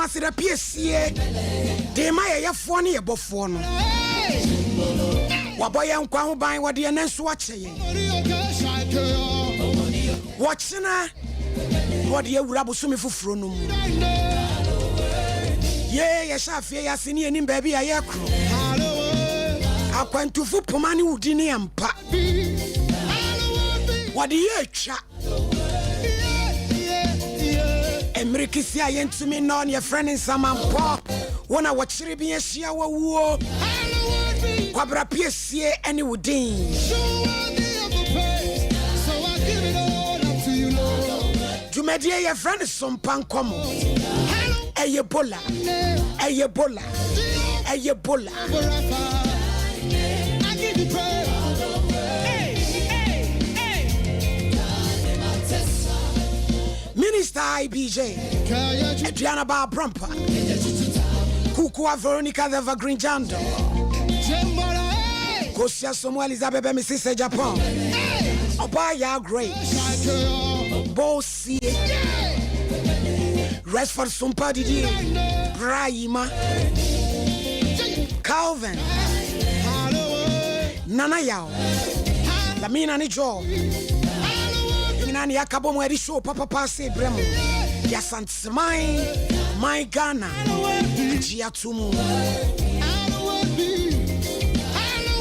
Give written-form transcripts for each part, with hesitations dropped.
Aseda piesie de ma yɛn Yɛfoɔ ne yɛn Bɔfoɔ no. Wabɔ yɛn nkwa ho ban, wɔde yɛn nan nso akyɛ yɛn. Wɔkyena na wɔde awura bosome foforɔ no mu. Yee, yɛhyɛ afeɛ yi ase ne yɛnim baabi a yɛkorɔ. Akwantufo poma ne wo di ne ampa. Wɔde yɛ atwa. Mmere kisi a yɛntumi nnɔ ne yɛfrɛ ne nsamanpɔ. Wo na wɔkyere bi ahyia wawuo. Kwabra piesie ne wo din. Dwumadie yɛfrɛ no Sompa Nkɔmɔ. Ɛyɛ bola, ɛyɛ bola, ɛyɛ bola. Minister IBJ, Adriana Ba Brampa, Kukua Veronica the Evergreen Jando, Kosia Somo Elizabeth Mrs. Japan, Obaya Grace, Bosie, Resford Sumpa Didi, Brahima, Calvin, Nana Yao, Lamina ne Joe, nyinaa ne yɛaka bɔ mu ɛde show papapa ase brɛ mu de Asanteman man Ghana agye ato mu.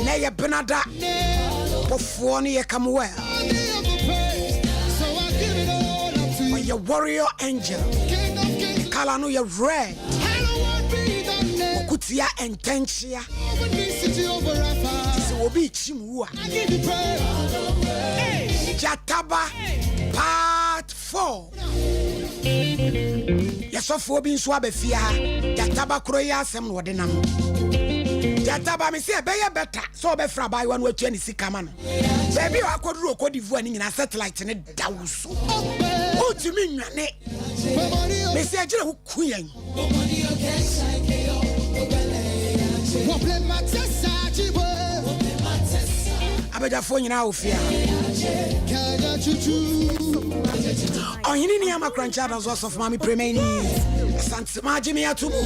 Na ɛyɛ benada bɔfoɔ no yɛ Kamuel, ɔyɛ warrior angel, ne kala no yɛ red, ɔko tia ntɛnkyea, sɛ obi kyim wu a. Gyataba part 4 yɛsɔfoɔ bi nso aba fie ha. Gyataba koro yi asɛm na ɔde nam. Gyataba me sɛ ɛbɛyɛ bɛta sɛ ɔbɛfrɛ abaayewa no atua ne sika ma no. Baabi a wakɔduru Cote d'Ivoire no nyinaa satellite ne da wo so, wontumi nnwane. Me sɛ agyina wo ku yɛn. Abadwafoɔ nyinaa wɔ fie ha. Ɔhene ni ama korankyɛ adanso asɔfo maame premani Asantema agye me ato mu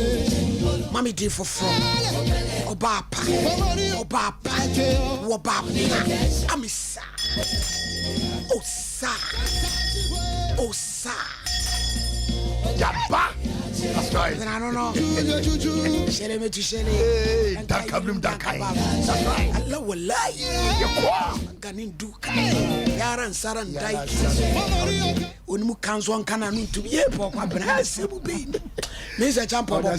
ma me din foforɔ. Ɔbaa pa, ɔbaa pa, wɔbaa pa amisa osa osa. Yaba. That's right. No, no. Shele me to shele. Hey, Dankabrim Dankai. That's right. Allah wallahi. Yɛkɔ. Ganin duka. Yaran saran daiki. Onimu kanso nkana no ntumi. Ye pɔ kwa bena asɛm bɛyi. Me sɛ champa bɔkɔ.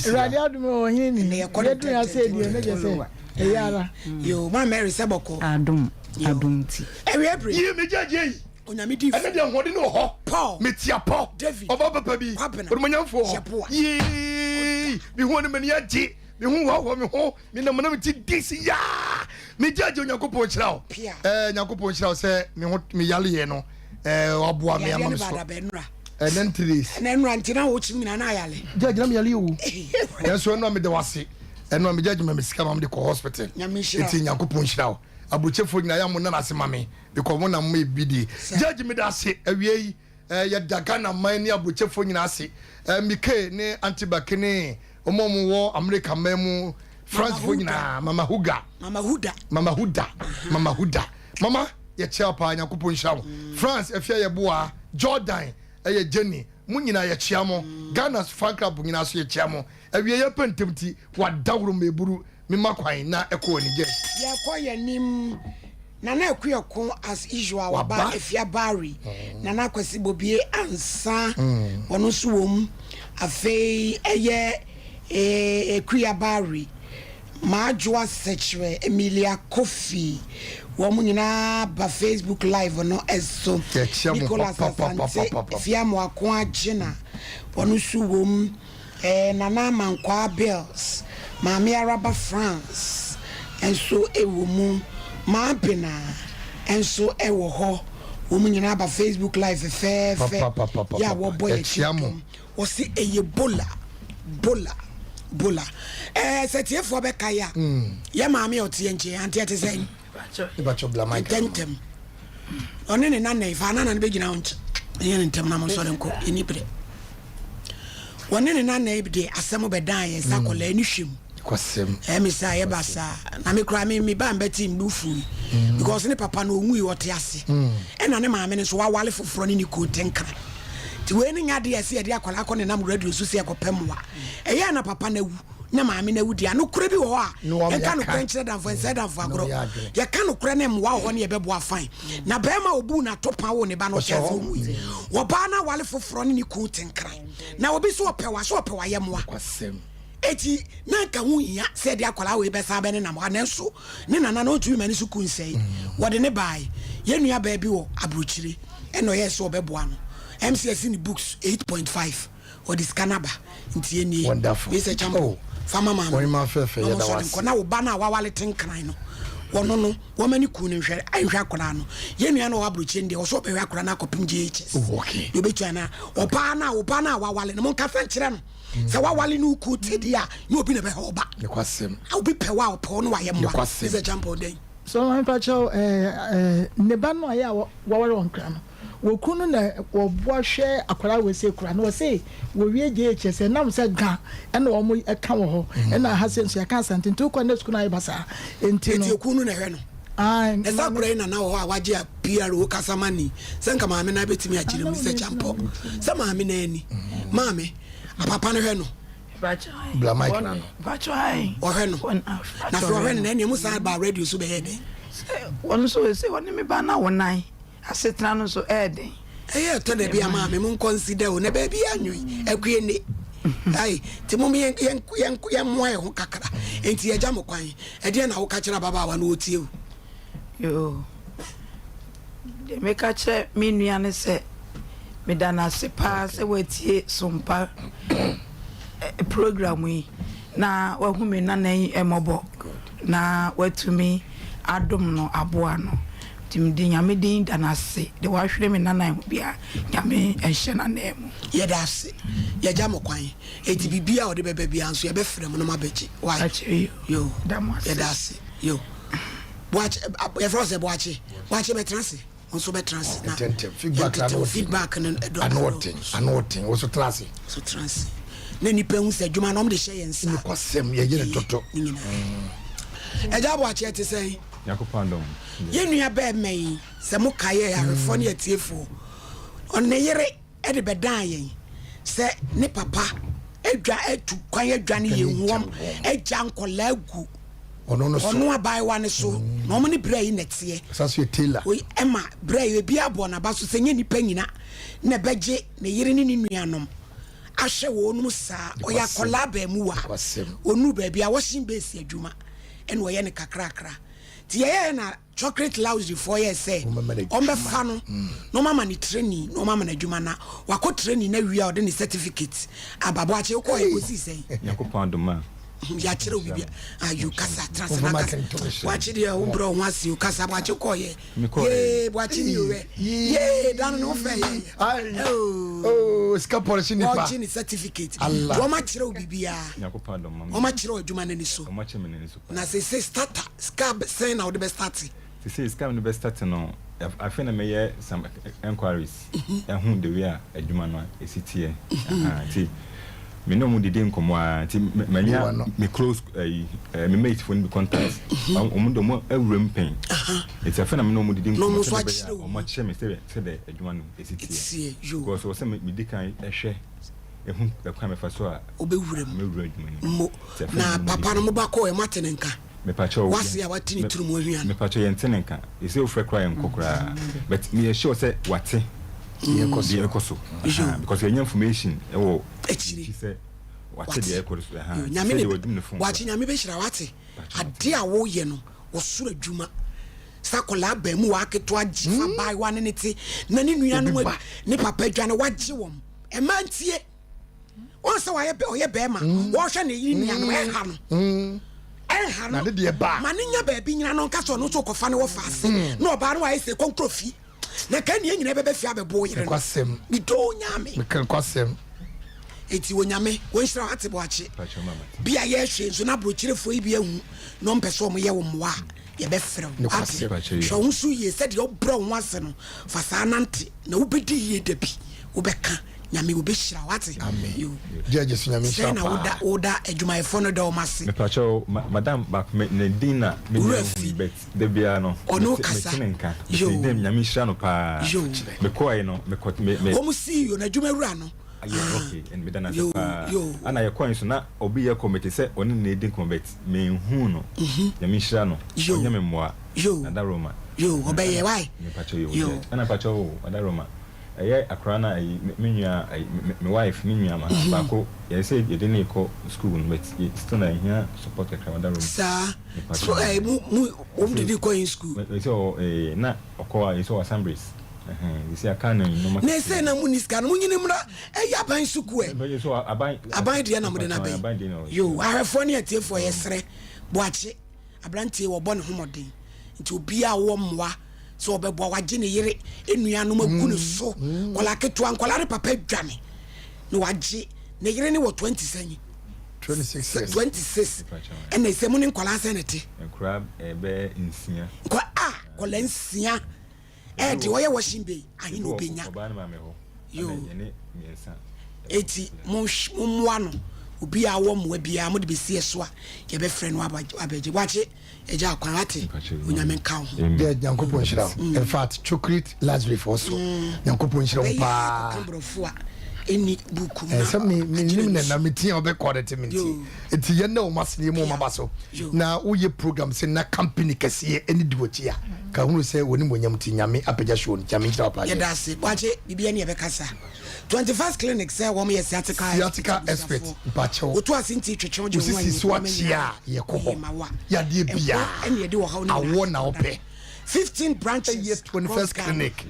Awurade adom ɔhene ni. Yɛduru ase deɛ ne gye sɛ ɛyɛ ara. Yo, ma Mary sɛ bɔkɔ. Adom, adom ti. Ɛwia bere. Yie me gyagye yi. Onyame difo. Ɛnɛ deɛ ahoɔden no wɔ hɔ. Paul. Metia pɔ. David. Ɔba papa bi. Kwabena. Onumanyamfoɔ. Yeboah. Yee. Me ho ne m'ani agye. Me ho hoahoa me ho. Me nam na me ti di si yaa. Me gyagye Onyankopɔn nhyira wo. Pia. Ɛɛ Nyankopɔn nhyira wo sɛ me ho me yaleɛ no ɛɛ waboa me ama me so. Yadeɛ ne baada bɛ nura. Ɛnɛ 3 days. Ɛnɛ nura nti na wo kyim nyina na ayale. Gyagye na me yale o. Nanso ɛno a meda wase. Ɛno a me gyagye ma me sika ma me de kɔ hospital. Nyame nhyira wo. Nti Nyankopɔn nhyira wo. Aburokyefoɔ nyinaa yɛ a mo nna n'ase ma me. Because mo na mo yɛ bi die. Judge meda ase awia yi eh, yɛda Ghana man ne aburokyɛfoɔ nyinaa ase eh, Mike ne Auntie Baki ne wɔn a wɔwɔ America man mu France foɔ nyinaa Mama Huga Mama Huda Mama Huda Mama Huda Mama yɛkyia paa Nyankopɔn nhyira wo France afia yɛboa Jordan ɛyɛ Jenny mo nyinaa yɛkyia mo Ghana fan club nyinaa so yɛkyia mo awia yɛpɛ ntɛm ti wadaworo meburu mema kwan na ɛkɔ ani Judge. Yɛkɔ yɛn anim. Nana Akuako as usual waba Afia Barry, Nana Kwasi Bobie Ansah ɔno nso wɔ mu, afei ɛyɛ Akuya Barry, Maadwoa Sɛkyerɛ, Emilia Kofi, wɔn nyinaa ba Facebook live no so. Nicholas Asante, Afia Amoako Agyena ɔno nso wɔ mu. Eh Nana Amankwaa Bills, Maame Araba France nso wɔ mu, Maabena nso wɔ hɔ. Wɔn nyinaa aba Facebook live fɛfɛɛfɛ yɛ a wɔbɔ yɛn akyi dɔm. Wɔse ɛyɛ bola, bola, bola. Eh sɛ tiefoɔ bɛkae a, yɛ maame a ɔte yɛn nkyɛn, ante ɛte sɛn? Ntɛntɛm. Ɔne ne nana yi, fa nana no bɛgyina wo nkyɛn. Ɛnyɛ ne ntɛm na mo nsɔre nkɔ, yɛnni berɛ. Wɔne ne nana yi de asɛm bɛdan yɛn sɛ akwadaa ani hwɛ mu. Nokwasɛm. Ɛyɛ me saa, ɛyɛ basaa. Na me koraa me me ba mbɛte me bo fuui because ne papa no ɔnwui ɔte ase. Ɛna ne maame no nso wawale foforɔ ne ne kunu te nkra. Nti wei no nyɛ adeɛ a ɛsɛ yɛde akwadaa kɔ nenam radio so sɛ yɛkɔpɛ mmoa. Ɛyɛ a na papa no awu na maame no awu deɛ a, nokorɛ bi wɔ hɔ a yɛnka nokorɛ nkyerɛ damfo, ɛnsɛe damfo agorɔ. Yɛka nokorɛ ne mmoa wɔ hɔ ne yɛbɛboa fine. Na barima a ɔbuu n'atopa woo ne ba no ɔte ase ɔnwui. Ɔbaa no awale foforɔ ne ne kunu te nkran. Na obi nso ɔpɛ wa, sɛ ɔpɛ wayɛmmoa. Enti, na anka ho nhia sɛ yɛde akwadaa wei bɛsan abɛnenam hɔ, nanso ne nana no ɔntumi mma ne sukuu nsɛe. Wɔde no bae. Yɛn nuabaa bi wɔ aburokyire ɛna ɔyɛɛ sɛ ɔbɛboa no. MCS ne books 8.5 ɔde sika no aba. Nti ɛnie. Wonderful. Wei sɛ Champo, Oh, fa ma maame no Ɔhemmaa fɛfɛ, na yɛda wo wɔnsɔ no ase. nkɔ. Na wo ba no a wawale tenkran no, wɔno no, wɔma ne kunu no nhwɛ nhwɛ akwadaa no. Yɛn nua no a ɔwɔ aburokyire no deɛ, ɔsɛ ɔbɛhwɛ akwadaa no akɔpem JHS. Oh, okay. Deɛ ɔbɛtua no a, ɔbaa no a, wo ba no a wawale no, monkasa nkyerɛ no. Sɛ wawale no ku te deɛ a, nyɛ obi na ɛbɛhwɛ ɔba. Nokwasɛm. Obi pɛ wo a, ɔpɛ wo na wayɛ mmoa. Nokwasɛm. Mr. Champon, dɛn? So mepa kyɛw eh, ne ba no a yɛ a waware wɔn kra no, wɔ kunu no na wɔboa hwɛ akwadaa wɔ se kura no, wɔse wɔwie JHS ɛnam sɛ ga ɛna wɔn ɛka wɔ hɔ, ɛna ha se nso yɛka Asante nti wokɔ ne sukuu no ayɛ basaa nti no. Eti ekunu no na ɛhwɛ no. Ae, Na saa maame. akwadaa yi nana wɔ hɔ a wagye a PRO kasa ma ni sɛ nka maame no abɛtumi akyerɛ mu sɛ kyampɔ sɛ maame no ani maame apapa no hwɛ no Bla mic na no. Ɔhwɛ no na afei ɔhwɛ no na ɛnea mu san ba radio so bɛyɛ dɛn. Wɔn nso sɛ wɔne me ba na wɔn nan asetena no nso ɛyɛ den. Ɛyɛ ɛtɔ da bi a maame mo nkɔnsida o na baabi anwoi akue ne ai nti mom yɛn yɛn yɛn yɛn mmoa yɛn ho kakra nti yɛgya mo kwan ɛdeɛn na woka kyerɛ ababaawa no ɔtie o. Yoo, deɛ meka kyerɛ me nua ne sɛ meda no ase paa sɛ watie Sompa program yi na wahu me nana yi mmɔbɔ na watumi adom no aboa no. Nti mede Nyame din da no ase deɛ wahwere me nana ho biara Nyame nhyɛ n'ananmu. Yɛda ase. Yɛgya mo kwan. Enti biribiara a ɔde bɛba biara nso yɛbɛfrɛ mo na moabɛgye. Wai? Akyire yoo. Yoo. Da mo ase. Yɛda ase. Yoo. Boakye, yɛfrɛ wo sɛ Boakye. Boakye bɛtena ase. Wo nso bɛtena ase na Ntɛntɛm. Feedback no yɛntete ano wo ɔden. feedback no ɛdɔ Ano ano. ɔden. Ano ɔden. Wo nso tena ase. So tena ase. Na nnipa hu sɛ adwuma no wɔde hyɛ yɛn nsa. Nokwasɛm yɛyɛ no dodo. Ne nyinaa. Agya Boakye ɛte sɛn? Nyankopɔn adom. Yɛn nua bɛɛma yi, sɛ mokae yɛ ahwɛfoɔ ne atiefoɔ, ɔne yere de bɛdaa yɛn sɛ ne papa adwa atu kwan adwane yɛn wɔm agya nkɔlaa agu ɔno abaayewa no so na wɔn ne berɛ yi na ɛteɛ ɛma berɛ yi ebi abɔ n'aba so sɛ nyɛ nipa nyina na ɛbɛgye ne yere ne ne nuanom ahwɛ wɔn saa. Ɔyɛ akɔlaa baamuwa, ɔnuru baabi a washing base adwuma ɛna ɔyɛ no kakrakra nti yɛyɛɛ na Chocolate Lousy foɔ yɛɛ sɛ ɔmbɛfa no na ɔmama no training na ɔmama no adwuma na wakɔ training na wie a ɔde ne certificate aba. Boakye wokɔɔ yɛ kɔsii sɛn? Nyankopɔn adom a. Yɛakyerɛ wo biribi ayo kasa tena ase na kasa. Boakye deɛ wo brɛ wo ho ase o kasa. Boakye kɔɔ yɛ yee Boakye ni owɛ yee da no ne ho fɛ yɛ oh sika pɔlisi nipa wɔgye ne certificate wɔn akyerɛ wo biribiara wɔn akyerɛ wo adwuma n'ani so. Na sese starter sika sɛn na wode bɛ starte? Sesei sika a mede bɛ starte no afei na mɛyɛ some enquiries ahu the way a adwuma no ɛsi teɛ ahaa nti me ne ɔmo didi nkɔmmɔ ara nti manya me close ayi me mate foɔ no bi contact ɔmo de ɔmo awura mu pɛn nti afei na me ne ɔmo didi nkɔmmɔ sɛdeɛ ɛbɛyɛ a ɔmo akyerɛ me sɛdeɛ adwuma no ɛsi teɛ because wɔ sɛ medi kan hwɛ ehu ɛkwan mɛfa so a wobɛwura mu mɛwura adwuma no mu. Na papa no moba kɔɔ ɛ moate ne nka? Mepakyɛw Wase a wate ne tiri mu ahua no. Mepakyɛw yɛnte ne nka. Ɛsɛ ofrɛ koraa yɛnkɔ koraa but meyɛ sure sɛ wate Deɛ ɛkɔ so. deɛ ɛkɔ so ahaa because yɛnya information ɛwɔ Akyiri. n'akyi sɛ wate deɛ ɛkɔ so ahaa Yo, nti Nyame sɛ ne deɛ wadum ne phone Boakye koraa. Nyame bɛhyira wo ate. Pakyɛw mate. Adeɛ a woyɛ no ɔsoro adwuma. Sɛ akwadaa abaamuwa ketewa gye fa abaayewa ne ne te na ne nuanom Obi ba. ne papa adwane wagye wɔn. Ɛma ntie. Wɔn sɛ wayɛ ɔyɛ bɛrima mm. wɔhwɛ ne yere nua no mm. ɛnha no mm. ɛnha no ne deɛ ba ma ne nya baabi nyina no nka sɛ ɔno nso kɔfa ne wɔ fa ase na ɔbaa no wayɛ sɛ kɔnkuro fi na ka nea nyina bɛbɛ fi abɛbɔ yere no medɔ onyame mekankwasɛm eti onyame wɔnhyira wo ate boakye bi a yɛhwɛ nso na aburokyerefoɔ yi bi ahu na ɔmpɛ sɛ ɔmo yɛ wo mmoa a yɛbɛfrɛ wo ate. Hwɛ wo ho so yie sɛdeɛ wobrɛ wo ho ase no fa saa nante na wobɛdi yie da bi wobɛka. Nyame obɛhyira wo ate. Amen. Yo. Judge so Nyame Sɛn nhyira na woda paa. woda adwumayɛfoɔ no da wɔn ase. Mepakyɛw ma madam baako me ne din na me Wura nya fi. hu but da biara no Ɔne wo mete kasa. mete ne nka mete Yo. ne din Nyame nhyira no paa Yo. mekɔɛ no mekɔ me me Wɔn CEO no adwuma wura no. ayɛ okay ɛn meda no ase Yo paa yo. ana yɛkɔɛ nso na obi yɛ kɔ mete sɛ ɔne ne di nkɔmmɔ but menhu no Nyame nhyira no Yo. ɔnyɛ me mmoa Yo. Nada Roma Yo ɔbɛyɛ why. mepakyɛw yo Yo. judge ɛna mepakyɛw o Nada Roma ɛyɛ akora na ɛyi me me nua ɛyi me me wife me nua ma baako yɛ sɛ yɛde ne kɔ school no but yɛ still na yɛhia support kakra Nada Roma Saa. Mepakyɛw. So ɛɛ mu mu wɔn didi kɔ in school. Mɛ sɛ ɔ ɛɛ na ɔkɔ a yɛ sɛ ɔ assemblies ɛhɛn yɛ sɛ aka ne nneɛma Na ɛsɛ na mu ni sika no mu nyini mmra ɛyɛ aban sukuu ɛ. Mɛ sɛ aban Aban deɛ na mo de na aban deɛ na bɛyi. ɔ Yo ahwɛfoɔ ne atiefoɔ yɛsrɛ boakye aberanteɛ wɔbɔ ne ho mmɔden nti obiara wɔ mmoa sɛ ɔbɛboa wagye ne yere nnuanom agu ne so nkɔla ketewa nkɔla ne papa dwane na wagye ne yere ne wɔ 20 sɛn 26 years. 26 ɛna ɛsɛ mu ne nkɔla sɛn ne te nkura ɛbɛ nsia nkɔ a kɔla nsia ɛɛde ɔyɛ washing bay ahe na obɛnya ɔbaa ne maame hɔ Yo. ɛna yɛne mmiɛnsa eti mommoa no obiara wɔ mmoa biara mode bɛsi ɛso a yɛbɛfrɛ no abɛgye wakye agya akwan ate Onyame nka wo ho. Amen. Judge Nyankopɔn nhyira wo. In fact, chocolate luxury for so. Nyankopɔn nhyira wo bɛyɛ paa. kɔka borɔfo a ɛni buku mu na Sɛ me me akyerɛ nim ne na na me tia ɔbɛ kɔ de me nti. Yo. Nti yɛn na wɔn asene mu wɔn aba so. Yo. Na woyɛ program sɛ na company kɛseɛ ɛne di wɔkyi a. Ka hunu sɛ wɔn mu nyam ti Nyame apagya show no. Nyame nhyira wo paa. Yɛda ase wakye biribia ne yɛbɛkasa 21st Clinic sɛ wɔm yɛ sciatica Sciatica expert, mpakyɛw. wotu ase nti twetwe wo gye wo ho Osisi anyi so akyi a yɛkɔ hɔ. Yadeɛ bia. ɛne yɛde wɔ haw no Awɔ na wopɛ. 15 branches Ɛyɛ 21st across Ghana. Clinic.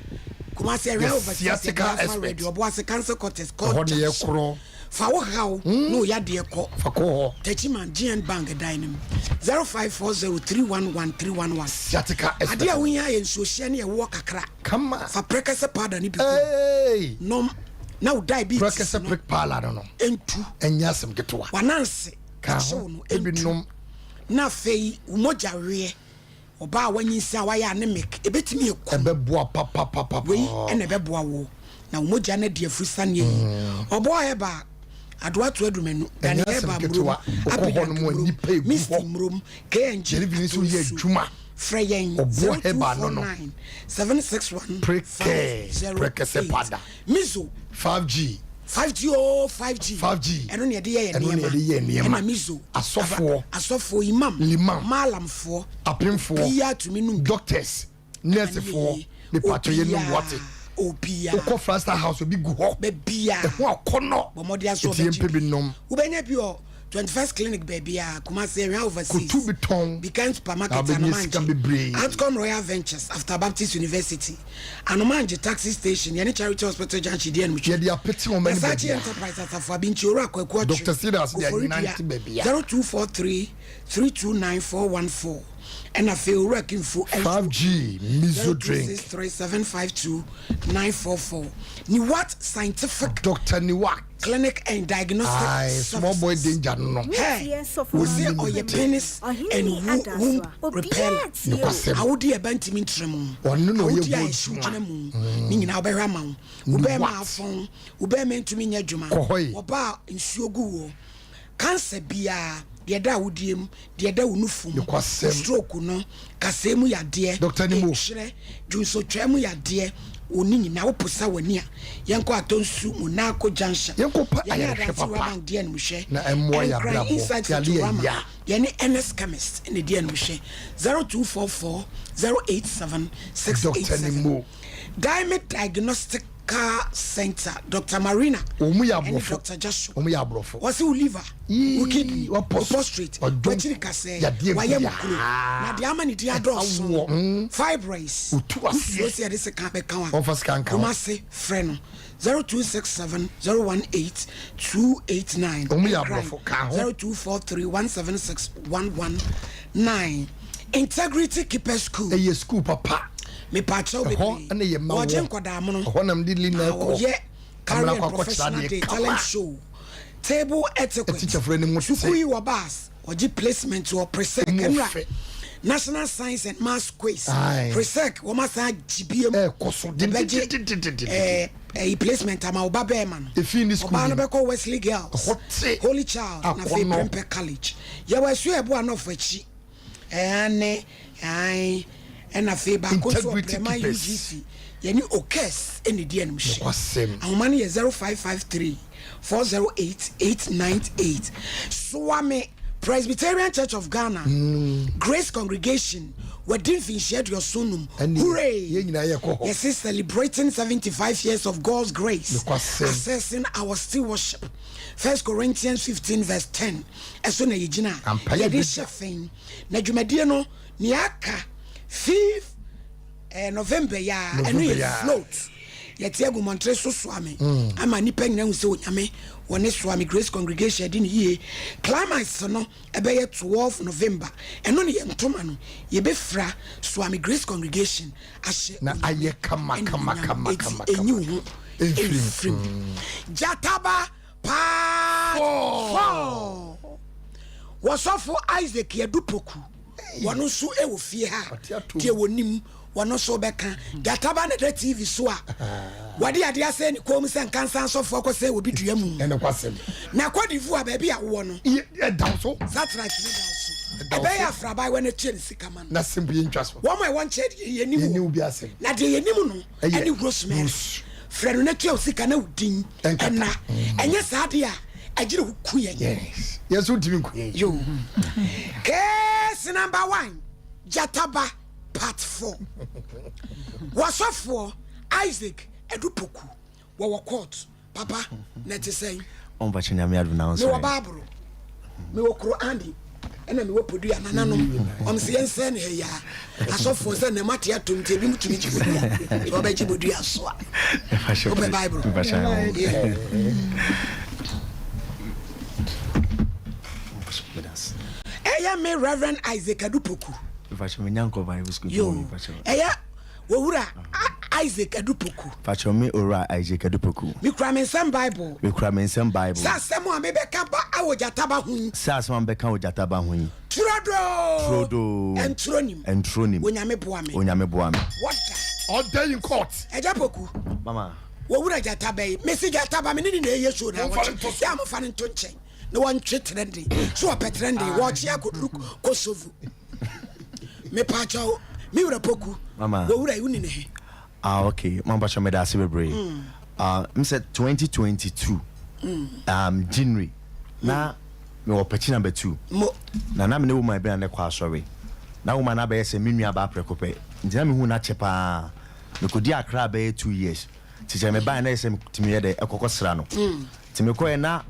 Kumasi ɛwɛ Yɛ overseas sciatica yɛde afa expert. radio Ɔboase council quarters Ɛhɔ ne junction. yɛkorɔ. Fa wo haw na wo yadeɛ kɔ. Fa kɔ hɔ. Techiman GN Bank dan no mu 0540311311. Sciatica expert. Adeɛ a wohia yɛ nsuohyɛ ne ɛwoɔ kakra. Kama. Fa prɛkɛsɛ powder no bi gu. Hey. Nom na wo diabetes Prɛkɛsɛ no prick parlor no no. ntu. Ɛnyɛ asɛm ketewa. Wananse Ka ɛkyew ho. no Ebi ntu. nom. Na afei wo mogya weɛ ɔbaa a wanyinsa a wayɛ anemic ebetumi eku. Ɛbɛboa papapapa. Wei ɛna ɛbɛboa wo na wo mogya no adi afiri saneɛ yi. Ɔbɔ ɛba adoato adumanu dane Ɛnyɛ asɛm ɛba ketewa. mmurom Wokɔ hɔ nom a, nnipa egu misti hɔ. mmurom KNG Yɛne bi nso yɛ Atonsu. adwuma. Frɛ yɛn Ɔboa hɛba no no. 0249 761 Prekɛ, prɛkɛsɛ powder. Mizo 5G. 5G o 5G. 5G. Ɛno ne yɛde yɛ yɛ Ɛno ne yɛde yɛ nneɛma. Ɛna mizo. Asɔfoɔ. Asɔfoɔ imam. Limam. Malamfoɔ. Apemfoɔ. Obiara tumi num bi. Doctors, nursefoɔ, mepatɔ yɛ nom wate. Obiara. Wokɔ Flagstaff House obi gu hɔ. Baabiara. Ɛho akɔnɔ. Bɔ mmɔden aso Nti yɛmpɛ bi nom. Wobɛnya bi wɔ 21st Clinic baabiara Kumasi Ɛhwɛ Overseas. Kotu bi tɔn. Bikan Supermarket Na wobɛnya sika Anomangye. bebree. Outcome Royal Ventures after Baptist University. Anomangye Taxi Station yɛne Charity Hospital Junction di anim twɛ. Yɛde apete wɔn ani Versace baabiara. Enterprise Asafo Abinkyi Owura Kwaku Ɔtwe. Dr. Sidas de Koforidua, anante baabiara. 0243 329414 ɛna afei Owura Kimfo 5G miso drink. 0263 752 944. Niwat Scientific Dr. Niwat. Clinic and Diagnostic Aye, small boy Services. danger no no. Hey, wɔsi ɔyɛ penis and womb repair. Nokwasɛm. Awodi ɛbɛ ntumi nkyerɛ mu. Ɔno na ɔyɛ Awodi a ho ɛhyew adwuma. gyina mu. Ne nyinaa wobɛhwɛ ama wo. Wobɛɛma What? afɔn, wobɛɛma ntumi nyɛ adwuma. Kɔ hɔ yi. Ɔbaa nsuo gu wɔ. Cancer biara, deɛ ɛda awodie mu, deɛ ɛda wo nufu mu, Nokwasɛm. stroke no, kasɛɛ mu yadeɛ, Dr. Nimo. ɛkyerɛ, dwonsotwa mu yadeɛ, oni nyinaa woposa w'ani a yɛnkɔ Atɔ Nsu Monaco Junction. Yɛnkɔ pa Yɛne ayarehwɛ Adanse papa. Rubber Bank deɛ no hwɛ. Na ɛmmoa yɛ Nkran abrabɔ. Inside Yɛale Futurama. yɛ ya. Yɛne NS Chemist ne deɛ no hwɛ 0244 087 Dr. 687. Nimo. Diamond Diagnostic Car Center, Dr. Marina Wɔn mu yɛ ɛne aborɔfo. Dr. Joshua. Wɔn yɛ aborɔfo. Wɔsi wo liver, Yee, wo kidney, wo wapɔ so. prostate, Ɔdwom. wakyiri kasɛɛ, Yadeɛ wayɛ mu biara. kuro na deɛ ama ne din adɔɔso. Ɛha wɔ, Fibroids. Otu aseɛ. Wosuro sɛ yɛde sika bɛka wa. Ɔmfa sika nka ho. Kumasi frɛ no 0267 018 289. Wɔn yɛ Nkran, aborɔfo, ka ho. 0243 176 119. Integrity Keeper School. Ɛyɛ school papa. Mepaakyɛw Ɛhɔ bebree. ɛna yɛ ma Wɔgye wɔ. nkɔdaa mono. Ɛhɔ nam de li na Na ɛkɔ. wɔyɛ Amena career kɔ and akɔkyerɛ professional adeɛ day kama. talent show. Table etiquette. Teacherfoɔ anim te. Sukuu yi wɔ bus. Wɔgye placement wɔ presec. Emu Nwura. ɔfɛ. National Science and Maths Quiz. Aye. Presec wɔn asan agye biem. Ɛkɔ so Ɛbɛgye dendendendendenden. ɛyi placement ama ɔba bɛɛma no. Efi ni school Ɔbaa no ni. bɛkɔ Wesley Girls. Ɛhɔ te. Holy Child na afei Akɔnɔ. Prempeh College. Yɛwɔ ɛso ɛbo anɔfo akyi. Ɛne ɛn ɛna afei baako nso Integrity ɔbrɛma keepers. UGC. Yɛne Okes ɛna di anim hyɛ. Nokwasɛm. Ahoma no yɛ 0553 408 898. Suame Presbyterian Church of Ghana Grace Congregation wɔdi mfinhyia 75. Ɛne Hooray! yɛn nyinaa yɛkɔ hɔ. Yɛse celebrating 75 years of God's grace. Nokwasɛm. Assessing our stewardship. First Corinthians 15 verse 10. Ɛso na yɛgyina. Ampa yɛ Yɛde bɛgya. hyɛ fɛn. Na dwumadie no nea aka 5 November yi a ɛno November yɛ yi a. float. Yɛte agu mmɔntere so Suame ama nnipa nyinaa hu sɛ Onyame wɔne Suame Grace Congregation adi ne yie. Climax no ɛbɛyɛ 12 November. Ɛno ne yɛn ntoma no yɛbɛfira Suame Grace Congregation ahyɛ Na Onyame ayɛ kama, ɛne kama, Onyame. kama, Enti kama, ɛnyi kama. wo ho Ɛmfirim. ɛmfirim. Gyataba part 4. Wɔsɔfo Isaac Yadu Poku wɔno nso ɛwɔ fie ha. Ɔte atom. Deɛ wɔnim wɔno nso bɛka. Gyataba na da TV so a wɔde adeɛ asɛ ne kɔn mu sɛ nkansa asɔfoɔ kɔ sɛ obi dua mu. Ɛne kwasɛm. Na Cote d'Ivoire baabi a wowɔ no Ɛda wo so. Satellite no da so. Ɛda wo Ɛbɛyɛ so. afraban wɔ no tua ne sika ma no. Na simple yɛntwa so. Wɔn a ɛwɔ nkyɛn deɛ yɛnim Yɛni wɔ. wo bi asɛm. Na deɛ yɛnim no Ɛyɛ ɛne Rosemary. Rose. Frɛ no na tua wo sika na wo din Ɛnkata. ɛna ɛnyɛ saa deɛ a ɛgyere wo ku yɛn. Yes. Yɛn nso ntumi nku yɛn. Yo. Case number 1, Jataba part 4. Wɔsɔfoɔ Isaac Edupoku wɔwɔ court. Papa na ɛte sɛn? Ɔmpakyɛ Nyame adom na wo nso Mewɔ ɛ? Baaboro, mewɔ Korani, ɛna mewɔ Podua nananom. Ɔm sɛ yɛnsɛn ne ha yi a asɔfoɔ sɛ nɛma te atom nti ebi mu tumi gye bodua. Sɛ wɔbɛgye bodua so a. Wopɛ Bible? Mpakyɛ. Yeah. Ɛyɛ me Reverend Isaac Adupoku. Mpakyɛ menya nkɔ Bible school. Yo. Mpakyɛ. Ɛyɛ wɔwura Isaac Adupoku. Mpakyɛ me owura Isaac Adupoku. Mekura me nsɛm Bible. Mekura me nsɛm Bible. Sɛ asɛm a mebɛka ba awɔ gyataba ho yi. Sɛ asɛm a mebɛka wɔ gyataba ho yi. Turodoo. Turodoo. Ɛnturo nim. Ɛnturo nim. Onyame boa me. Onyame boa me. Wɔda. Ɔda in court. Ɛgya Poku. Mama. Wɔwura gyataba yi. Mesi gyataba me ne ne na ɛyɛ show na Momfa wɔtwe. no nto so. Yɛ a mofa no nto nkyɛn. Na wɔntwe trending. So wɔpɛ trending. Wɔkye akɔduru Kosovo. Mepaakyɛw me wura Poku. Mama. Wɔwura yi wo ni ne he. Ah okay, mama mpakyɛ meda ase bebree. Ah, m sɛ 2022 January na mewɔ pɛkyi number 2. Mo. Na me ne woman bi na ne kɔ asɔre. Na woman na bɛyɛ sɛ me nua ba prɛko pɛ. Nti na mehu na kyɛ paa. Mekɔdi Accra bɛyɛ 2 years. Nti sɛ mebaeɛ na yɛ sɛ metumi yɛ dɛ ɛkɔkɔ sra no. Nti mekɔɛ na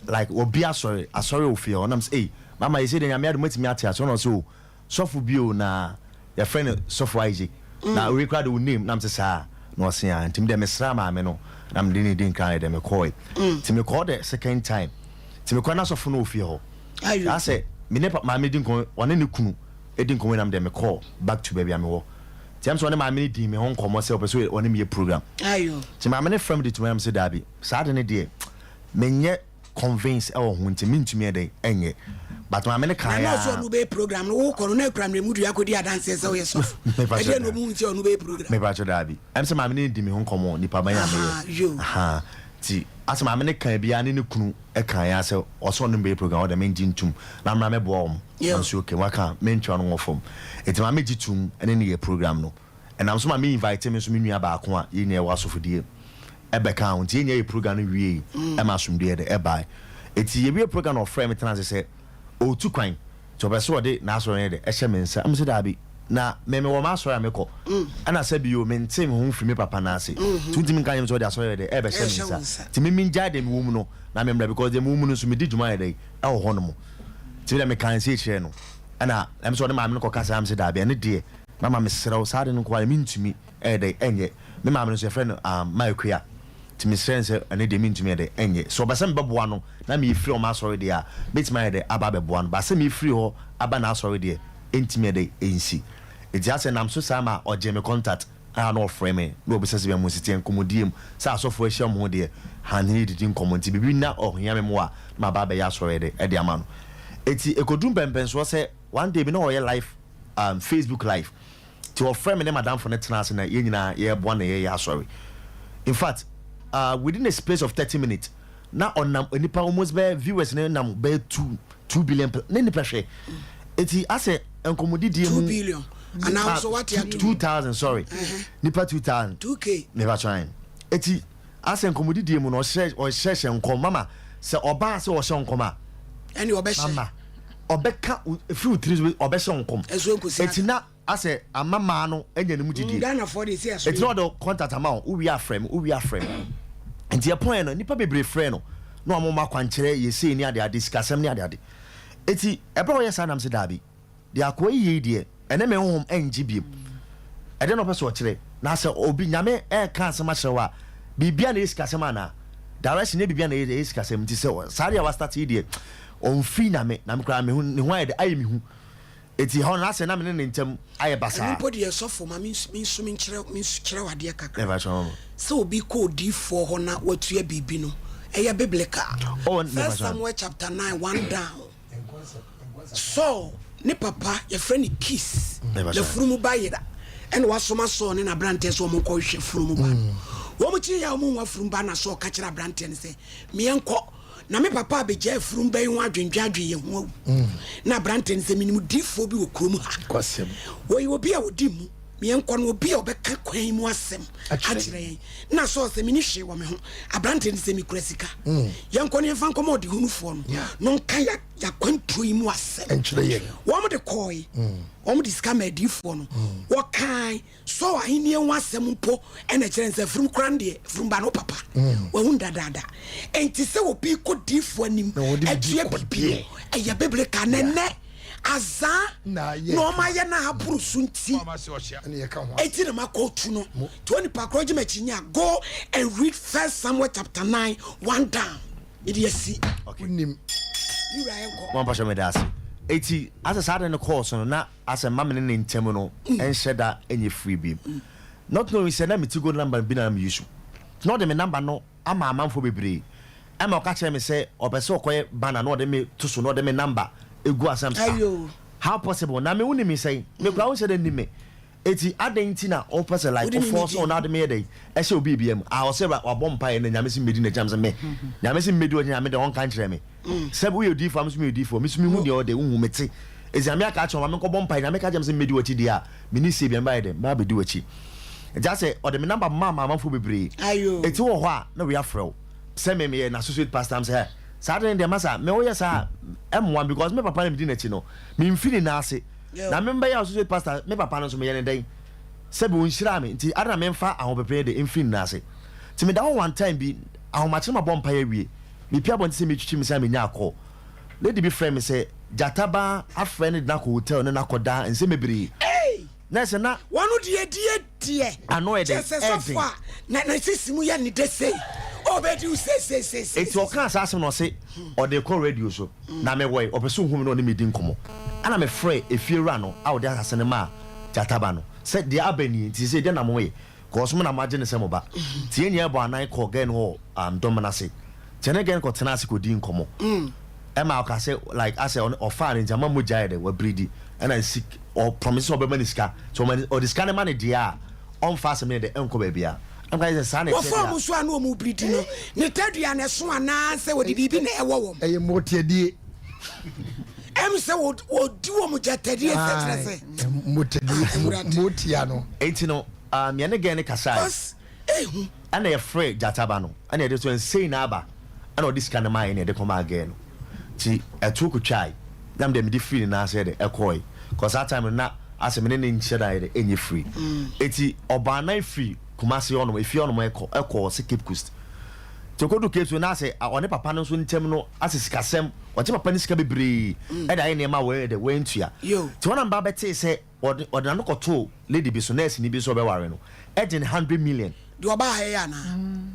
like obi asɔre, asɔre wɔ fie hɔ. Na m sɛ, "Ei, mama yɛsɛ deɛ Nyame adom atumi ate asɔre." Na ɔsɛ o, sɔfo bi o na yɛfrɛ no Sɔfo Isaac. Na oyi koraa de wo name na m sɛ saa. Na ɔse a, nti mede mesra maame no na mede ne di nkran yɛ dɛ mekɔe. Nti mekɔɔ the second time. Nti mekɔɛ na sɔfo no wɔ fie hɔ. Ayo. Na sɛ me ne maame di nkɔmmɔ, ɔne ne kunu di nkɔmmɔ na mede mekɔɔ back to baabi a mewɔ. Nti ɛm sɛ ɔne maame no di me ho nkɔmmɔ sɛ ɔpɛ sɛ ɔne me yɛ program. Ayo. Nti maame no frɛ me de tuma na me sɛ daabi. Saa de ne deɛ menyɛ convince ɛwɔ ho nti mentumi ɛdɛn ɛnyɛ. But maame no kan Na na ɔsɛ ya. ɔno bɛyɛ program no wokɔ no na akura mmerɛ mu dua akɔdi adanseɛ sɛ woyɛ sɔfo. Mepa Ɛdeɛ kyɛ na ɔmu hu sɛ ɔno bɛyɛ program. Mepa kyɛ daabi. Ɛm sɛ maame no di me ho nkɔmmɔ nipa bɛn a Aha, meyɛ. yo. Aha. Nti asɛ maame no kan biara ne ne kunu ɛkan ya sɛ ɔsɛ ɔno bɛyɛ program ɔde mengye ntum na mmra mɛboa wɔn. Yo. Na nso okay waka mentwa no wɔ fam. Nti maame gye tum ɛne ne yɛ program no. Ɛnam so maame invite me nso me nua baako a yɛn nyinaa ɛwɔ asɔfodie ɛbɛka ho. Nti yɛn nyinaa yɛ program no wie ɛma asomdue de ɛbae. Nti yɛwie program no ɔfrɛ me tena ase sɛ ɔretu kwan. Nti ɔpɛ sɛ ɔde n'asɔre no de ɛhyɛ me nsa. Ɛmu sɛ daabi. Na me mewɔ m'asɔre a mekɔ. Ɛna sɛ bio mente me ho mfiri me papa n'ase. Nti wontumi nka nyɛ sɛ ɔde asɔre de ɛbɛhyɛ me Ɛhyɛ wo nsa. nsa. Nti me mengyae deɛ mewɔ mu no na memmra because deɛ mewɔ mu no nso medi dwuma yɛ dɛ ɛwɔ hɔ nom. Nti me deɛ meka nsi kyerɛ no. Ɛna ɛm sɛ ɔne maame no kɔka saa m sɛ daabi ɛne deɛ mama mesrɛ wo saa de no nko ara mentumi ɛyɛ dɛ ɛnyɛ. Me maame no nso yɛfrɛ no Maakua. Nti mesrɛ no sɛ ɛne deɛ mentumi ɛyɛ dɛ ɛnyɛ. Sɛ ɔbɛ sɛ mebɛboa no na meyɛfiri ɔmo asɔre deɛ a mɛtumi ayɛ dɛ aba abɛboa no. Ba sɛ mefiri hɔ aba n'asɔre deɛ ɛntumi ɛyɛ dɛ ɛnsi. Nti asɛ nam so saa ma ɔgye me contact a na ɔfrɛ me na ɔbisa sɛ bia mo nsiteɛ nkɔmmɔdie mu sɛ asɔfoɔ ahyia mo ho deɛ hane didi nkɔmmɔ nti biribi na ɔhia me mo a na maba abɛyɛ asɔre de ɛde ama no. Eti ɛkɔdu mpɛmpɛnsoɔ sɛ one day bi na ɔyɛ live. Facebook live. Nti ɔfrɛ me ne madamfo no tena ase na yɛn nyinaa yɛreboa na yɛyɛ asɔre. In fact, within a space of 30 minutes, na ɔnam nipa almost bɛyɛ viewers ne nam bɛyɛ 2 billion ne nipa hwɛ. Eti asɛ nkɔmɔdidie mu. 2 billion anaa so wate ato? 2,000, sorry, nipa 2,000. 2K. Nipa trying. Eti asɛ nkɔmɔdidie mu no, ɔhyɛhyɛ nkɔm mama sɛ ɔbaa sɛ ɔhyɛ nkɔm a, ɛne ɔbɛhyɛ. Mama ɔbɛka efiri wo tiri so ɔbɛhyɛ nkɔm. Ɛso nkosi. Eti na asɛ ama maa no anya ne mu gyidie. Ghanafoɔ de si ɛso. Eti na ɔde contact ama wo, wowie afrɛ me, wowie afrɛ me. Nti ɛpɔn no, nipa bebree frɛ no na wɔn ma akwankyerɛ yɛsei ne adeade, sikasɛm ne adeade. Eti ɛbɛrɛ ɔyɛ saa nam sɛ daabi deɛ, akoa yi yie deɛ, ɛne me honhom ɛngye biem. Ɛdeɛ na ɔpɛ sɛ ɔkyerɛ na sɛ obi Nyame ɛɛka asɛm akyerɛ wo a, biribia na ɛyɛ sikasɛm anaa direction nyɛ biribia na ɛyɛ sikasɛm. Nti sɛ saa deɛ wastart yi deɛ, ɔmfiri Nyame na mekora me ho ne ho ayɛ de ayɛ me hu. Eti hɔ no asɛ na me ne ne ntam ayɛ Ɛno basaa. mpo deɛ, sɔfo, ma menso menkyerɛ wadeɛ kakra. Ɛfa kyerɛ wo. Sɛ obi kɔ odiifoɔ hɔ na watua biribi no, ɛyɛ biblical. Oh, never First saw. Samuel chapter 9 1 down, Saul ne papa yɛfrɛ no Kis. Never Na saw. funumu ba yera, ɛna wasoma Saul ne n'aberanteɛ sɛ ɔmo nkɔhwehwɛ funumu ba no. Wɔn kyi yɛ a ɔmo nwa funumu ba, na Saul ka kyerɛ aberanteɛ no sɛ, "Meɛnkɔ na me papa abɛgya afunumu ba yi ho adwendwen adwen yɛn ho awu." Na aberanteɛ no sɛ, "Menim diifoɔ bi wɔ kurom ha. Kwasɛm. Wɔyɛ obi a wɔdi mu. Meɛnkɔ no, obi a ɔbɛka kwan yi mu asɛm akyerɛ akyerɛ yɛn." Na sɛ ɔsɛ mene hwee wɔ me ho, aberanteɛ no sɛ, "Mekura sika, yɛnkɔ no, yɛmfa nkɔma ɔde hunufoɔ no na ɔnka yɛakwantuo yi mu asɛm ɛnkyerɛ yɛn." Wɔn de kɔɔe, wɔn de sika ma adiifoɔ no, wɔkae sɔ ahenni ho asɛm mpo, ɛna kyerɛ sɛ furum kora no deɛ, furum ba no papa wahu dadaada. Enti sɛ obi kɔ diifoɔ anim Na wɔde biribi atua kɔ bibi deɛ. no, ɛyɛ biblical. Na ɛnɛ azaa Na ayɛ na ɔma yɛ no aboro so nti ɛne yɛka ho. Eti na makɔ tu no nti onipa korɔ gye m'akyi nya, go and read First Samuel chapter 9 1 down. Mede asi. Wonim. Ne wura, yɛnkɔ. Wɔn mpahyɛ me da ase. Eti asɛ saa de no kɔɔ so no, na asɛ mma me ne ne ntɛm no ɛnhyɛ da ɛnyɛ free bi, not knowing sɛ na me Tigo number bi na me use na ɔde me number no ama amanfoɔ bebree. Ɛma ɔka kyerɛ me sɛ ɔpɛ sɛ ɔkɔyɛ banner na ɔde me to so na ɔde me number egu asɛm sa. Ayo. How possible? Na me wo ni mi sɛn? Me kura wo nhyɛ dɛ ni me. Eti adan ti na ɔpɛ sɛ like Wode me ɔfɔ ni so ɔna ade me yɛ dɛ ɛhyɛ obi bia mu a ɔsɛ wabɔ mpa yɛ na Nyame si mmedi n'akyi am sɛ me Nyame si mmedi ɔkyɛ. Nyame de ɔnka nkyerɛ me sɛ woyɛ odiifo a, me so meyɛ odiifo, me so mehu deɛ ɔde wohu me te. Eti Nyame aka akyerɛ ɔma menkɔbɔ mpa yɛ. Nyame ka kyerɛ me sɛ mmedi w'akyi deɛ a, meni sie bia mbayɛ dɛ mbaa bɛdi w'akyi. Nti asɛ ɔde me number maa amanfoɔ bebree. Ayo. Eti wɔ hɔ a na wei afrɛ wo sɛ me meyɛ n'associate pastor am sɛ, "Ɛ, saa de ne deɛ masa me woyɛ saa ɛmmoa me because me papa na medi n'akyi no, memfi ne nan ase na me mbɛyɛ associate pastor. Me papa no nso meyɛ ne dɛn sɛbi ɔnhyiraa me nti ade na memfa ahopepere de mfiri ne nan ase." Nti meda hɔ one time bi ahomakye no, mabɔ mpaeɛ awie, mepia abɔnten sɛ metwitwi me sɛ menya akɔ, lady bi frɛ me sɛ gyata ba afrɛ no de no akɔ hotel ne no akɔda nsɛm bebree. Ei! Na ɛsɛ na wɔn deɛ die deɛ ano yɛ kyɛ dɛn sɛ ɛden sɔfo a na sisi mu yɛ ne de sei ɔbɛdi wo seiseiseisei. Eti ɔkaa saa asɛm na ɔse ɔde kɔ radio so na mewɔe, ɔpɛ sɛ ohu me na ɔne me di nkɔmmɔ. Ɛna mefrɛ efiewura no a ɔde asase no maa gyataba no sɛ deɛ aba nie, nti sɛ deɛ na moyɛ kɔɔ so mo na moagye ne sɛ mo ba. Nti yɛn nyinaa bɔ anan kɔɔ gɛn hɔ dɔm no ase. Nti ɛne gɛn kɔtena ase kɔdi nkɔmmɔ ɛma ɔka sɛ like asɛ ɔfaa no nti ama mogya yɛ dɛ wabiridi, ɛna si ɔpromise sɛ ɔbɛma ne sika nti ɔde sika no ma ne deɛ a, ɔmfa asɛm no yɛ dɛ ɛnkɔ baabi a ɛmka sɛ saa na ɛkyɛ wɔfa deɛ a. ɔmo so a na ɔmo biridi no ne tadua na ɛso anaa sɛ wɔde biribi na ɛwɔ wɔm. Ɛyɛ mmɔtɛdie. Ɛm sɛ wɔdi wɔn gyatadie sɛ kyerɛ sɛ mmɔtɛdie. Awurade. Mmɔtia no. Enti no yɛne gɛn ne kasae. Cause ehu. Ɛna yɛfrɛ gyataba no, ɛna yɛde so nsei na aba, ɛna ɔde sika no maa yɛn na yɛde kɔmaa gɛn no. Nti ɛto kotwae na mede firi ne nan ase yɛde ɛkɔe, cause that time no na asɛ mene ne nhyɛ da yɛde ɛnyɛ firi. Eti ɔbaa nan firi Kumase hɔnom, efie hɔnom ɛkɔ sɛ Cape Coast. Nti okodu Cape Coast na asɛ ɔne papa no nso ntɛm no asɛ sikasɛm, ɔgye papa no sika bebree ɛde ayɛ nneɛma a wɔyɛ dɛ wɔntua. Yo. Nti wɔn ba bɛtee sɛ ɔde n'ano kɔtoo lady bi so, nurse ni bi so, ɔbɛware no, ɛgye ne 100 million. Deɛ ɔbaa ha yi anaa?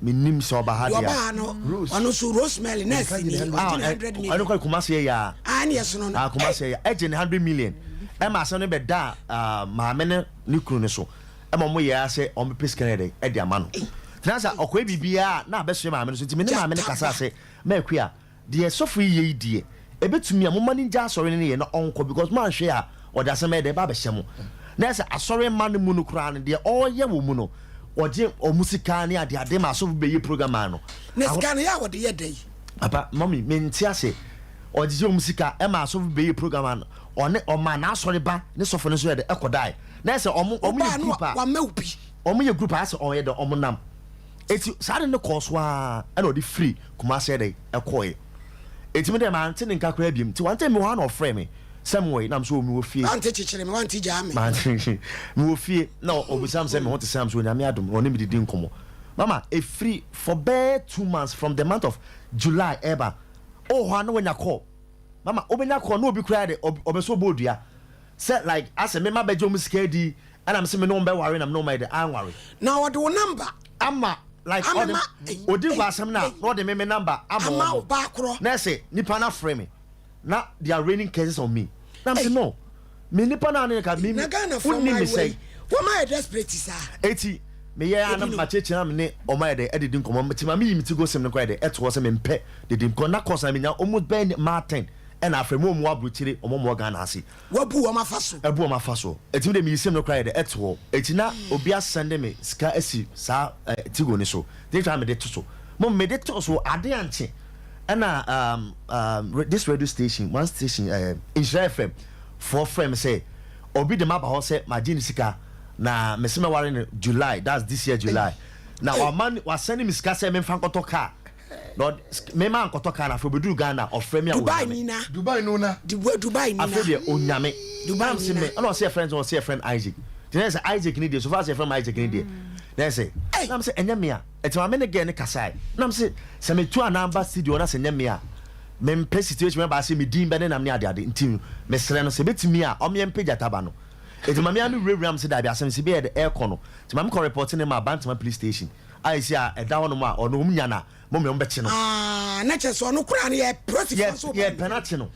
Menim sɛ ɔba ha deɛ deɛ ɔbaa ha no, ɔno nso Rosemary nurse ni, ɔgye ne 100 million. Ɔno kɔ Kumase yɛ yaa. Ah, ne yɛ sono no. Ah, Kumase yɛ ɛgye ne 100 million. Ɛma asɛm no bɛda maame ne ne kunu no so, ɛma ɔmo yɛ sɛ ɔmo bɛpɛ sika no yɛ dɛ ɛde ama no. Tena sɛ ɔkɔɛ biribiara na abɛsoɛ maame no so. Nti me ne maame no kasa sɛ mɛɛkue a deɛ sɔfo yi yɛ yi deɛ, ebɛtumi a moma no ngya asɔre no ne yɛ na ɔnkɔ, because moanhwɛ a ɔde asɛm ɛyɛ dɛ ɛba abɛhyɛ mo. Na ɛsɛ asɔre mma no mu no koraa no deɛ ɔreyɛ wɔ mu no ɔgye ɔmo sika ne ade ade ma asɔfo bɛyɛ program ano. Na sika no yɛ a wɔde yɛ dɛ yi. Papa mummy mente ase ɔgyegye ɔmo sika ɛma asɔfo bɛyɛ program ano ɔne ɔma n'asɔre ba ne sɔfo no nso yɛ dɛ ɛkɔ dae na ɛsɛ ɔmo ɔmo yɛ group a ɔmo yɛ group a asɛ ɔyɛ dɛ ɔmo nam eti saa de ne kɔɔ so aa ɛna ɔde firi Kumasi yɛ dɛ ɛkɔɛ eti mi dɛ maa nte ne nka koraa biem ti wante mi hɔ ana ɔfrɛ mi sɛ mo wɔ yi na mi so mi wɔ fie wante kyekyere mi wante gyaa mi mante mi wɔ fie na ɔbisa mi sɛ mi ho te sɛ mi so Onyame adom ɔne mi didi nkɔmɔ mama efiri for bɛɛ 2 months from the month of July ɛba ɔwɔ hɔ a na wanya call. Mama, wobɛnya call na obi koraa de ɔbɛ so ɔbɔ odua sɛ like asɛ mema bɛgye ɔmo sika di ɛna mi sɛ mi ne wɔn bɛware na mi ne wɔn ayɛ de anware. Na ɔde wo number ama like ɔde odi nkɔ asɛm na na ɔde me me number ama wɔn ɔbaa korɔ na ɛsɛ nipa na frɛ me na they are raining curses on me na mi sɛ no, mi nipa na ne ka mi na Ghana fɔ wonni mi sɛ wɔn ayɛ desperate saa. Eti meyɛ ana ma kyerɛkyerɛ na me ne ɔmo ayɛ dɛ ɛdidi nkɔmɔ ti ma mi yi mi ti go sim no kɔ ayɛ dɛ ɛto hɔ sɛ mi mpɛ didi nkɔ na kɔs na mi nya almost bɛn maa 10 ɛna afɛ mu ɔmo aburokyire ɔmo mo wɔ Ghana ase. Wabu wɔn afa so. Ɛbu wɔn afa so. Eti mi de mi yi sim no kora yɛ dɛ ɛto hɔ. Eti na obi asɛnde mi sika esi saa Tigo ni so de twa mi de to so mo mi de to so ade ankye ɛna this radio station, one station, Nhyira FM foɔ frɛ mi sɛ obi de ma ba hɔ sɛ ma gye ne sika na mesi mɛ ware no July, that's this year July, na wama wasɛnde mi sika sɛ memfa nkɔtɔ car na mema nkɔtɔ car na afei obeduru Ghana ɔfrɛ mi a Dubai onyame. Nina. Dubai no na. Dubai nina. Afei deɛ onyame. Dubai Nam se nina. me ɛna ɔsɛ yɛfrɛ no sɛ ɔsɛ yɛfrɛ no Isaac nti na yɛ sɛ Isaac ni deɛ so far as yɛfrɛ no Isaac ni deɛ na yɛ sɛ nam sɛ ɛnyɛ me a ɛti maame ne girl ne kasae nam sɛ sɛ metu anaa ba studio na sɛ ɛnyɛ me a mempɛ situation mɛba sɛ me din bɛ ne nam ne ade ade nti mesrɛ no sɛ bɛtumi a ɔmeɛ mpɛ gyataba no. Ɛti maame a me wurawura m sɛ daabi asɛm sɛ bɛyɛ de ɛɛkɔ no nti maame kɔ report ne ma Bantama Police Station a ɛsi a ɛda hɔ nom a ɔno ɔm nya na mɔmɛ ɔm bɛkye no. Aa, na kyerɛ sɛ ɔno koraa no yɛ prɔsifoɔ nso. Yɛ pɛ no akye no.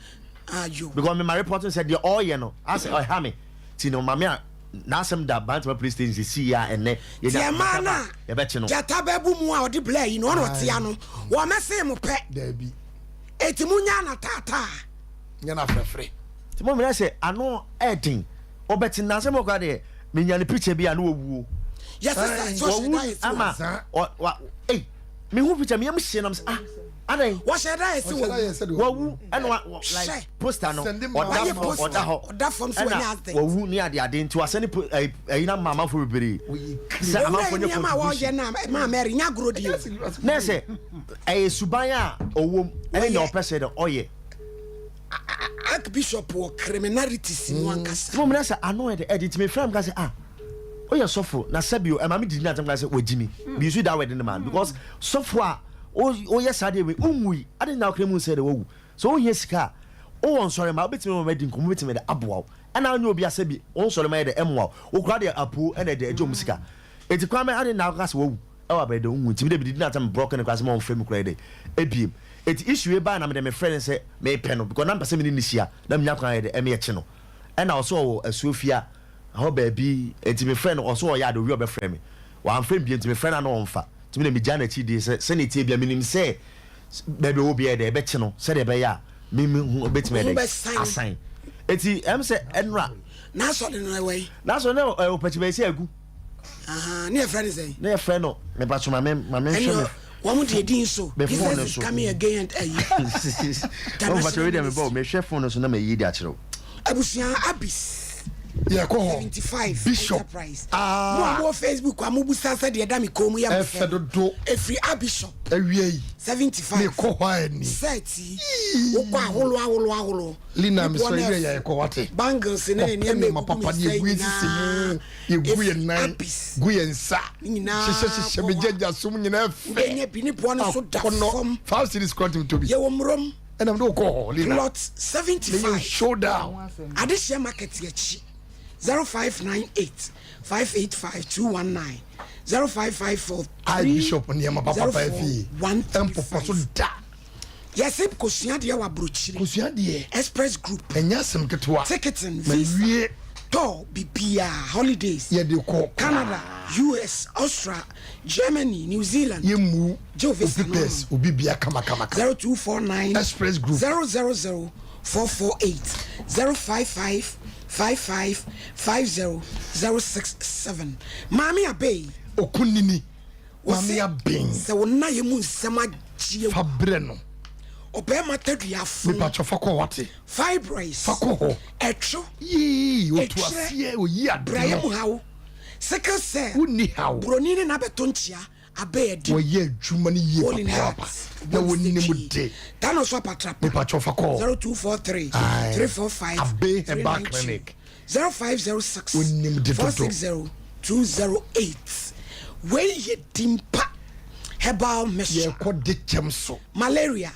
Ayo. Because me ma report sɛ deɛ ɔreyɛ no asɛ ɔha me ti no maame a n'asɛm da Bantama Police Station sisi yɛ a ɛnɛ tiɛ maa na yɛbɛkye no. Gyata bɛbu mu a ɔde bila yi no ɔna ɔtea no wɔmɛse mo pɛ. Daabi. Eti mu nya na taataa. Nyɛ na frɛfrɛ. Nti mo mmerɛ sɛ ano ɛɛden ɔbɛte n'asɛm ɔkora deɛ menya ne picture bi a ne wɔwuo. Yɛsesa sɛ ɔhyɛ da wɔwu yɛ si ama wɔ ɔ wa ei mehu picture meyam hyɛ nam sɛ ah adan wɔhyɛ da yɛ si Ɔhyɛ da yɛ wɔ sɛ deɛ wɔwu ɛna wa Hyɛ. like poster no Send him ɔda Wayɛ fam poster. ɔda hɔ Ɔda fam so ɛna wɔnyɛ accident. wɔwu ne ade ade nti wasɛne po ɛyi ɛyi na ma amanfoɔ bebree sɛ Owura amanfoɔ yi nyɛ nneɛma a wɔyɛ contribution na maa Mary nya agorɔ di o. na sɛ ɛyɛ suban a ɔwɔ mu ɛne nea Wɔyɛ. ɔpɛ sɛ dɛ ɔyɛ. Archbishop wɔ criminalities mu ankasa. Mo mmerɛ sɛ ano yɛ dɛ ɛde nti mefrɛ m ka sɛ ah woyɛ sɔfo na sɛbio ɛma me didi na asɛm ka sɛ wagyi me bi use that word no man because sɔfo a woyɛ saa deɛ wei wonwui ade na wokra mu sɛ dɛ wawu so wohia sika a wowɔ nsɔre ma wobɛtumi ma madi nkɔmmɔ wobɛtumi de aboa wo ɛna wonyɛ obi asɛ bi wo nsɔre ma yɛ dɛ ɛmmoa wo wokora deɛ apuo ɛna ɛde agye wo mu sika ɛnti kwan bɛ ade na woka sɛ wawu ɛwɔ abɛrɛ dɛ wonwu nti mede bididi na asɛm brɔke ne kora sɛ ma ɔmfrɛ mu kora yɛ dɛ ebiem ɛnti issue yi baa na mede mefrɛ ne sɛ mepɛ no because na mpɛ sɛ mene ne hyia na menya kwan yɛ dɛ ɛmeyɛ kye no ɛna ɔsɛ ɔwɔ asuo fie a hɔ baabi nti mefrɛ no ɔsɛ ɔyɛ ade owi ɔbɛfrɛ me wamfrɛ me bio nti mefrɛ no ana ɔmfa nti mene megya n'akyi die sɛ sɛne ɛtie bia menim sɛ baabi ɔwɔ biara dɛ ɛbɛkye no sɛdeɛ ɛbɛyɛ a meme ho bɛtumi Ho ɛdɛ bɛsan. asan eti ɛm sɛ ɛnora N'asɔre no ɛwɔ yi. N'asɔre no ɛwɔ pɛkyi bɛyɛ sɛ agu. Ne yɛfrɛ no sɛn? Ne yɛfrɛ no mepatso ma me ma me nhwɛ ɛne me wɔn deɛ din so. Me phone Jesus no is so. coming again and ayi. Wɔn mpatso wei deɛ mebɔ mehwɛ phone no so na mayi de akyerɛw. Abusua Abis. Yɛkɔ hɔ. 75 Bishop. Enterprise. Ah. Mo a mo wɔ Facebook a mo busa sɛ deɛ ɛda mi kɔn mu yɛ mo Ɛfɛ fɛ. dodo. Efiri Abishop. Awia yi. 75. Mekɔ hɔ a ɛni. Set yi. Wokɔ ahorow ahorow ahorow. Lina Nipa mesɛ no awia ɛfɛ. yɛ yɛkɔ wate. Bangles ne Kɔpɛ nneɛma nneɛma egu papa mi ne nsa yɛgu esisi mu nyinaa. yɛgu yɛn Efiri nan Abis. gu yɛn nsa Ne nyinaa hyehyɛ hyehyɛ kɔ hɔ. megyagya som nyinaa fɛ. Wobɛnya bi ne boɔ no so da Akɔnɔ. fam. 5 cedis kora tumi tobi. Yɛwɔ Murom. Ɛnam de wokɔ hɔ Lina. Plot Ne yɛ 75. showdown. Adehyɛ market akyi 0598 585 219 0554 I Bishop nneɛma papa fie. Ɛmpopɔ so da. Yɛsɛ kosua deɛ wɔ aburokyire. Kosua deɛ. Express Group. Ɛnyɛ asɛm ketewa. Ticketing, Ma visa, wie. tour, bibia, holidays. Yɛde kɔ. Canada, US, Austria, Germany, New Zealand. Yɛmu Joe visa obi pɛs obi bia kama kama kama. 0249 Express Group. 000 448 055. 55 50 067. Maame Abey. Okunini. Wɔse Maame Aben. sɛ wo nna yɛ mu nsɛm agye Fa brɛ no. Ɔbarima tadua fo. Mepakyɛ fa kɔ wate. Fibroids. Fa kɔ hɔ. Ɛtwo. Yii otu Ɛtwerɛ. aseɛ oyi ade Brayɛ no. mu haw. Sickle cell. Wonni haw. Buroni ne n'abɛto nkyea. Abɛ adi. Wɔyɛ adwuma no yie Hole in papaapa. heart. Na wɔnim de. Tano so apatrapa. Mepakyɛ fa kɔ. 0243 Aye. 345 Abe Herbal 392. Clinic. 0506 Onim de dodo. 460 208. Wei yɛ Dimpa Herbal Mixture. Yɛkɔ de kyɛm so. Malaria,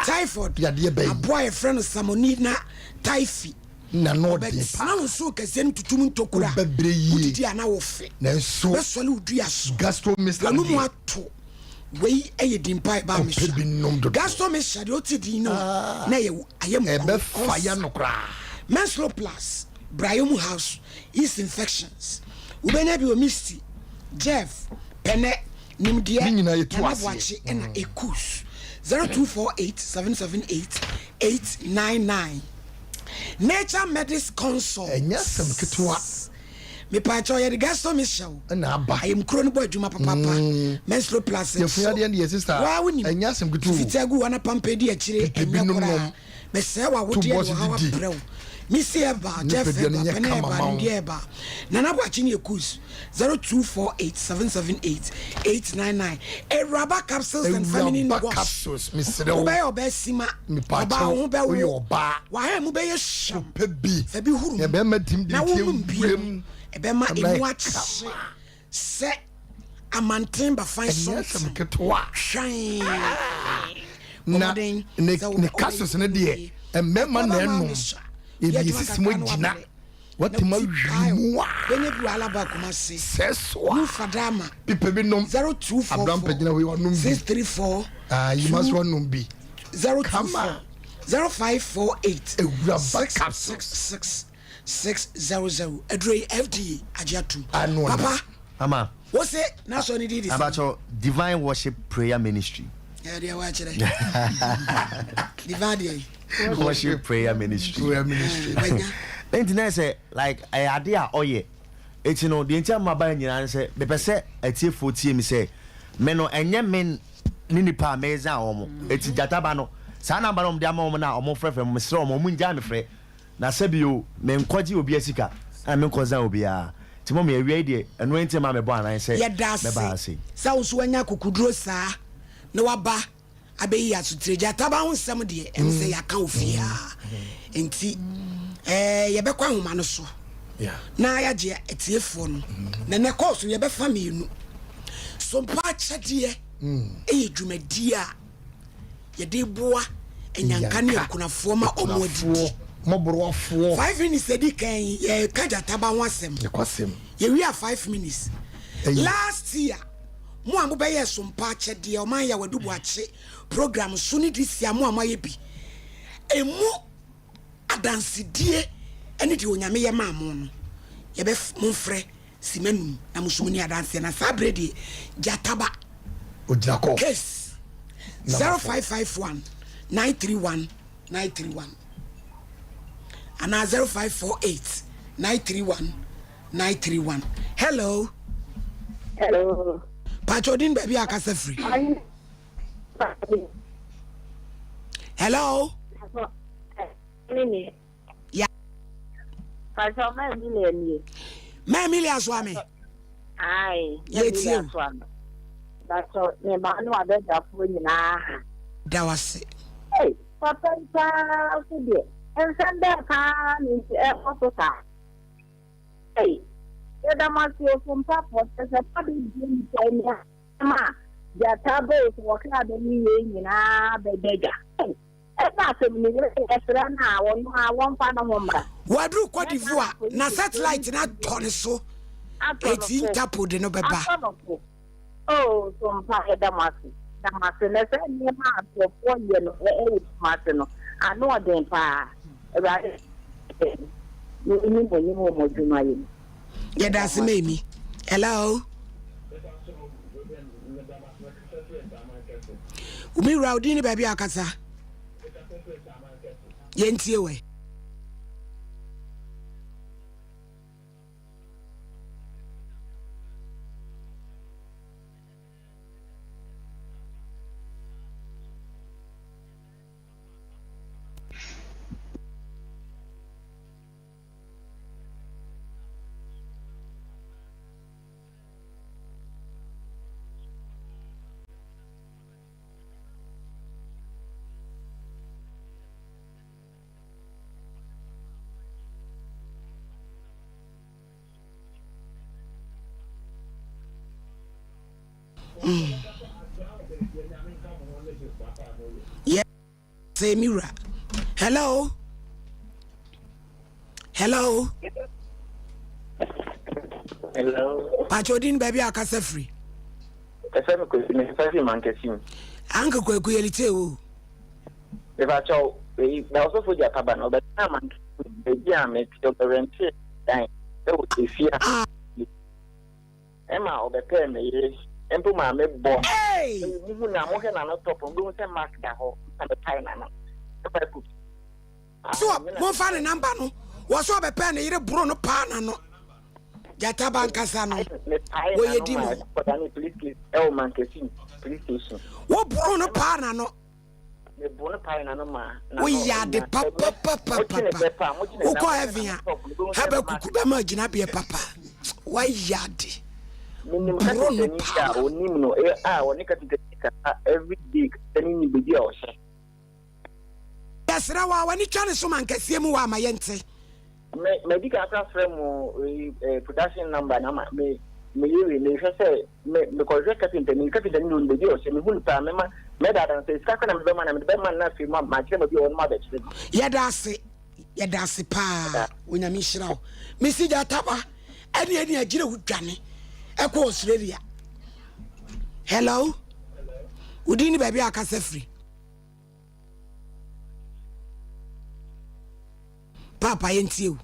typhoid, Yadeɛ bɛyi. aboa a yɛfrɛ no Salmonella typhi. Na no ɔden Bɛtena paa. wo nsuo kɛseɛ no tutum ntokura. Wobɛbrɛ yie. Wodidi a na wofe. Nanso Bɛsɔle wo dua so. gastro mixture W'ano mu deɛ. ato. Wei yɛ Dimpa Herbal Kɔpɛ Mixture. bi nom dodo. Gastro mixture deɛ wote din no a, na ɛyɛ ayɛ mu kuro. Ɛbɛfa ya no koraa. Menstrual Plus, Brayɛ mu house, yeast infections. Wobɛnya bi wɔ Misty, Jeff, Pɛnɛ, Nimdeɛ, Ne nyinaa yɛtu Nana aseɛ. Boakye ɛna Ekus. 0248 778 899. Nature Medics Consult. Ɛnyɛ asɛm ketewa. Mepaakyɛw yɛde gastro mixture o. Ɛna aba. Ayɛmkuro no bɔ adwuma papaapa. Menstrual Plus Yɛfun adeɛ no yɛ sister. Waa wonim. Ɛnyɛ asɛm ketewa o. Fitaa gu hɔ na pampa di akyire Pepɛ bi ɛnyɛ nom koraa. nom. Mesɛe w'awodeɛ To de bɔs ɔhaw didi. abrɛ wo. Missy Herbal, Jeff Nipadua no Herbal, nyɛ Pene kama Herbal, ma wo. Nimdeɛ Herbal. Nana Boakye ne Ekus. 0248 778 899. Awuraba capsules and feminine Awuraba wash. capsules mesrɛ wo. Wobɛyɛ ɔbaa sima. Mepaakyɛw, Ɔbaa wo ho bɛwo. woyɛ ɔbaa. W'ahan mu bɛyɛ hyam. Pɛ bi. Fa bi huru mu. Yɛ bɛrima tim de Na tie wonom bie wuram. no, ɛbɛma Ɛbɛyɛ emu akyehye sɛ amanten bafan Ɛnyɛ asɛm sɔnten. ketewa. Hwan. Na Bɔmmɔden ne sɛ wo- ne capsules no deɛ mmarima na ɛnom. Yɛde yɛsisi mu agyina. Watumi awi mu a. Bɛnya bi wɔ Alaba Kumasi. Sɛ so a. Nufadama. Pepɛ bi nom. 0244 Abrampa gyina hɔ yi wanom bi. 634 Ah, yima so wanom bi. 024 Kama. 0548 Awuraba capsules. 666 600. Aduro yi FDA agye atom. Ano na. Papa, Mama. wo se n'asɔ ne di di sɛ. Abacho Divine Worship Prayer Ministry. Ɛdeɛ wakyerɛ. Divine deɛ yi. Worship Prayer Ministry. Prayer Ministry. Wanya. Nti na sɛ like ɛyɛ ade a ɔyɛ. Eti no deɛ nti ama ba nyinaa ne sɛ mepɛ sɛ atiefoɔ tie mi sɛ me no ɛnyɛ me ne nipa a mɛza wɔn. Eti gyataba no saa namba na wɔn de ama wɔn na wɔn frɛfrɛ mo mesrɛ wɔn wɔn ngyaa me frɛ. Na sɛbi o me nkɔgye obi asika ɛna me nkɔza obiara. Nti mo mi awia yi deɛ ɛno nti ma mebɔ anan sɛ Yɛda mɛba ase ase. sɛ wo nso wanya akokoduro saa na waba abɛyi asotire. Gyataba ho nsɛm deɛ ɛne sɛ yɛaka wo fie a nti yɛbɛkɔ ahoma no so na yɛagye atiefoɔ no. Na nɛ kɔɔ so yɛbɛfa mmienu. Sompa akyɛdeɛ ɛyɛ dwumadie a yɛde boa anyanka ne akunafoɔ ma ɔmo adidi. Mɔborɔfoɔ. 5 minutes adi kan yɛka gyataba ho asɛm. Yɛkɔ Yɛwi a 5 minutes. Ɛyi. Last year mo a mobɛyɛ sompa akyɛdeɛ ɔman yɛ wadu boakye program so ne this year mo a moayɛ bi emu adansedie ɛne deɛ Onyame yɛ maa mo no yɛbɛ momfrɛ simanum na mo so mo ni adanseɛ na saa berɛ deɛ gyataba Ogyina kɔ. Case Number 4. 0551 931 931 anaa 0548 931 931. Hello. Hello. Pacho din baabi a akasa firi. Hello. Ya. Pacho ma Emilia nie. Ma Emilia so ame. Ai. Yɛtie o. Pacho ne ma no abɛdafoɔ nyinaa ha. Da wase. Ei, papa yi paa so deɛ. Nsɛm bɛɛ paa ne nti ɛkɔ so saa. Ei, yɛda mo ase o sompafoɔ sɛ sɛ pa bi die nipa ani a ma gyata bɛyɛ sɛ wɔkra bɛ ne yɛ nyinaa bɛda dwa. Ei, ɛna asɛm ne yɛ yɛsrɛ no a wɔno a wɔmfa ne ho mmra. Waduru Cote d'Ivoire na satellite na atɔ ne so. Atɔ no Eti so. Interpol de no bɛba. Atɔ no so. Oh, sompa yɛda mo ase. Da mo ase na sɛ nneɛma a nkurɔfoɔ yɛ no ɛwɔ kuma ase no ano ɔden paa. Awurade ne mo nyim wɔ mo adwuma yi mu. Yɛda ase ma Emi. Hello. Omi wura odin ne baabi a akasa. Yɛntie wɛ. Yɛ sɛ mi wura. Hello. Hello. Hello. Pàtó odin baabi a akasa firi. Ɛfɛ mi kwesi mi nsa fi mankasi mu. Anka kwaku yɛ lite o. Mepakyɛw, eyi, na ɔsɔfo Gyataba no, ɔbɛtenaa mankasi mu baabi a mete, ɔbɛrɛntee dan wɔ efie a Ɛma ɔbɛpɛɛ me yere mpo maa me bɔ no. Muhu no a, mohwɛ n'ano tɔpɔ, mubehu sɛ mark da hɔ na mepae n'ano. Ɛma ɛkɔ bi. So momfa ne namba no. Wɔ so ɔbɛpɛɛ ne yere boro no paa n'ano. Gyata ba nkasa no. Mepae Wɔyɛ n'ano di ma mu. ɛkɔda ne police case ɛwɔ Mankessim police station. Wo boro no paa n'ano. Woyɛ ade papapapapa. Wokɔ heaven a, Habakkuk bɛma gyinabeɛ papa. Woayɛ ade. Menim Boro no kapentani bi paa. a onim no a ɔne kapentani kasa everyday kapentani nim baabi a ɔhyɛ. Yɛsrɛ wo a w'ani twa ne so ma nkɛseɛ mu wɔ ama yɛnte. Me madi kan akora frɛ mo eyi eh, production number na ma me meyɛ wei mehwɛ sɛ me mekɔhwɛ kapinta ni kapinta ni de baabi a ɔhyɛ mehu no paa mɛma mɛda adan sɛ sika kora na mebɛma na mede bɛma no na afei ma makyerɛ baabi a ɔwɔ no mabɛkyerɛ no. Yɛda ase yɛda ase paa Onyame nhyira wo. Mesi Gyataba ɛne ɛne agyina wo dwane ɛkɔ Australia. Hello wodin ne baabi a akasa firi. Paapa yɛntie o.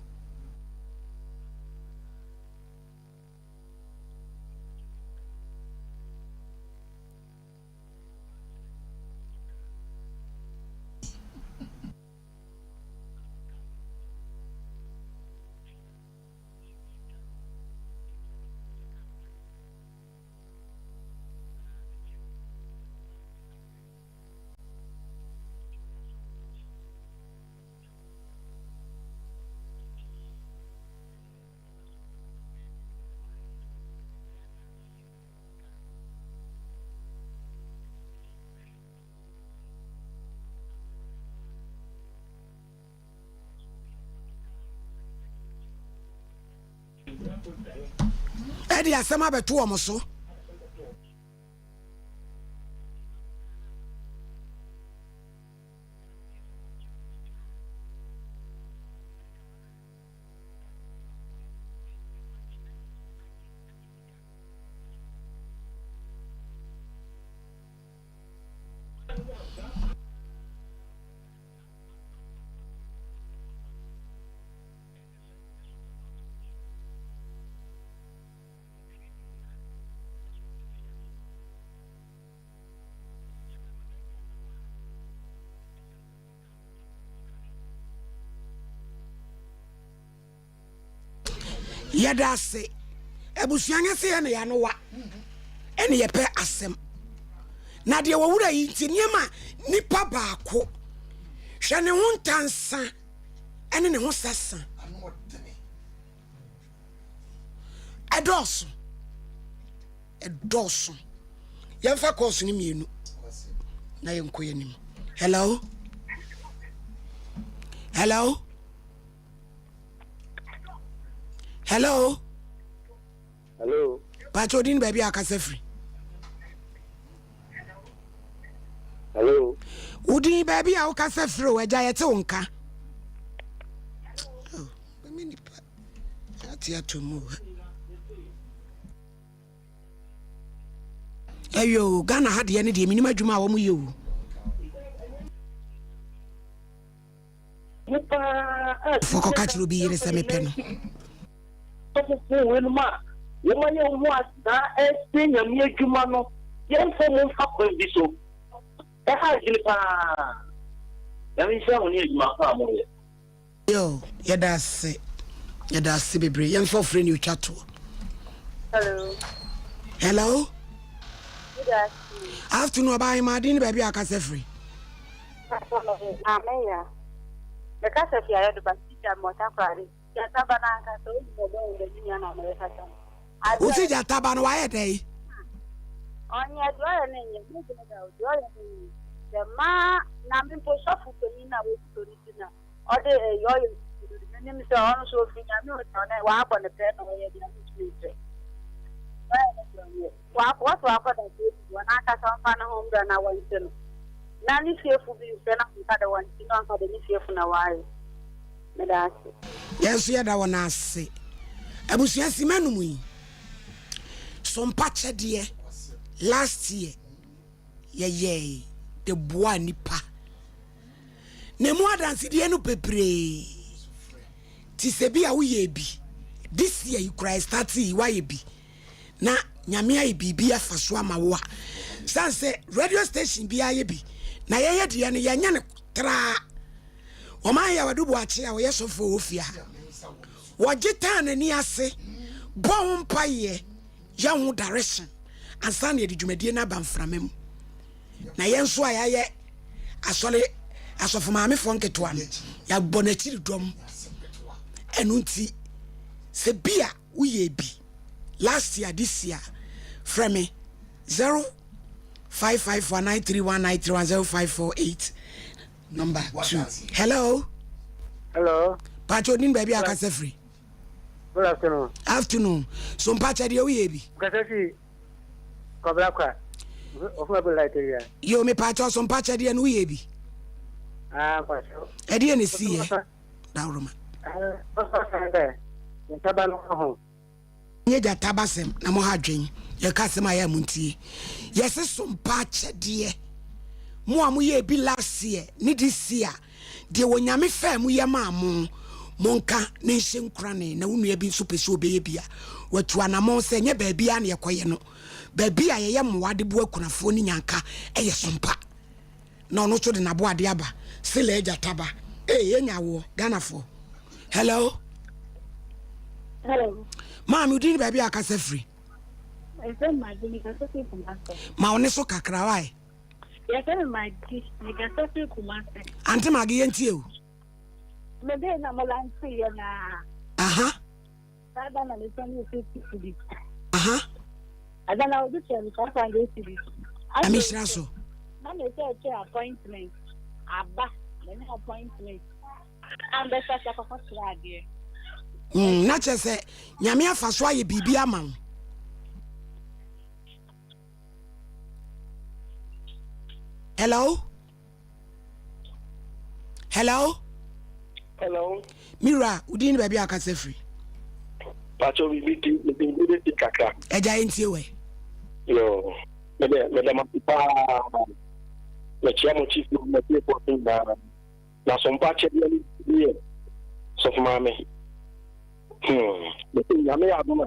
Ɛde asɛm abɛto wɔn so. Yɛda ase. Abusua nyɛ sɛ yɛne yɛano wa ɛne yɛpɛ asɛm. Na deɛ wɔwura yi nti nneɛma nipa baako hwɛ ne ho ntansa ɛne ne ho sasa ɛdɔɔso. Ɛdɔɔso. Yɛmfa kɔɔso no mmienu na yɛnkɔ yɛn anim. Hello? Hello? Hello? Hello? Pakyɛ odin baabi a akasa firi. Hello? Wodin baabi a wokasa firi o, agya yɛte wo nka. Oh, bɛmɛ nipa ate ato mu. Ɛyɛ o, Ghana ha deɛ ne deɛ menim adwuma a wɔn yɛ o. Fo kɔka kyerɛ obi yere sɛ mepɛ no. Sɔfofo weinom a wɔayɛ wɔn ho asaa ɛresua Nyame adwuma no, yɛmfa wɔn mfa kwan bi so. Ɛha adwene paa. Nyame nhyira mo ne adwuma pa a moyɛ. Yo, yɛda ase. Yɛda ase bebree. Yɛmfa ɔfrɛ ni otwa toɔ. Hello. Hello. Good afternoon. Afternoon, ɔbaa ahema ade ne baabi a akasa firi. Maame ya. Mekasa fi ayɛ do ba teacher mɔta korade. Gyata ba no ankasa onim ɔbɛn wo dɛ me nua na merekasa no. Wosi gyata ba no wayɛ dɛ? Ɔnyɛ deɛ ɔyɛ no nyɛ me deɛ da o deɛ ɔyɛ no nyɛ dɛ maa na me mpo sɔfo panyin na wɔkuto ne ti na ɔde ɛyɛ ɔyɛ menim sɛ ɔno so ofiri nyame o sɛ ɔne wabɔ ne pɛ na ɔyɛ deɛ mentumi nkyerɛ. Ɔyɛ ne deɛ ɔnyɛ. Wɔso akɔ da sɛ ebi wɔ n'ankasa ɔmfa ne ho mbra na wɔnkye no. Na ne fiefo bi mfrɛ na wɔnka dɛ wɔnkye no ɔnka dɛ ne fiefo na wɔayɛ. Meda ase. Yɛn nso yɛda wɔn ase. Abusua simma num yi so mpa kyɛdeɛ last year yɛyɛe de boa nipa na emu adansedie no bebree ti sɛ bi a woyɛ bi this year yi koraa start yi woayɛ bi na nyame ayɛ biribi afa so ama wo a san sɛ radio station bi ayɛ bi na yɛyɛ deɛ no yɛnyɛ no traa wɔn ayɛ wɔde bu akye a wɔyɛ sɔfo wɔ fie ha wɔgye taa n'ani ase bɔ ho mpaeɛ yɛ ho direction ansa na yɛde dwumadie no aba mframa mu na yɛn nso a yɛayɛ asɔre asɔfo maamefoɔ nketewa no yɛabɔ n'akyiri dɔm ɛno nti sɛ bi a woyɛ bi last year this year frɛ me 0554931931 0548 number 2. Hello. Hello. Pacho odin baabi a akasa firi? Good afternoon. Afternoon. So mpakyɛ deɛ woyɛ bi? Kasa fi Kɔbla kwa. Ofuma bi light area. Yo, me pakyɛ so mpakyɛ deɛ no woyɛ bi? Ah, mpakyɛ. Ɛdeɛ ne si yɛ dawuroma. Ɔsɔ sɛ ntaba no ho. Nyɛ gyata basɛm na mo ha dwen yɛka asɛm a yɛ a mo ntie. Yɛse so mpakyɛ mo a moyɛ bi last year ne this year deɛ wɔ nyame fɛ mu yɛ maa mo monka ne nhyɛ nkurane na wo nua bi nso pɛ sɛ ɔbɛyɛ bi a watu anammɔn sɛ nyɛ baabi a na yɛkɔyɛ no baabi a yɛyɛ mmoa de boa akunafoɔ ne nyanka ɛyɛ sompa na ɔno nso de n'aboade aba sila agya taba ee yɛnya awoɔ Ghanafoɔ. Hello. Hello. Maame, wodi ne baabi a akasa firi? Ɛsɛ Maggie, mekasa firi Kumasi. Ma wo ne so kakra wae. Yɛfrɛ me Maggie, mekasa firi Kumasi. Ante Maggie, yɛntie o. Mede na mo lante yɛ na. Aha. Saa da na mesɛ ne 50 cedis. Aha. Ada na obi kyerɛ me 500 cedis. Ame hyira so. Na mesɛ ɛkyɛ appointment. Aba, menya appointment. Ambɛsa sɛ kɔkɔ kyerɛ adeɛ. Na kyerɛ sɛ nyame afa so ayɛ biribi ama wo. Hello, hello. Hello. Mira, wodin ne baabi a akasa firi? Pacho bibi ti mede mede ti kakra. Agya yɛntie wɛ. Yo, mede mede ma paa. Mekyia mo chief no mo tie fo nyinaa. Na so mpa kyɛ ne yɛ sɔfo maame. Mese nyame yɛ adom a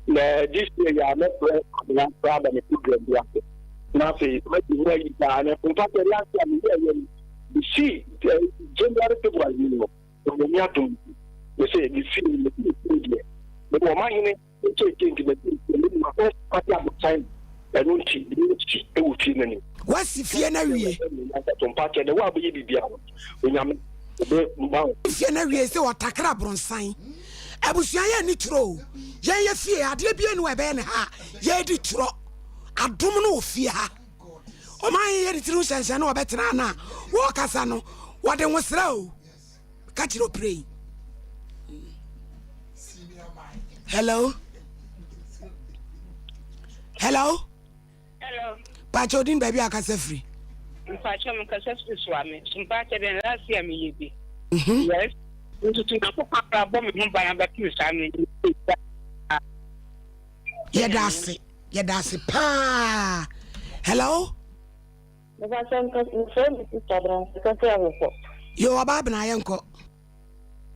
na this year yɛ a mɛfrɛ abena koraa ba me program bi ase. Na afei madi ho ayi paa na mpa kyɛ last year meyɛ yɛ no bisi January, February yi no na nyame adom mese me fie mesi me fie deɛ mede ɔma hene nkyɛnkyɛn nti mesi me fie mede ma first party abotan ɛno nti mesi ɛwɔ fie n'anim. Wasi fie no awie. Mpa kyɛ dɛ wo a bɛyɛ biribiara no onyame ɔbɛ ma wo. Fie no awie sɛ ɔtakra abrɔnsan abusua yɛ ni turo o yɛn yɛ fie adeɛ bie no ɛbɛyɛ ne ha yɛdi turo adom no wɔ fie ha ɔman yɛ ne tiri nhyɛnhyɛn no wɔbɛtena na wɔkasa no wɔde nwosra o ka kyerɛ opire yi. Hello, hello. Hello. Pakyɛ odin baabi a akasa firi? Mpakyɛ mo kasa firi Suame. Mpakyɛ dɛn last year meyɛ bi. Yes. Ntutu Nyankopɔn akora bɔ me ho ban abɛpem saa mmerɛ yi. Yɛda ase, yɛda ase paa. Hello. Mepakyɛ mefrɛ me sister Branse kasa ahokɔ. Yo, ɔbaa bena yɛ nkɔ.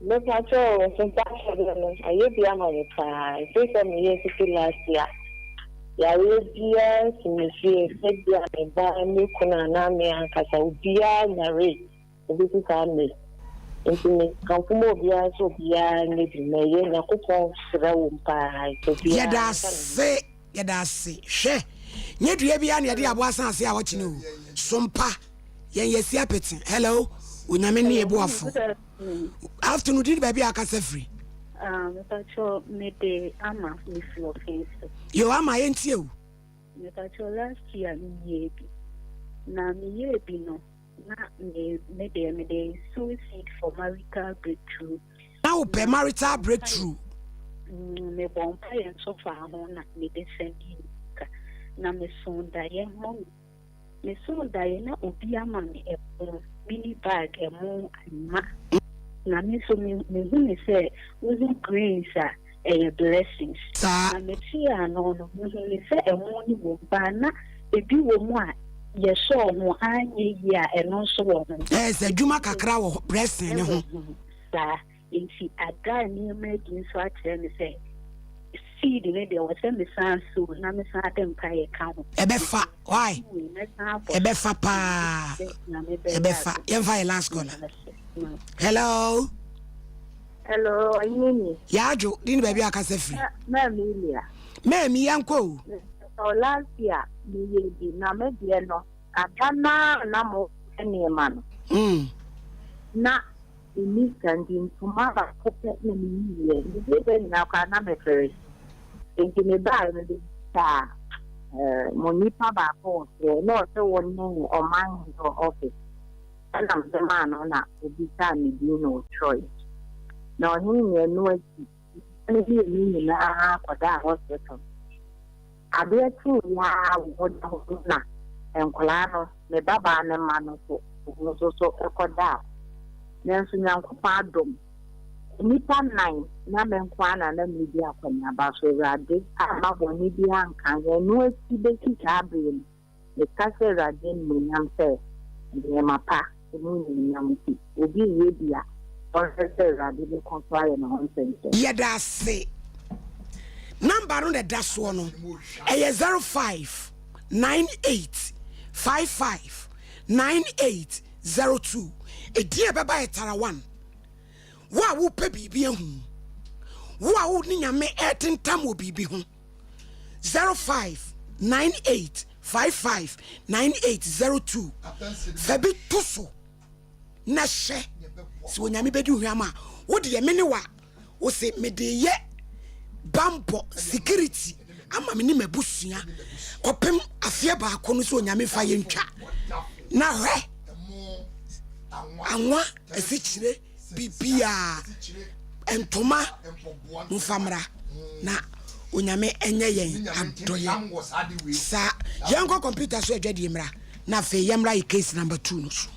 Mepakyɛ o, mpakyɛ deɛ no ayɛ bi ama me paa. Ɛfiri sɛ meyɛ fiti last year. Yareɛ biara nsi me fie sɛ bi a me ba, me kunu anaa me ankasa obiara nyare ɛbɛsi saa mmerɛ yi. Nti mekamfo ma obiara sɛ obiara nyɛ bi na ɛyɛ Nyankopɔn hyira wom paa nti obiara Yɛda nka ne ho. ase, yɛda ase. Hwɛ, nyɛ dua biara na yɛde aboa san ase a ɔkyene o. Sompa, yɛn yɛsi apete. Hello, Onyame ne yɛboafo. Afternoon, din baabi a akasa firi? Ah, mepakyɛ mede ama mefiri ɔfɛn so. Yo, ama yɛntie o. Mepakyɛ last year meyɛɛ bi. Na meyɛɛ bi no, na me me deɛ mede sow seed for marital breakthrough. Na wopɛ marital breakthrough. Mebɔɔ mpaeɛ nso faa ho na mede sɛndii no sika. Na mesoo daeɛ mɔ Mesoo daeɛ na obi ama me ɛmo, mini bag ɛmo ma. Na me nso me mehu ne sɛ wohu grains a ɛyɛ blessings. Saa. Na metee ano no mehu ne sɛ ɛmo no wɔ mu but na ebi wɔ mu a yɛsɔɔ ho anyɛ yie a ɛno nso wɔ ho. Ɛɛ sɛ adwuma kakra wɔ blessing no ho. Ɛwɔ ho saa. Enti ada nneɛma adi nso akyerɛ me sɛ seed no deɛ wɔ sɛ mesan sow na mesan de mpaeɛ ka ho. Ɛbɛfa why? Ɛbɛfa paa. Ɛbɛfa. Yɛmfa yɛ last caller. Hello. Hello, ɔyene ni. Yaadwo, di ne baabi akasa firi. Maame Elia. Maame yɛnkɔ o. Oh, last year meyɛ bi na me deɛ no ada naa na mo nneɛma no. Na Menni sika nti ntoma baako pɛ na meyiiɛ. Mewie bɛ nyinaa koraa na mefɛre. Nti mebaeɛ no mebisaa mo nipa baako wɔ soro na ɔse wo ne ɔman hene wɔ office. Ɛna mede maa no na obisaa me din na ɔtwerɛe. Na ɔhene ne ɛno akyi nnipa no mmienu nyinaa kɔdaa hospital. Adeɛ kyeeɛ ara wɔ hɔ da hɔ no na nkwadaa no, me babaa no mma no nso, wɔn nso so kɔdaa hɔ. Nanso Nyankopɔn adom, nnipa nnan na me nko ara na na meredi akɔneaba, so Awurade amma bɔne biara anka yɛn. Ɛno akyi bɛsi saa berɛ yi no, Meka hyɛ Awurade animuonyam sɛ nneɛma pa mu animuonyam nti, obi reyɛ bi a, ɔnhwɛ sɛ Awurade bɛkɔ so ayɛ ne ho nsɛnkyerɛnne. Yɛda ase. Number no na ɛda soɔ no, ɛyɛ 0598 55 98 02. Edin a ɛbɛba yɛ Tara One. Wo a wopɛ biribi ahu, wo a wo ne Nyame ɛretentam wɔ biribi ho, 0598 55 9802 fa bi to so na hyɛ sɛ onyame bɛdi hwam a wo deɛ me ne wa wo se mede yɛ bambɔ security ama me ne m'abusua kɔpem afeɛ baako no sɛ onyame fa yɛntwa na hwɛ anwa asikyire biribiara, ntoma momfa mmra na Onyame ɛnyɛ yɛn adɔyɛ saa. Yɛnkɔ kɔmputa so adwadie mmra na afei yɛmmra yɛ case number 2 no so.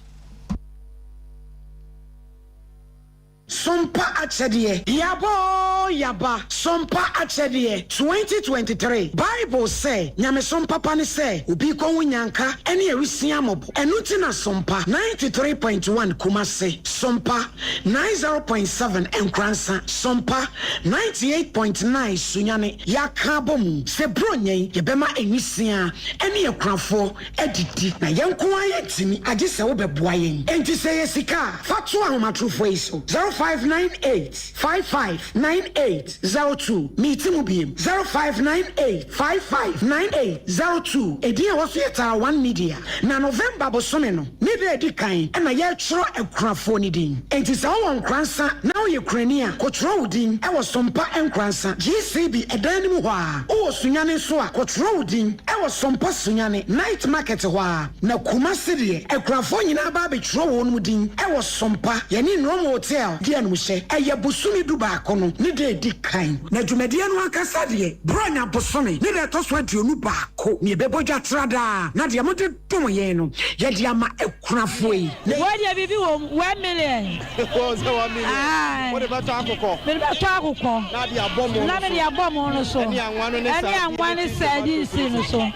Sompa akyɛdeɛ. Yaba oo yaba, Sompa akyɛdeɛ 2023 Bible sɛ nyamesom papa ne sɛ obi kɔhu nyanka ne awisia mmɔbɔ. Ɛno nti na Sompa 93.1 Kumasi, Sompa 90.7 Nkoransa, Sompa 98.9 Sunyani yɛaka abɔ mu sɛ Buronya yi yɛbɛma nwisiaa ne akunafoɔ adidi. Na yɛn nko ara yɛntumi, agye sɛ wobɛboa yɛn. Enti sɛ ɛyɛ sika a, fa to ahomatorofoɔ yi so, 0598 55 98 02. Meti mu biem, 0598 55 98 02. Edin a ɛwɔ so yɛ Tara One Media. Na November bosome no ne da a ɛdi kan na yɛretwerɛ akunafoɔ no din. Enti sɛ wowɔ Nkoransa na woyɛ kunani a, kɔtwerɛ wo din wɔ Sompa Nkoransa, GCB ɛdan no mu hɔ ara. Wowɔ Sunyani nso a, kɔtwerɛ wo din wɔ Sompa Sunyani, Night Market hɔ ara. Na Kumasi deɛ, akunafoɔ nyinaa ba abɛtwerɛ wɔn din wɔ Sompa, yɛne Nrom Hotel di animhyɛ. Ɛyɛ bosome dubaako no ne da a ɛdi kan. Na dwumadie no ankasa deɛ, Buronya bosome ne da a ɛtɔ so 21 na yɛbɛbɔ dwa tradaa, na deɛ mode dom yɛn no, yɛde ama akunafoɔ yi. Wei deɛ biribi wɔ mu, 1 million. Wɔn sɛ 1 million. Aye. Wode bɛtɔ akokɔ. Mede bɛtɔ akokɔ. Na de abɔ mo no so. Na mede abɔ mo no so. Ɛne anwa no ne Ɛne anwa ne sardines no so.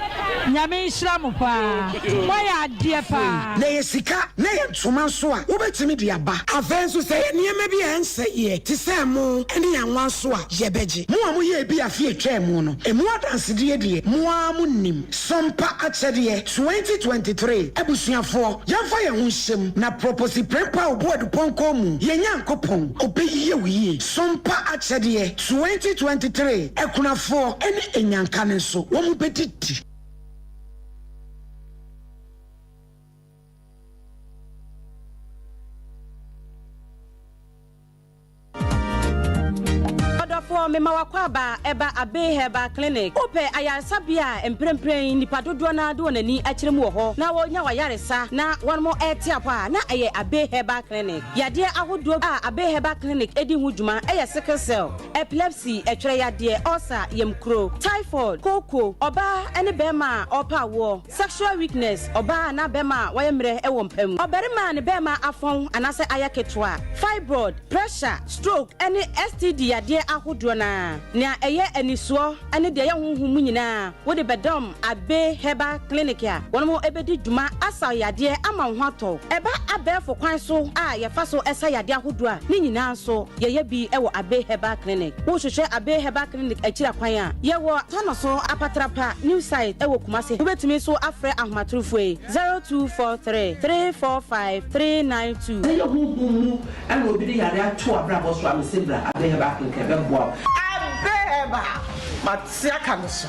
Nyame nhyira mo paa. Moayɛ adeɛ paa. Na ɛyɛ sika na ɛyɛ ntoma nso a, wobɛtumi de aba. Afei nso, sɛ ɛyɛ nneɛma bi a ɛnsɛeɛ te sɛ ɛmo ne anwa nso a, yɛbɛgye. Mo a moyɛɛ bi afe a ɛtwaa mu no, ɛmu adansedie deɛ, mo ara monim. Sompa Akyɛdeɛ 2023 Abusuafoɔ, yɛmfa yɛn ho nhyɛ mu na Proposi Prempeh Obuadu Pɔnkɔ mu, yɛn Nyankopɔn, ɔbɛyie wo yie. Sompa Akyɛdeɛ 2023 Akunafoɔ ne Anyanka no nso, wɔn bɛdidi. Ɔdɔfoɔ, mema w'akwaaba ɛba Abbey Herbal Clinic. Wopɛ ayaresabea a mprempren nnipa dodoɔ no ara de wɔn ani akyerɛ mu wɔ hɔ na wɔnya wɔn ayaresa na wɔn rete apɔ a, na ɛyɛ Abbey Herbal Clinic. Yadeɛ ahodoɔ a Abbey Herbal Clinic di ho dwuma yɛ sickle cell, epilepsy, ɛtwerɛ yadeɛ, ulcer, yamkuro, typhoid, kooko, ɔbaa ne barima a ɔrepɛ awoɔ, Sexual weakness, ɔbaa anaa bɛrima a wayɛ mmerɛ wɔ mpa mu, ɔbarima a ne bɛrima afɔn anaasɛ ayɛ ketewa, fibroid, pressure, stroke ne STD yadeɛ ahodoɔ no ara. Nea ɛyɛ anisoɔ ne deɛ ɛyɛ honhom mu nyinaa wode bɛdɔm Abbey Herbal Clinic a wɔn bɛdi dwuma asa wo yadeɛ ama wo ho atɔ wo. Ɛba abɛɛfo kwan so a yɛfa so sa yadeɛ ahodoɔ a, ne nyinaa nso yɛyɛ bi wɔ Abbey Herbal Clinic. Wohwehwɛ Abbey Herbal Clinic akyiri akwan a, yɛwɔ Tano so Apatrapa New Site wɔ Kumasi. Wobɛtumi nso afrɛ ahomatorofoɔ yi, 0243 345 392. Sɛ ɛyɛ honhom mu na obi de yare ato w'abrabɔ so a, mese bra Abbey Herbal Clinic ɛbɛboa wo. Abbey Herbal, mate aka no so.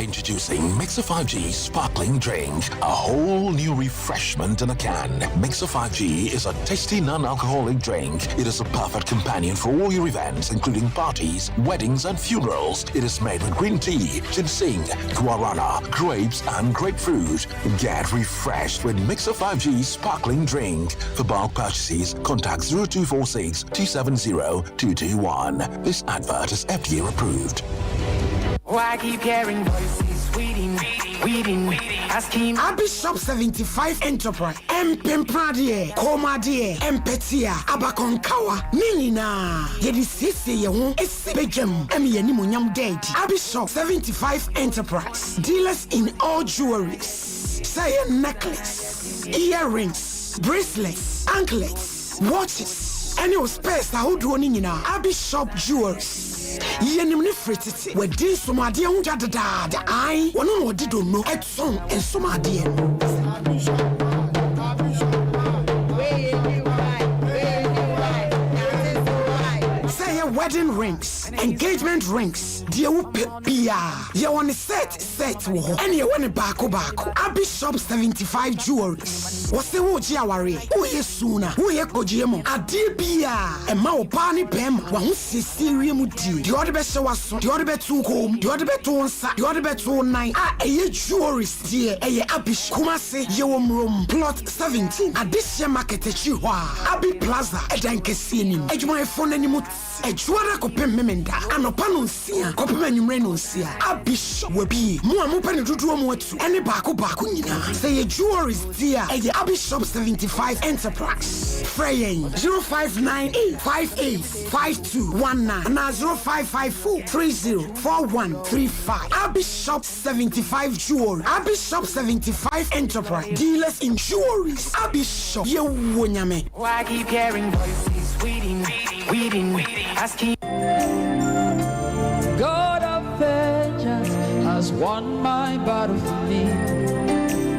Introducing Mixer 5G Sparkling Drink, a whole new refreshment in a can. Mixer 5G is a tasty non-alcoholic drink. It is a perfect companion for all your events, including parties, weddings, and funerals. It is made with green tea, ginseng, guarana, grapes, and grapefruit. Get refreshed with Mixer 5G Sparkling Drink. For bulk purchases, contact 0246 270 221. This advert is FDA approved. Why keep hearing voices waiting, waiting, asking. Abishop 75 Enterprise, Mpempradeɛ, Kɔnmuadeɛ, Mpɛtea, Abakɔnkawa, ne nyinaa yɛde siesie yɛn ho si badwam ma yɛn animuonyam da adi. Abishop 75 Enterprise, dealers in all jewelries, sɛ ɛyɛ necklace, earrings, bracelets, anklets, watches, ɛne wo spares ahodoɔ no nyinaa. Abishop Jewelries, yɛnim no firi tete. Wadi nsomadeɛ ho dwa dedaada. Ae, ɔno na ɔde donno tɔn nsomadeɛ no. Sɛ ɛyɛ wedding rings, engagement rings, deɛ wopɛ biara, yɛwɔ ne set set wɔ hɔ, ɛne yɛwɔ ne baako baako. Abi Shop 75 Jewelries, wɔse woregye awareɛ, woreyɛ suna, woreyɛ kɔgyeɛ mu, adeɛ biara ɛma ɔbaa ne barima w'ahosiesie wie mu die, deɛ ɔde bɛhyɛ w'aso, deɛ ɔde bɛto wo kɔn mu, deɛ ɔde bɛto wo nsa, deɛ ɔde bɛto wo nan a ɛyɛ jewelries deɛ ɛyɛ Abi Shop. Kumasi, yɛwɔ Murom, Plot 17, Adehyeɛ Market akyiri hɔ a, Abi Plaza ɛdan kɛseɛ no mu, adwumayɛfoɔ no anim Adwuada kɔpem Memenda anɔpa nonsia kɔpem anwummere nonsia. Abishop wabie. Mo a mopɛ no dodoɔ mu atu ɛne baako baako nyinaa. Sɛ ɛyɛ jewelries deɛ a, ɛyɛ Abishop 75 Enterprise. Frɛ yɛn 0598 58 5219 anaa 0554 30 4135. Abishop 75 Jewelry, Abishop 75 Enterprise, dealers in jewelries. Abishop, yɛwɔ Nyame. Oh, I keep hearing voices waiting, waiting, asking. God of vengeance has won my battle for me.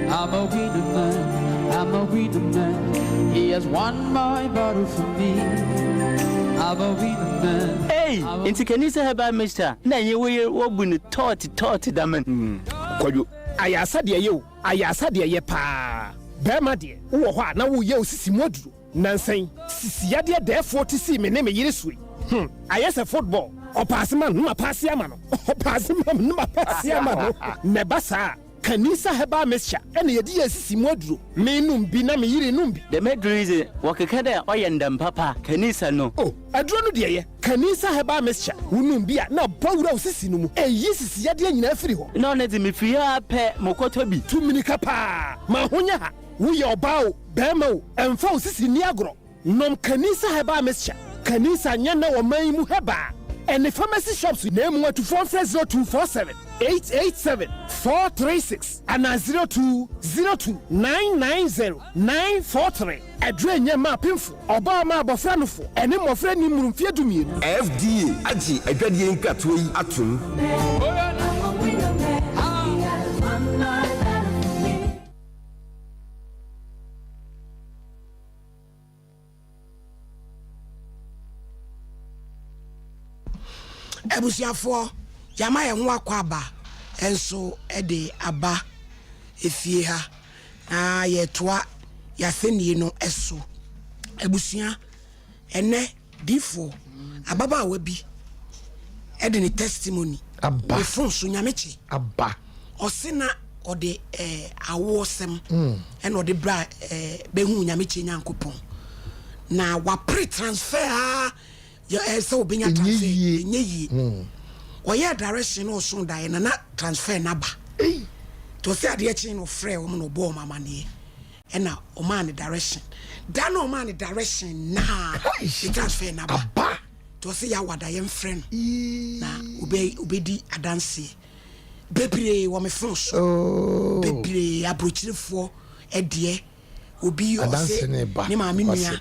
I'm a winner man, I'm a winner man. He has won my battle for me. I'm a winner man. Ei, ntsi Kanisa Herbal Mixture na enye wo yer wobu no tɔɔt tɔɔt dɛm n'. Kwadwo, ayarsa deɛ ɛyɛ o, ayarsa deɛ ɛyɛ paa. Barima deɛ, wowɔ hɔ a na woreyɛ wo sisi mu aduro. Nansa yi, sisi yadeɛ dɛɛfoɔ te sii me ne me yere so yi. Hmm, ayɛ sɛ football. Ɔpaase ma no, na mapaase ama no. Ɔpaase ma me, na mapaase ama no. Na ɛba saa a, Kanisa Herbal Mixture na yɛde yɛ sisi mu aduro. Me nom bi na me yere nom bi. Dɛm edur yi dze, wɔkeka dɛ ɔyɛ ndam papa, Kanisa no. Oh, aduro no deɛ yɛ. Kanisa Herbal Mixture, wo nom bi a na bɔ wura wo sisi no mu. Ɛyi sisi yadeɛ nyinaa firi hɔ. Nna ɔno dze, mifir ha ara pɛ, mokɔtɔ bi. Tu mirika paa, ma ho nyɛ ha. Woyɛ ɔbaa o, barima o, ɛmfa wo sisi nni agorɔ. Nom Kanisa Herbal Mixture. Kanisa nyɛ nnɛ wɔ man yi mu herbal ɛne pharmacy shops na emu atufoɔ mfrɛ 0247 887 436 anaa 0202 990 943. Aduro nyɛ mma apemfo, ɔbaa ma abɔfra nofo ɛne mmɔfra nni mmoro mfeɛ dumienu. FDA agye adwadie nkratoɔ yi atom. Abusuafoɔ, yɛama yɛn ho akɔ aba nso de aba. Efie ha na yɛretoa yɛasɛnnie no so. Abusua, ɛnɛ diifoɔ ababaawa bi de ne testimony aba ne phone so nyamekye aba ɔse na ɔde eh, awoɔsɛm ɛna ɔde bra eh, bɛhu nyamekye nyankopɔn na wapere transfer a Yɛ ɛɛ sɛ obenya transfer yie. Ɛnyɛ yie. Ɔyɛɛ direction na ɔsoo daeɛ na na transfer no aba. Nti ɔsɛ adeɛ kyee na ɔfrɛɛ wɔn na ɔbɔɔ wɔn amaneɛ ɛna ɔmaa no direction. Da na ɔmaa no direction naa ne transfer no aba. Nti ɔsɛ yɛawada yɛmfrɛ no na ɔbɛ ɔbɛdi adanseɛ. Bebree wɔ me phone so. Bebree aburokyirefoɔ ɛdeɛ. Obi ɔse ne maame nua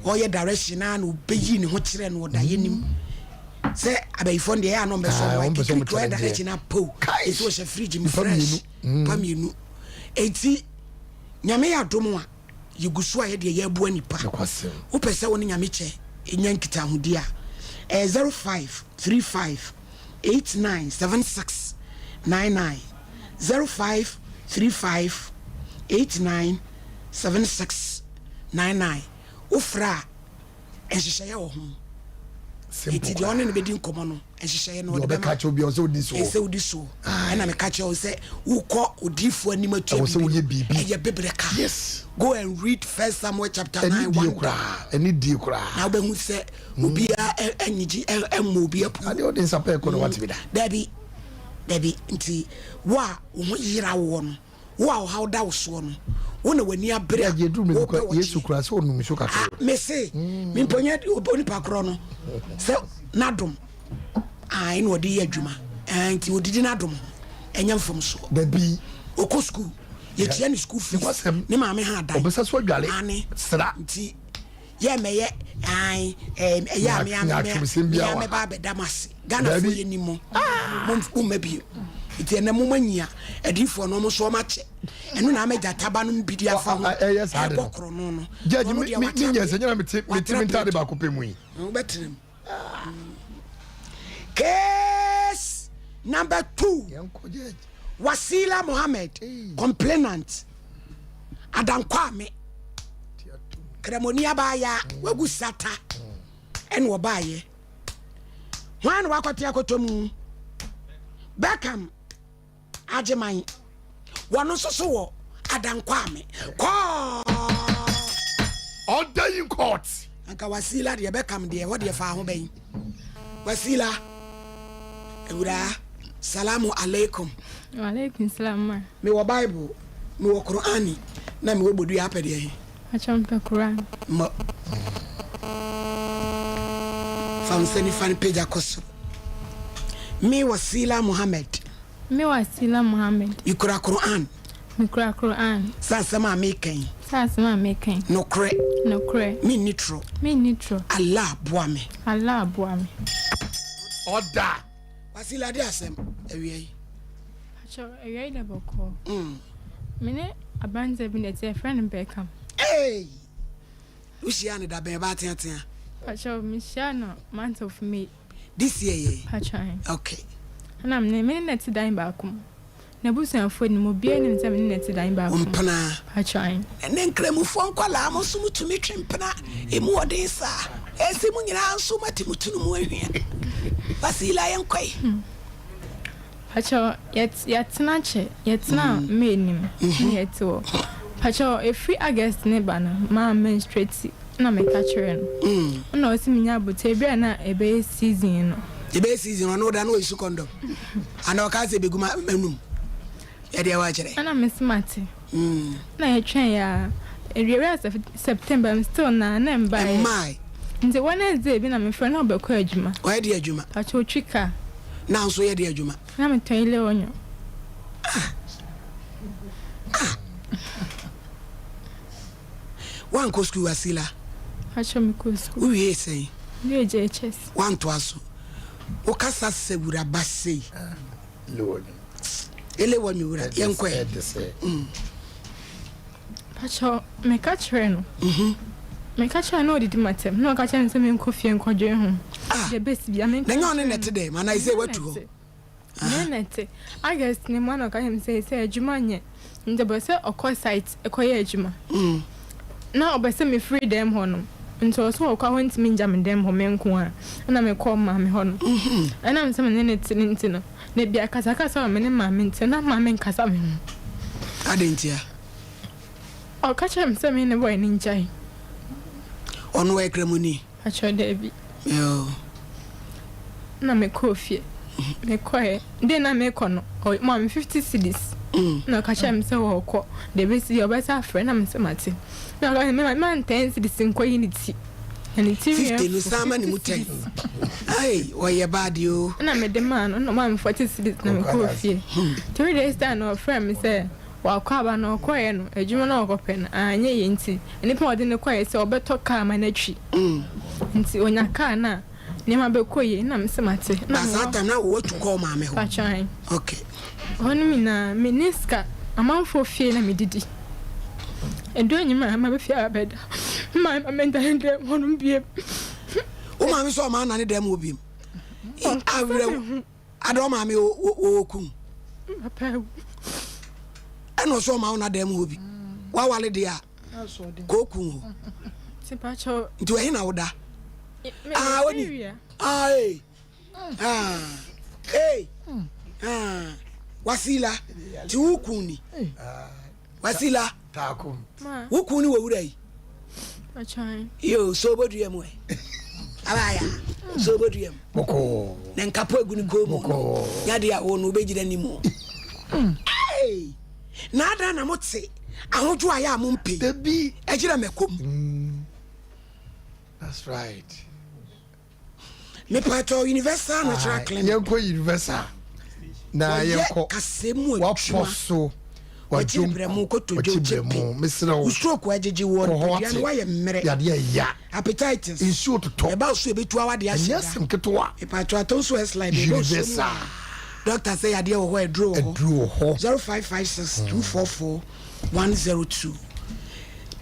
ɔyɛ direction naa na obeyi ne ho kyerɛ no ɔda yɛ nim sɛ abayifoɔ no deɛ ɛyɛ a na ɔmbɛ sɔ ɔmo kikiri kura ɔyɛ direction na pow eti ɔhyɛ fridge mu fresh pa mienu eti nyame yɛ adom a yɛgu so a yɛdeɛ yɛboa nipa wopɛ sɛ wo ne nyame kyɛ nya nkitahodi a ɛyɛ 0535 8976 99 0535 8976 99 Wofrɛ a, nhyehyɛeɛ wɔ ho. Enti deɛ ɔne no bɛdi nkɔmmɔ no, nhyehyɛeɛ no ɔde bɛma. Ɛsɛ sɛ wodi soɔ. Ɛna meka kyerɛ wo sɛ wokɔ odiyifoɔ anim atua biribi no, ɛyɛ biblical. Go and read First Samuel chapter 9 1 down. Na wobɛhu sɛ obiara ɛnyigye ɛmmɔ obi apu. Dabi. Dabi, nti wo a wo ho yera woɔ no, wo a ɔhaw da wo soɔ no, wo na w'ani abere a wopɛ wɔ Yesu kura sɛ ɔnum nsuo kakra. Ah, mese, mm. memponyɛ onipa korɔ no sɛ n'adom ah, ɛna ɔde yɛ adwuma ah, nti ɔdidi n'adom ho ɛnyɛ mfomsoɔ. Dabi. Ɔkɔ sukuu, yɛtua ne sukuu fees, ne maame ha adan. Ɔbɛsa so adwale, Ane. sra. Nti yɛ mɛyɛ ae ɛɛ ɛyɛ a mea mea mea mɛba abɛda mo ase Ghanafoɔ yɛ nim mo mo mo mma bio nti ɛnɛ mo ma nyia adiifoɔ no ɔmo nso ɔmo akyɛ ɛno na ama gyata ba no bi di afa ho ɛbɔ korɔ no no judge mi mi nyɛ sɛ nyɛ na mi ti mi ti mi ntaade baako pɛ mu yi wobɛtena mu case number 2 Wasila Mohammed complainant Adankwame Kramoni abaaya wagu sata ɛna ɔbaayɛ hwan na wakɔte akɔtɔ mu Beckham Agyeman wɔn nso so wɔ Adankwame kɔɔ Order in court. Anka Wasila deɛ Beckham deɛ hɔ deɛ fa ho bɛn Wasila awuraa salamu alaikum. Wa alaikum salam ma. Me wɔ bible, me wɔ Qur'ani, na me wɔ bodua apɛ deɛ he? Pakyɛ mpɛ Qur'an. Mɔ. Fa wo nsa nifa no pagya kɔ soro. Me Wasila Muhammad. Me Wasila Muhammad. Me kura Qur'an. Me kura Qur'an. Sɛ asɛm a meka yi. Sɛ asɛm a meka yi. Nokorɛ. Nokorɛ. Me nni torɔ. Me nni torɔ. Allah boa me. Allah boa me. Ɔda. Wasila de asɛm awia yi. Pakyɛw awia yi dɛ bɔkɔɔ. Mm. Me ne aberanteɛ bi na ɛte yɛfrɛ no Beckham. Hey! Wohyia no da bɛn ba ateatea? Pakyɛw mehyia no month of May. This year yɛ? Pakyɛw. Okay. Ɛna me ne me ne no te dan baako mu. N'abusuafoɔ nim, obiara nim sɛ me ne no te dan baako mu. Mpena. Pakyɛw. Ɛnɛ nkramofoɔ nkwadaa mo nso motumi twe mpena emu ɔden saa. Ɛsɛ mo nyinaa nso moate mo tunu mu ahwia. Wasila yɛnkɔe. Hmm. Pakyɛw yɛtena kyɛ yɛtena May nim na yɛte hɔ pakyɛw ɛfiri August ne ba no maa menstruate na meka kyerɛ no ɛna ɔse menya abotire berɛ a na ɛbɛyɛ season no. Ɛbɛyɛ season ɔno ɔda no ɔyi su condom ana ɔka sɛ ɛbɛgu m'anum ɛdeɛ wakyerɛ. Ɛna mese mate na yɛtwɛn yɛ a ɛwiawia September still na na ɛmbaeɛ. Ɛmmae. Nti Wednesday bi na mefrɛ no na ɔbɛkɔ adwuma. Ɔyɛ deɛ adwuma? Pakyɛ ɔtwi car. Na nso yɛ deɛ adwuma? Na metɔn ile ɔnyɔ. Ah! Ah! Woankɔ sukuu Asila? Pakyɛ mekɔɔ sukuu. Wowiee sɛn? Mewie JHS. Woantoa so? Wokasa sɛ wuraba sei. Ele wɔ me wura, yɛnkɔ ɛ. Mm. Pakyɛ meka kyerɛ no. Mhm. Meka kyerɛ no odidi matam na ɔka kyerɛ me sɛ menkɔ fie nkɔdwen ho. Ah. Deɛ bɛsi bia menka. Na nyɛ ɔne na ɛte dɛm anaa ɛsɛ watu hɔ. Me ne no te. August no mu a na ɔka kyerɛ me sɛ sɛ adwuma nyɛ nti ɔpɛ sɛ ɔkɔ site kɔyɛ adwuma. Na ɔpɛ sɛ mefiri dɛm hɔ nom nti ɔsɛ ɔkɔ a ɔntumi ngya me dɛm hɔ me nko ara. Ɛna mekɔɔ maame hɔ nom. Ɛnam sɛ me ne no te no nti no, da bi akasakasa wɔ me ne maame ntam na maame nkasa me ho. Adɛn ntia? Ɔka kyerɛɛ me sɛ me ne boy no ngyae. Ɔno ɔyɛ Kramoni? Pakyɛw daabi. Yoo. Na me kɔɔ fie. Me kɔɛ, day na me kɔ no, ɔmaa me 50 cedis. Na ɔka kyerɛɛ me sɛ ɔɔkɔ, deɛ ɛbɛsi biara ɔbɛsan afrɛ, na me sɛ mate. Na ɔka kyerɛɛ me ma no 10 cedis nkɔ yi ne ti. Na ne ti 50 nua no san ma ne mu 10. Ai, ɔyɛ bad yoo. Na me de maa no, na ɔmaa me 40 cedis na me kɔɔ fie. 3 days time na ɔfrɛɛ me sɛ Wakɔ aba no ɔkɔeɛ no adwuma no a ɔkɔpɛ no anyɛ yie nti nnipa a ɔde no kɔeɛ sɛ ɔbɛtɔ kaa ma no atwi nti ɔnya kaa no a nneɛma bɛkɔ yie na mese mate na Ba saa mewɔ time na watu kɔ wo maame hɔ? Pakyɛ ae. Okay. Hɔ nom nyinaa menni sika amanfoɔ fie na medidi ɛdu anwummerɛ a maba fie abɛda me maame ma menda ne dɛm hɔ nom biom. Wo maame sɛ ɔma nna ne dɛm hɔ biom? Ɔnkasa Awerɛho. me ho. Ada ɔmaame wɔ kum. Papa awu. Ɛna ɔsɛ ɔma wo na dan mu hɔ bi. Wawale deɛ a kooku hɔ. Nti ɛhe na woda? Ah oni. Ah ee. Ah ee. Ah wasila. Ti wo kun ni. Wasila. Wo kun ni wɔ wura yi. Yo so obodua mu ɛ. Abaya so obodua mu. Bɔkɔɔ. Na nkapo egu ne kɔn mu no. Nyade a wo no wobɛgyina ne mu. Hey! Na adan na mote ahodwo a yɛ a mompɛ. Dabi. Ɛgyina mɛkɔ mu. That's right. Mepatɔ Universal Natural Clinic. Yɛnkɔ Universal na yɛnkɔ. Wɔyɛ kasɛɛ mu adwuma. Wapɔ so. Wɔkyere brɛmo, kotodwe, okyepe. Mesrɛ wo. Wo stroke agyegye woɔ, nipadua no woayɛ mmerɛ. Yadeɛ ɛya. Hepatitis. Nsuo totɔ. Ɛba wo so ebetu awade ahyɛ da. Ɛnyɛ asɛm ketewa. Mepatɔ atɔ nso S-line. Universal. Doctor sɛ yadeɛ wɔ hɔ aduro wɔ hɔ. Aduro wɔ hɔ. 0556 244 102.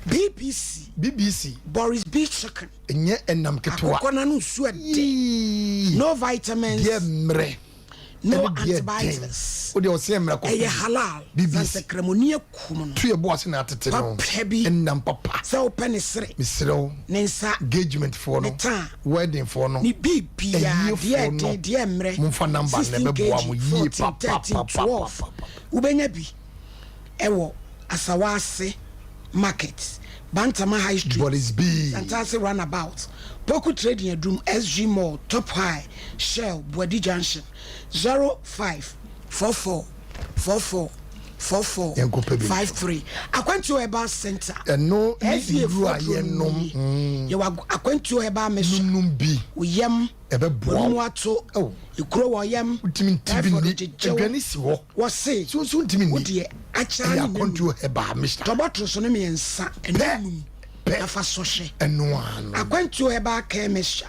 BBC. BBC. Boris B Chicken. Ɛnyɛ ɛnam ketewa. Akokɔ n'ano nsu ɛdɛ. No vitamins. Deɛ mmerɛ. No antibiotics. O deɛ ɔsɛ mmerɛ kɔ. Ɛyɛ halal. BBC. Sɛ kramoni akum no. Tu yɛ bo ase na atete no. Papa bi. Ɛnam papa. Sɛ wopɛ ne sere. Mesrɛ wo. Ne nsa. Engagement foɔ no. Ne tan. Wedding foɔ no. Ne biribiara. Deɛ ɛden deɛ mmerɛ. Momfa number no ɛbɛboa mo yie 16 kg 14 13 12. Wobɛnya bi ɛwɔ Asawase Market, Bantama High Street, Boris B. Santase Runabout, Poku Trading Adum, SG Mall, Top High, Shell, Buadi Junction, 0544 44 44 53. Akwantuo Herbal Center. Ɛno ne FDA nnuro a foɔ duro no yɛnom. nie. Yɛwɔ Akwantuo Herbal Mixture. Nom bi. Wo yam. Ɛbɛboa W'anum wo. ato. Ekuro wɔ yam. Wotumi nti bi Typhoid nni. gyegye wo. Aduane si hɔ. Wɔse. So nso ntumi nni. Wo deɛ akyɛ Ɛyɛ ne nanu. akwantuo herbal mixture. Tɔ bɔtoro so no mmiɛnsa ɛna Pɛ. num Pɛ. na fa sɔ hwɛ. Ɛno ara no. Akwantuo herbal care mixture.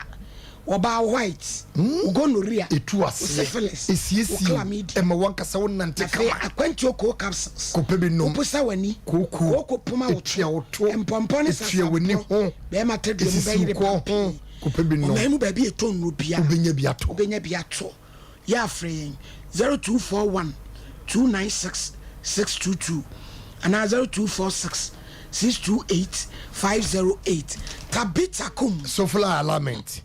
Wɔbaa wo white, wo gonorrhea, Etu wo aseɛ. syphilis, wo Esiesie. chlamydia. Ɛma wankasa wo nante Afei kama. akwantuo cold capsules. Kɔpɛ bi nom. Woposa w'ani. Kooko. Kooko poma wo to. Etua wo to. Mpɔmpɔ ne Etua w'ani sasaborɔ. ho. Bɛrima tadua mu Esisi wo bɛyere kɔn ho. pampee. Kɔpɛ bi nom. Ɔman mu baabi a ɛtɔ nnuro biara. Wobɛnya bi atɔ. Wobɛnya bi atɔ. Yɛ afrɛ yɛn 0241 296 622 anaa 0246 628 508. Tabitha Kum. Sofla Alignment.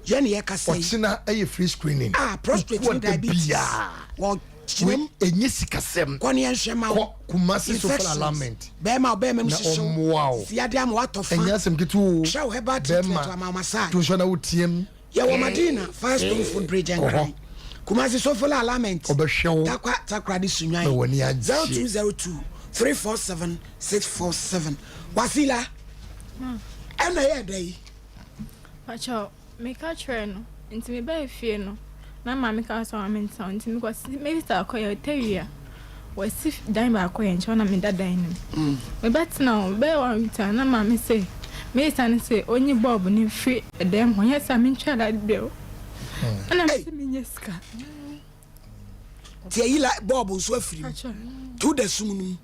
Yɛn na yɛkasa yi. Ɔkyena ɛyɛ free screening. Ah, prostate ne diabetes. Wɔ kyerɛm. Ɛnyɛ sikasɛm. Kɔ ne yɛnhwɛ ma wo. Kɔ Kumasi Sofla Infections. Alignment. Bɛrima ɔbɛrima mu Na hyehyew. ɔmmoa wo. Sisi adeɛ ama watɔ fa. Ɛnyɛ asɛm ketewa o. Kyerɛ wo herbal treatment Bɛrima, ama wo massage. to nso na woteam. Yɛwɔ Madina, Firestone Food Bridge Kɔ hɔ. Nkran. Kumasi Sofola Alignment. Ɔbɛhwɛ wo. Takwa Takoradi Sunyani. Na w'ani agye. 0202 347 647. Wasila. Ɛna ɛyɛ dɛ yi. Pakyɛw, meka kyerɛɛ no, ntsi mebaa fie no na maame kaa sɛ ɔma mentsena hɔ ntsi mekɔ me sister kɔyɛ ɔtawia wɔasi dan baako yɛ nkyɛn na meda dan no mu. Mebɛtsena hɔ bɛyɛ one week time na maame se me sister no se onyi bulb no mfiri dan mu hɔ nyɛ saa mentwa light bill. Ɛna mese mennya sika. Nti ayi la bɔɔbo nso afiri mu nti woda sum no mu.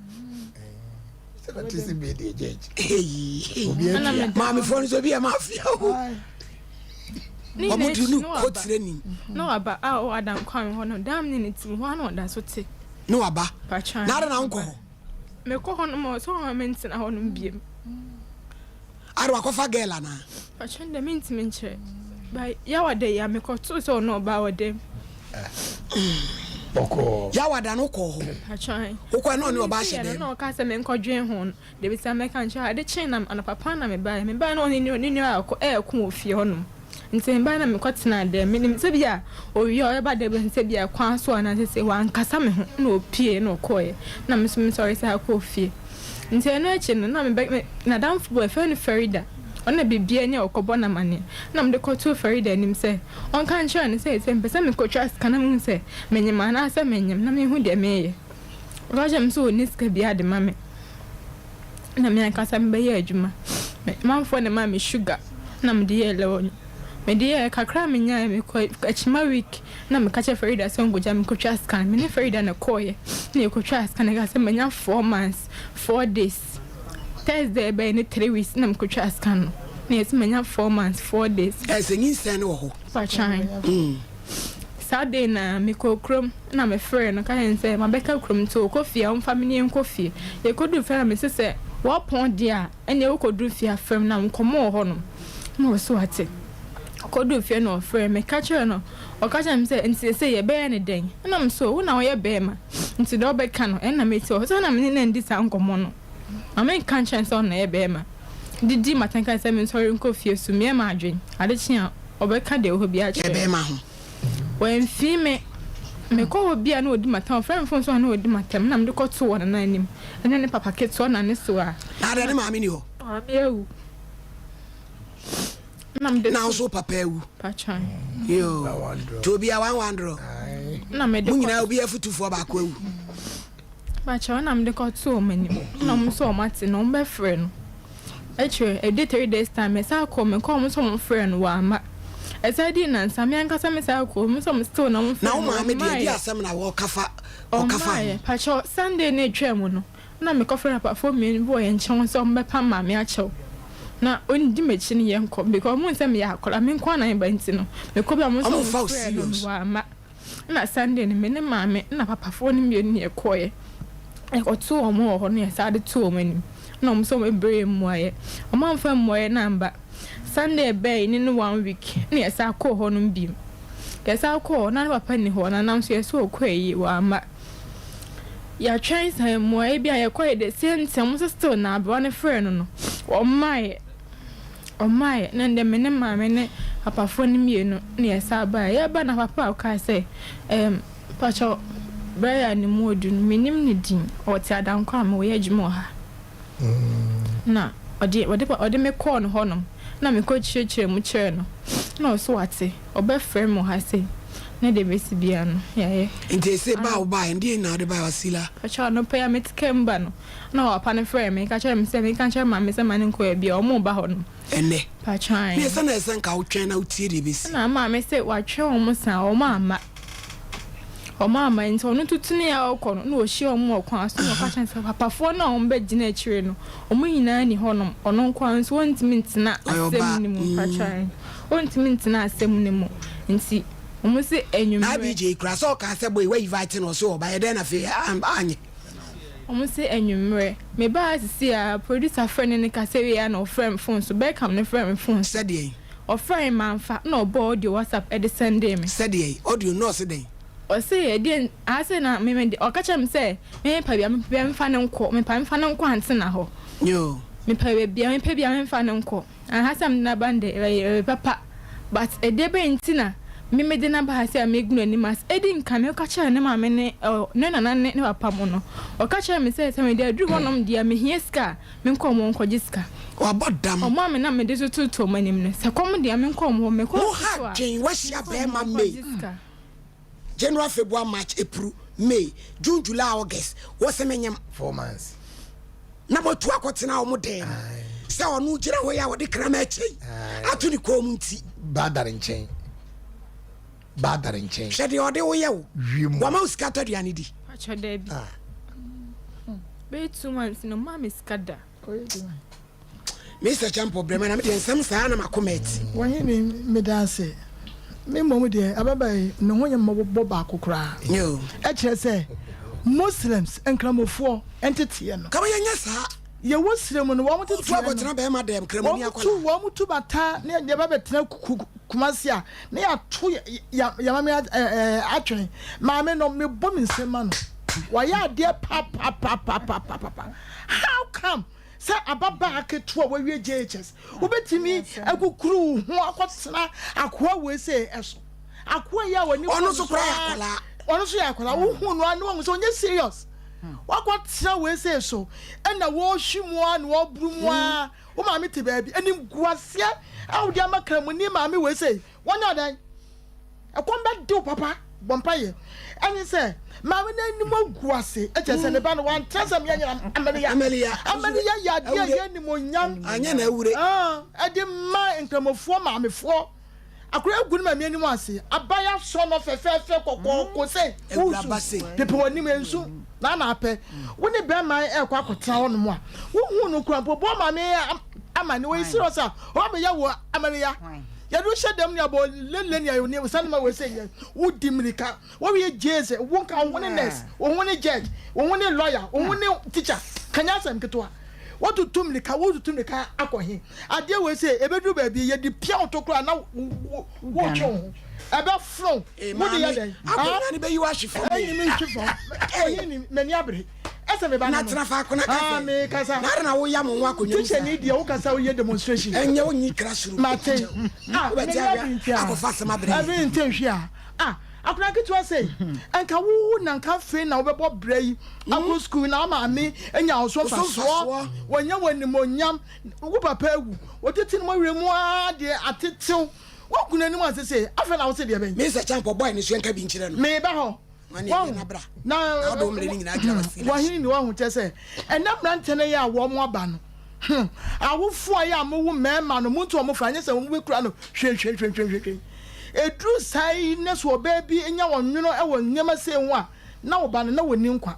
Maamefoɔ no nso bi yɛ mafia o. Ne Wɔn nyinaa de akyi no na kɔ waba. tirani. Na waba a ɔwɔ Adankwame hɔ no, dam ne ne tim hɔ ara na ɔda so te. Ne waba. Patwaan. Na adɛn na wonkɔ hɔ? Mekɔ hɔ nom a, ɔsɛ ɔmma mentena hɔ nom biom. Adɛn wakɔfa girl anaa? Patwaan deɛ mentumi nkyerɛ. But Yawada yi a mekɔtoo sɛ ɔne ɔbaa wɔ dam. Bɔkɔɔ. Yawada no wokɔɔ hɔ? Patwaan. Wokɔɛ na ɔne ɔbaa hyɛ Meteeɛ no dam? na ɔkaa sɛ menkɔdwen ho no. Dabi sɛ mɛka nkyerɛ a, ade kyee na anɔpa paa na mebaeɛ. Mebaeɛ na ɔne ne nua baako reko wɔ fie hɔnom. Nti mebaeɛ na mekɔtenaa dɛm. Menim sɛ bi a ɔwie a ɔbɛba dɛm sɛ bi a kwan so anaasɛ sei. Wankasa me ho na ɔpueeɛ na ɔkɔeɛ. Na me nso mesɔre san kɔɔ fie. Nti ɛno akyi no na mebɛ me n'adamfo bi wɔ hɔ yɛfrɛ no Farida. Ɔno na biribiara ni a ɔkɔbɔ no amaneɛ. Na mede kɔtoo Farida anim sɛ ɔnka nkyerɛ no sɛ seesei mepɛ sɛ mekɔtwa sika na mehu sɛ menyem anaasɛ mennyem na mehu deɛ mereyɛ. Ɔka kyerɛɛ me sɛ ɔnni sika biara de ma me na me ankasa mebɛyɛ adwuma. Me manfoɔ na ɛmaa me sugar na mede yɛɛ lɔɔ. Mede yɛɛ kakra a menyaeɛ mekɔ akyima week na meka kyerɛɛ Farida sɛ ɔnkɔgya me nkɔtwa scan. Me ne Farida na ɛkɔeɛ na yɛkɔtwaa scan ɛkaa sɛ manya 4 months 4 days. Thursday ɛbɛyɛ ne 3 weeks na mekɔtwaa scan no na yɛse manya 4 months 4 days. Ɛsɛ nyinsɛn no wɔ hɔ. Pakyan. Saa day na mekɔɔ kurom na mefrɛɛ no ka kyerɛɛ no sɛ mabɛka kurom nti ɔkɔ fie a ɔmfa me ne yɛnkɔ fie. Yɛkɔduu fie na mese sɛ wɔpɔn deɛ a ɛnneɛ wokɔduru fie a frɛ me na nkɔmmɔ wɔ hɔnom. Na ɔse wate. Ɔkɔduu fie na ɔfrɛɛ me meka kyerɛɛ no ɔka kyerɛɛ me sɛ nti seesei yɛbɛyɛ no dɛn? Ɛna mese wo na woyɛ bɛɛma nti deɛ wobɛka no ɛno na mɛtie. Ɔse na me ne no andi saa nkɔmmɔ no. Ma menka nkyerɛ no sɛ ɔno na ɔyɛ bɛɛma. Didi m'atɛn kae sɛ mensɔre nkɔ fie so meyɛ m'adwen ade kye a ɔbɛka deɛ ɛwɔ hɔ biara akyerɛ me. Bɛɛma ho. Wamfii me. Mekɔ hɔ bi a na ɔdi m'atɛm, ɔfrɛ me fon so a na ɔdi m'atɛm na mede kɔtoo wɔ Nana anim. Ɛne ne papa ketewa na ne so a. Na adɛn ne maame ni hɔ? Maame awu. Na mede Na wo nso wo papa awu. Patwan. Yoo. Nti obiara one one draw. Na mede Mo nyinaa obiara futufoɔ baako awu. Pakyɛw na mede kɔtoo wɔn anim na wɔn nso wɔn ate na wɔn bɛfrɛ no. Akyire ɛdi 3 days time mesan kɔɔ mekɔɔ wɔn nso wɔn frɛɛ no wamma. Ɛsan dii nnansa me ankasa mesan kɔɔ wɔn nso wɔn still na wɔn frɛɛ Na wo no maame deɛ ɛdeɛ ɔmmaeɛ. asɛm na wɔka fa ɔka fa ho? Ɔmmaeɛ. Pakyɛw Sunday no a ɛtwaa mu no na mekɔfrɛɛ papafoɔ mmienu bi wɔ yɛn nkyɛn sɛ wɔmmɛpam maame akyɛw na ɔndi m'akyi ne yɛnkɔ because wɔhu sɛ meyɛ akwadaa me nko ara na meba nti no mekɔ bi a wɔn nso Wɔn wɔn mfa wo frɛɛ no serious. wamma. Nna Sunday no me ne maame na papafoɔ no mmienu na yɛkɔeɛ. Yɛkɔtoo wɔn wɔ hɔ na yɛsan de too wɔn anim. Na wɔn nso wɔbrɛɛ yɛn mmuaeɛ. Wɔamfa mmuaeɛ no amba. Sunday ɛbɛɛe ne ne one week na yɛsan kɔɔ hɔnom bio. Yɛsan kɔɔ hɔ na ne papa nni hɔ na nanso yɛse ɔkɔɔ ayie wamma. Yɛatwɛn saa mmuaeɛ bi a yɛkɔeɛ the same thing wɔn nso still na aberewa no frɛɛ no no ɔmmaeɛ. Ɔmmaeɛ, na ndɛ me ne maame ne papafoɔ no mmienu na yɛsan baeɛ. Yɛreba na papa a ɔkaa sɛ, Ɛɛm, pakyɛ Brian a ne mu ɔdu no, mennim ne din, ɔte Adankwa a meyɛ adwuma wɔ ha. Na ɔde, ɔde, ɔde me kɔɔ no hɔnom, na mekɔkyerɛkyerɛɛ mu kyerɛɛ no, na ɔse wate, ɔbɛfrɛ me wɔ ha sei, na deɛ ɛbɛsi biara no, yɛayɛ. Nti ɛsei ba a wobaeɛ no, deɛn na wode baeɛ, Wasila? Pakyɛ anɔpa yi a mete kaa mu ba no, Na papa no frɛɛ me ka kyerɛɛ me sɛ menka nkyerɛ maame sɛ ma no nkɔ baabi a wɔreba hɔ no. Ɛnnɛ. Pakyɛ ae. Neɛ sɛ na ɛsɛ nka wotwɛn na wotie deɛ ɛbɛsi. Ɛna maame se watwɛn wɔn saa wɔn amma. Wɔn amma nti ɔno tutuni a ɔkɔ no na ɔhyia wɔn wɔ kwan so na ɔka kyerɛ no sɛ papafoɔ no a wɔbɛgyina akyire no wɔn nyinaa nni hɔnom ɔno nko ara nso ɔntumi ntena Ɔyɛ asɛm ɔbaa. no mu. Pakyɛ ae. Ɔntumi ntena asɛm no mu nti wɔn se Na anwummerɛ. ABJ koraa sɛ ɔkaa sɛ boy wa invite no ɔse ɔba yɛ dɛn na afei anyɛ. Ɔmo se anwummerɛ. Me baa ha sisi a, producer frɛ ne ne kasa wie a na ɔfrɛ me phone so, Beckham no frɛ me phone so. Sɛdeɛn? Ɔfrɛɛ me manfa, na ɔbɔɔ audio WhatsApp de sɛndee me. Sɛdeɛn? Audio no na ɔse dɛn? Ɔse ɛdeɛn, aa sei na me me de, ɔka kyerɛɛ me sɛ me mepɛ baabi a mepɛ biara memfa no nkɔ, mepɛ a memfa no nkɔ Antena hɔ. Yoo. Mepɛ baabi a mepɛ biara memfa no nkɔ. Aha sɛ mede no aba no deɛ ɛyɛ ɛyɛ papa but ɛdeɛ bɛn nti na me mede no aba ha sɛ megu n'anim ase? Edi nkan meka kyerɛɛ ne maame ne ɔ ne nana ne ne papa mo no, wɔka kyerɛɛ me sɛ sɛ mede aduru hɔnom deɛ a mehia sika a menkɔ wɔn hɔ nkɔgye sika. Wabɔ dam. Wɔn a me na mede tototo wɔn anim no, sɛ kɔm de a menkɔ wɔn hɔ, mekɔ Mo nso ha so a dwen wahyia menkɔ wɔn bɛɛma hɔ May. nkɔgye sika. January, February, March, April, May, June, July, August, wose menyem. 4 months. Na moatu akɔtena wɔn dan mu sɛ ɔno gyina hɔ yi a wɔde kraman akyɛ yi ato ne kɔn mu nti. Baadare nkyɛn. Baadare nkyɛn. Hwɛ deɛ ɔde wo yɛ wo. Wiem. Wama wo sika tɔ aduane di. Pakyɛ daabi. Bɛyɛ 2 months no ɔmmaa me sika da. Mister Champɔ brɛ ma na me deɛ nsɛm saa na makoma ati. Wɔhene meda ase. Me mmom deɛ ababaa yi ne ho nyɛ mmɔbɔ baako koraa. Ɛkyerɛ sɛ Muslims, Nkramofoɔ, nteteɛ no. Kama yɛnyɛ saa. Yɛwɔ srɛ mu no wɔn teteɛ no. Wotu akɔtena bɛrima dɛm, Kramoni akwadaa. Wɔn tu wɔn tu bata ne yɛba bɛtena Kumasi a ne yɛato yɛn maame atwene. Maame no mebɔ me nsam ma no. Wayɛ adeɛ papapapapapapa. How come sɛ ababaa ketewa a wawie JHS wobɛtumi akukuru wo ho akɔtena akoa wei sɛ ɛso? Akoa yi a w'ani Ɔno nso koraa yɛ akwadaa. Ɔno nso yɛ akwadaa. Wohu no a na wahu sɛ ɔnyɛ serious. Wakɔtena wei sɛ so ɛna wɔrehwe mu a na wɔreboro mu a wo maame te baabi. Animguaseɛ a wode ama Kramoni maame wei sɛ wɔnyɛ ɔdɛn? Ɛkɔm bɛde wo papa. Bɔ mpaeɛ. Ɛne sɛ maame no anim agu ase. Ɛkyerɛ sɛ ne ba no wantra sɛ mmea nyina Amalia. Amalia. Amalia yɛ adeɛ a ɛyɛ animuonyam. Anyɛ na awure. Ɛde ma Nkramofoɔ maamefoɔ. Akwadaa agu ne maame anim ase. Abaya sɔ no fɛfɛɛfɛ kɔkɔɔkɔ sɛ wusu. Pepe w'anim nsu na na apɛ. Wo ne bɛrima ɛrekɔ akɔtena hɔnom a, wohu no kura mpo bɔ maame ama ne wɔyɛ serious a, ɔbɛyɛ wo amaneya. Yɛde wo hyɛ dɛm ne abɔ lele ne ayɛ ne sane ma wɔ sɛ yɛ wodi mmirika. Wɔyɛ gyee wo nka wo ho ne nurse, wo ho ne judge, wo ho ne lawyer, wo ho ne teacher. Kanya asɛm ketewa. Wotutu mmirika, wotutu mmirika akɔ he? Adeɛ wei sei, ɛbɛduru baabi, yɛde pia wo to koraa na wotwe wo ho. Ɛbɛfono wo. Wode yɛ dɛn? Akonnwa no bɛyi wo ahwe fam. Ɛnyi me nhwe fam. Ɛyi ni, m'ani abere. Ɛsɛ me ba no no. Na tena faako na kasa. Ah, me kasa. Na na woya mo ho akonnwa mu saa. Teacher ni deɛ wokasa woyɛ demonstration. Ɛnyɛ wo nyi classroom. Mate. Ah, m'ani abere nti a. Akɔfa asɛm abrɛ. Ɛbi nte nhwe a. Ah, akwadaa ketewa sei, nka wo na nka afei na wobɛbɔ brɛ yi akɔ sukuu na wo maame anya wo so mfasoɔ, wɔnyɛ wo animuonyam, wo papa awu, wɔtete no mu awerɛ mu ara deɛ atetew, woagu n'anim ase sei, afei na wo se deɛ bɛn? Me sɛ Champɔ boy no so yɛnka bi nkyerɛ no. Meba hɔ. Wahu, na wɔhene ni wahu kyɛ sɛ ɛnɛ mmeranteɛ no yɛ a wɔn aba no. Hmm, awofo a yɛ a mowo mmarima no, montu wɔn fo, anyɛ sɛ wɔn bɛkura no hwehwehwehwehwehwe. Ɛduru saa yi na sɛ ɔbaa bi nya wɔn nwono wɔ nneɛma sei ho a, na wo ba no, na wɔnni nkwa.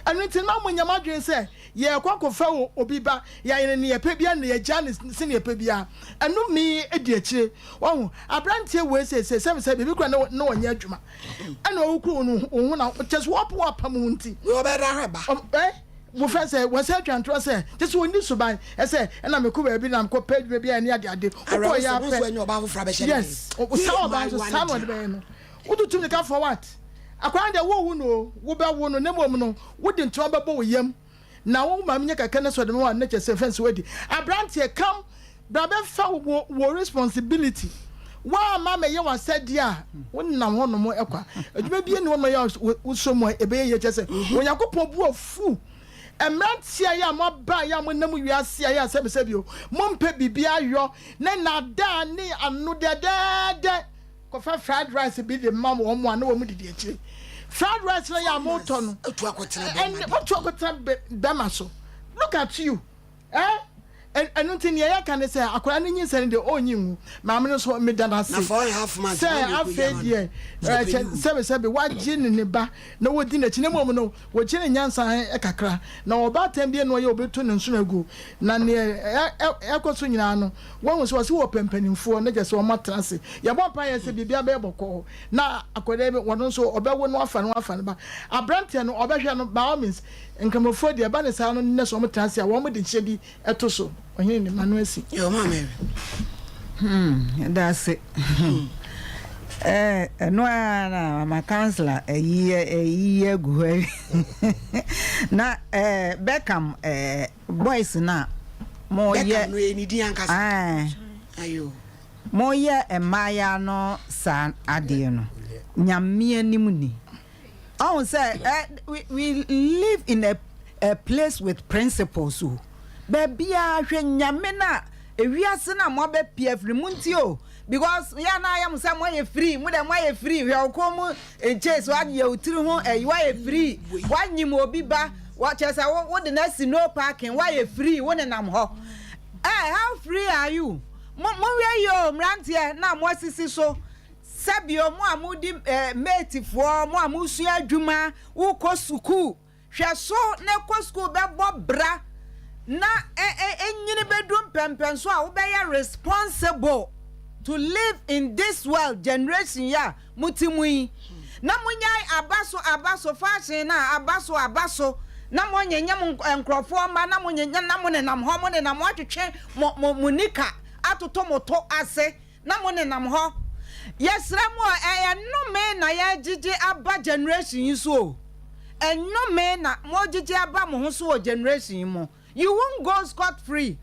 Ɛno nti, mma monnya mo adwene sɛ yɛrekɔ akɔfa obi ba, yɛayɛ no nea yɛpɛ biara na yɛagyaa no sɛnea yɛpɛ biara. Ɛno me di akyire. Wahu? Aberanteɛ wei seesei, sɛ mesɛ biribi koraa na ɔnyɛ adwuma. Ɛna ɔwokuru wo ho na kyɛ sɛ wɔpo w'apam ho nti. Wei ɔbɛyɛ dɛ ahwɛ ba. Ɛ? Wofrɛ sɛ wɔsɛ atwa ntorɔ sɛ kyɛ sɛ wɔnni suban ɛsɛ ɛna mekɔ baabi na mekɔ pɛ adwuma bi a ɛne ade ade wokɔ yɛ apɛ yes saa ɔbaa nso saa na ɔde bɛyɛ no wotutu mirika for what akwadaa deɛ wowu no o wobɛwo no na mmom no wode ntoma bɛbɔ wo yam na wo maame nyɛ kakra na sɛ ɔde ma wa ne kyɛ sɛ fɛn sɛ wadi aberanteɛ kam Bra bɛfa wo wo responsibility. Woamma ammɛyɛ w'asɛdeɛ a, wonam hɔnom kwa. Adwuma biara nni hɔnom a ɛyɛ a wosɔ mu a ɛbɛyɛ yie. Kyerɛ sɛ, Onyankopɔn bo afu mmeranteɛ yi a moaba yi a monam wiase a ɛyɛ a sɛbisɛbi o, mompɛ biribiara yɔ ne nnaadaa ne ano dɛdɛɛdɛ. Kɔfa fried rice bi de ma wɔn a na wɔn didi akyire. Fried rice no yɛ a motɔ no, ɛne wotu akɔtena bɛma so. Look at you. Eh? Ɛno nti nea yɛka ne sɛ akwadaa no nyinsɛn no deɛ ɔnyi ngu. Maame no nso meda no ase sɛ afei deɛ sɛbesɛbe wagye ne ne ba na wɔdi n'akyi na mmom no wɔgye ne nyansa kakra na ɔbaatan bi na ɔyɛ ɔbɛtu ne nsono agu na nea ɛkɔ so nyinaa no wɔhu sɛ wɔse wɔpɛ mpanimfoɔ na kyɛ sɛ wɔn atena ase. Yɛbɔ mpaeɛ sɛ biribiara bɛyɛ bɔkɔɔ na akwadaa bi wɔno nso ɔbɛwo no afa no afa no ba. Aberanteɛ no ɔbɛhwɛ no by all means. Nkramofoɔ deɛ, ɛba ne saa no nnɛ sɛ wɔn tena ase a, wɔn de nhyɛ bi to so. Ɔhene ne mma no asi. Yo, Maame Mary. Hmm, yɛda ase. Eh, ɛno ara na mama councilor ayi ayi agu hɔ awi. Na eh, Beckham eh, boys na mo yɛ. Beckham no yɛ ne din ankasa. Eh. Ayo. Mo yɛ mmaaya no saa adeɛ no. Nyame anim ni. Ɔhu sɛ eh, we, we live in a, a place with principles o. Baabiara hwɛ nyame no a ewiase no a moabɛpia afiri mu nti o. Because yɛ na ayɛ mo sɛ moayɛ free, mo dɛ moayɛ free, hwɛ wo kɔn mu nkyes, woayɛ wo tiri ho ɛyi, woayɛ free, woanyim obi ba, kyerɛ sɛ wo wode no asi no parking, woayɛ free, wo nenam hɔ. Eh, how free are you? Mo monhwɛ yie o, mmeranteɛ na moasisi so. Sɛbio mo a modi matefoɔ, mo a mosua adwuma, wokɔ sukuu, hwɛ so na kɔ sukuu bɛbɔ bra na ɛnyini bɛdu mpɛmpɛnso a wobɛyɛ responsible. to live in this world generation yi a mote mu yi na monyae aba so aba so fashion no a aba so aba so na monyenyem nkurɔfoɔ mma na monyenyem na monenam hɔ monenam moatwetwe mo mo mo nika atoto mo to ase na monenam hɔ yɛsrɛ mo ɛyɛ nnome na yɛgyegye aba generation yi so o ɛnnome na mogyegye aba mo ho so wɔ generation yi mu. You won't go scot free.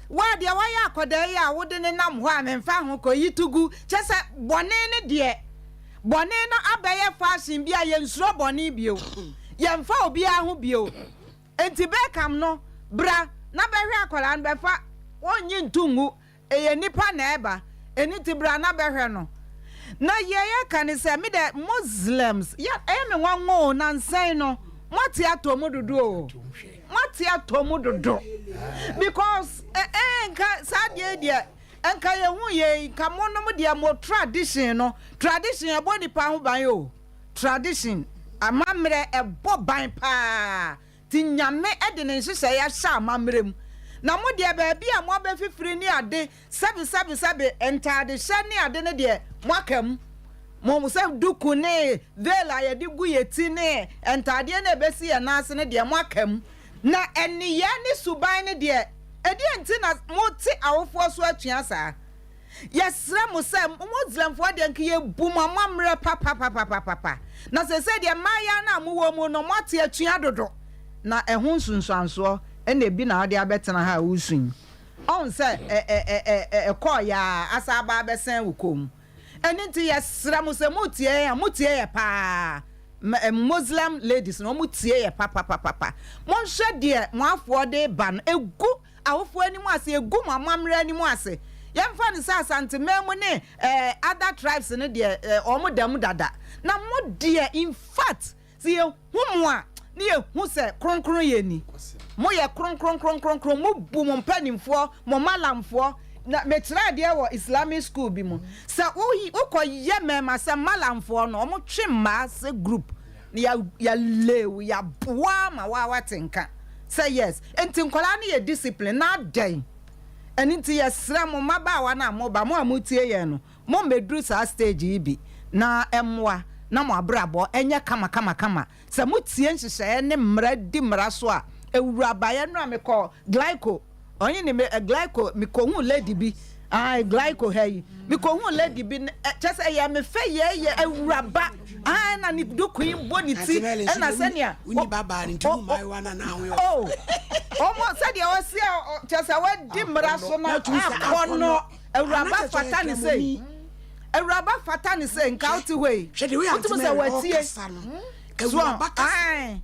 Wo a deɛ wayɛ akwadaa yi a wode no nam hɔ a memfa ho kɔ yi to gu. Kyɛ sɛ bɔne no deɛ, bɔne no abɛyɛ fashion bi a yɛnsuro bɔne bio. Yɛmfa obiara ho bio. Enti Beckham no, bra na bɛhwɛ akwadaa no bɛfa, wonnye nto ngu. Ɛyɛ nipa na ɛba, ɛno nti bra na bɛhwɛ no. Na yɛ yɛka ne sɛ, me dɛ Muslims, yɛ ɛyɛ me nwanwa o, nansa yi no, moate atɔ mu dodo o, moate atɔ mu dodo, because eh eh nka saa adeɛ yi deɛ, nka yɛhu yei, nka monom deɛ mo tradition no, tradition ɛbɔ nipa ho ban o, tradition, amammerɛ ɛbɔ ban paa. Nti Nyame de ne nhyehyɛeɛ ahyɛ amammerɛ mu. Na mo deɛ baabi a moabɛfifiri ne ade, sɛbe sɛbe sɛbe, ntaadehyɛ ne ade no deɛ moaka mu. Mo sɛ duku ne veil a yɛde gu yɛ ti ne ntaadeɛ no a ɛbɛsi yɛn nan ase no deɛ moaka mu. Na nneyɛɛ ne suban no deɛ, ɛdeɛn nti na mote awofoɔ so atua saa? Yɛsrɛ mo sɛ, Muslimfoɔ deɛ nka yɛbu mo amammerɛ papapapapapa, na seesei deɛ mmaayaa no a mowɔ mu no moate atua dodo, na ɛho nsunsuansoɔ na ebi na wode abɛtena ha a woresu yi. Ɔhu sɛ ɛ-ɛ-ɛ-ɛ ɛkɔɔeɛ ara asan aba abɛsɛn wo kɔn mu. Ɛno nti yɛsrɛ mo sɛ moretie yɛn a, motie yɛn paa. Muslim ladies no, wɔtie yɛn papapapapa. Monhwɛ deɛ mo afoɔ de reba no, ɛgu awofoɔ anim ase, ɛgu mo amammerɛ anim ase. Yɛmfa no sɛ Asanteman mu ne eh, other tribes no deɛ eh, wɔn da mu dada. Na mo deɛ in fact, sɛ yɛhu mo a, ne yɛhu sɛ kronkron yɛ ni. Moyɛ kronkron kronkron, mobu mo mpanimfoɔ, mo malamfoɔ. Na mekyerɛ adeɛ wɔ Islamic school bi mu. Sɛ wokɔyɛ mmarima sɛ malamfoɔ no, wɔtwe mmaa sɛ group. Na yɛalay wo, yɛaboa ma wo a woate nka. Sɛ yes nti nkwadaa no yɛ discipline na adɛn? Ɛno nti yɛsrɛ mo mmabaawa no a moba, mo a motie yɛn no, mommɛduru saa stage yi bi na ɛmmoa na mo abrabɔ nyɛ kama kama kama. Sɛ motie nhyehyɛeɛ ne mmara di mmara so a, awurabaeɛ no a mekɔ Glyco Ɔnye ne me Glyco mekohuu lady bi ae Glyco ha yi mekohuu lady bi kyɛ sɛ ɛyɛ me fɛ yɛyɛ awuraba ae na ne duku yi bɔ ne ti ɛna sɛnea oh ɔmo sɛdeɛ ɔsi a kyɛ sɛ wadi mmara so no akɔnɔ awuraba fata ne sei awuraba fata ne sei nka wote hɔ yi wotumi sɛ watie so ae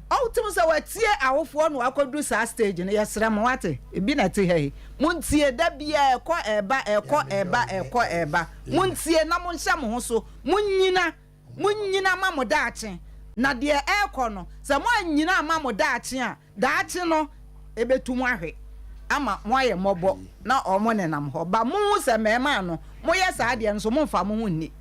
Ɔwotim sɛ watie awofoɔ na wakɔduru saa stage no, yɛsrɛ mo wate, ebi na ɛte ha yi, montie, da biara ɛkɔ ɛɛba, ɛkɔ ɛɛba, ɛkɔ ɛɛba, montie na monhyɛ mo ho so, monyina, monyina ma mo daakye, na deɛ ɛrekɔ no, sɛ moannyina amma mo daakye a, daakye no ɛbɛtu mo ahwe ama moayɛ mmɔbɔ na wɔn nenam hɔ, ba monhu sɛ mmarimaa no, moyɛ saa deɛ no nso momfa mo ho nni.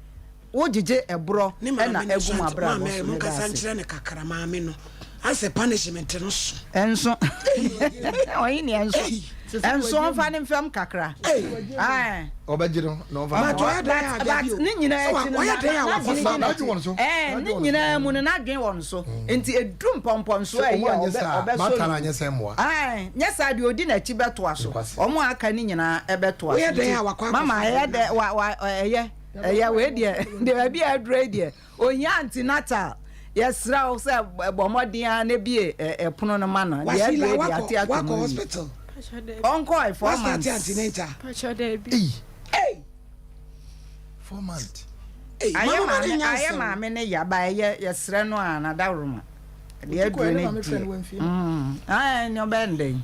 Wo gyegye ɛborɔ Ne maame na no agu mo nso ante abrabɔ maame so mo meda nkasa ase. nkyerɛ no kakra maame no asɛ punishment no so. Ɛnso ɔyi ne ɛnso ɛnso ɔnfa ne nfam kakra. Ae. Ɔbɛgye no na ɔnfa But ɔyɛ dɛn a But dabi o ne nyinaa sɛ akyi no ɔyɛ dɛn a n'adwene wakɔfa di N'adwene wɔ ne so. n'akyi. Ɛɛ ne nyinaa mu no n'adwene wɔ ne so nti edu mpɔmpɔnsoɔ Sɛ a ɔmo ɛyi a anyɛ ɔbɛ saa a, ɔbɛsɔ Martha ne mu. anyɛ sɛ mmoa. Ae nyɛ saa deɛ odi n'akyi bɛtoa so. Wɔn a aka ne nyinaa ɛbɛtoa so Woyɛ dɛn a nti wakɔ mama akɔfa ɛyɛ ne dɛ wa wa ɛyɛ. Ɛyɛ wei deɛ deɛ baabi a aduro yi deɛ ohia antenatal yɛsrɛ wo sɛ bɔ mmɔden ara na bie ɛpono no ma no deɛ aduro yi deɛ ate ato mu yi ɔnkɔɛ 4 months. 4 months. Ayɛ maame ayɛ maame ne yaba ɛyɛ yɛsrɛ no a nadaworoma deɛ aduro no deɛ ɛɛ ne ɔbɛn dɛn.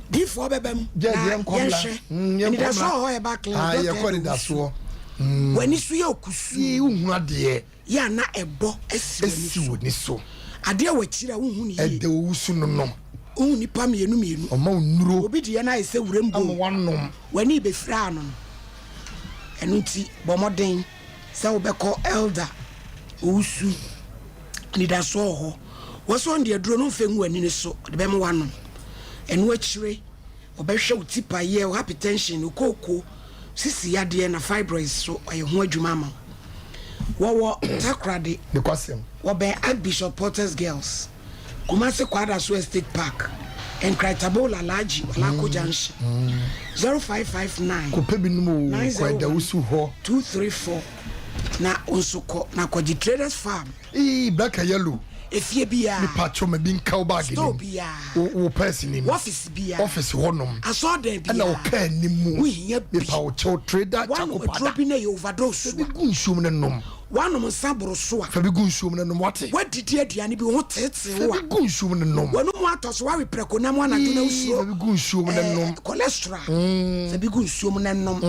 Difoɔ bɛba mu na yɛnhwɛ anidasoɔ wɔ hɔ yɛba clear Ah, dɔkta yɛkɔ ɛna anidasoɔ. W'ani so yɛ okusuu. Yee, wohunu adeɛ. Yɛ a na ɛbɔ asi Asi w'ani so. Adeɛ wɔ akyiri a wonhu no yie. Ɛda owu so no no. Wohu nnipa mmienu mmienu. Ɔma wo nnuro. Obi deɛ no ayɛ sɛ wuram Ama bow. woanom. W'ani rebɛfira ano no. Ɛno nti bɔ mmɔden sɛ wobɛkɔ Elder Owusu. Anidasoɔ wɔ hɔ. Wɔ sɛ ɔno deɛ aduro no mfa ngu w'ani no so, ɔde bɛma woanom. Ɛno akyire. Ɔbɛhwɛ wo tipaeɛ, wo hypertension, wo kooko, sisi yadeɛ na fibroids so ɔyɛ ho adwuma ama wo. Wɔwɔ Takoradi, Nokwasɛm. wɔbɛn Archbishop Porter's Girls, Kumasi Kwadaso Estate Park, Nkran Taboola Alhaji Walako Junction, 0559 Kɔpɛ bi nom o, kɔ ɛda wo 901 su hɔ. 234 na wo nso kɔ na kɔgye Traders Farm. Eii black and yellow. Efie biara. Mepa kyɛw ma bi nka wo bag Store nim. biara. Wo wo purse nim. Office biara. Office hɔ nom. Asɔɔdan biara. Ɛna wo car nim mu. Wo hia bi. Mepa wo kyɛw trader W'anom charcoal powder. aduro bi na ɛyɛ overdose Fa bi a. gu nsuom na nom. W'anom nsa boro so a. Fa bi gu nsuom na nom wate. W'adidi aduane bi wo ho teetee wo Fa a. bi gu nsuom na nom. W'anum atɔ so w'awe prɛko nam anadwo na Eii wosuro. fa bi gu nsuom na nom. Ɛɛ cholesterol. Fa bi gu nsuom na nom.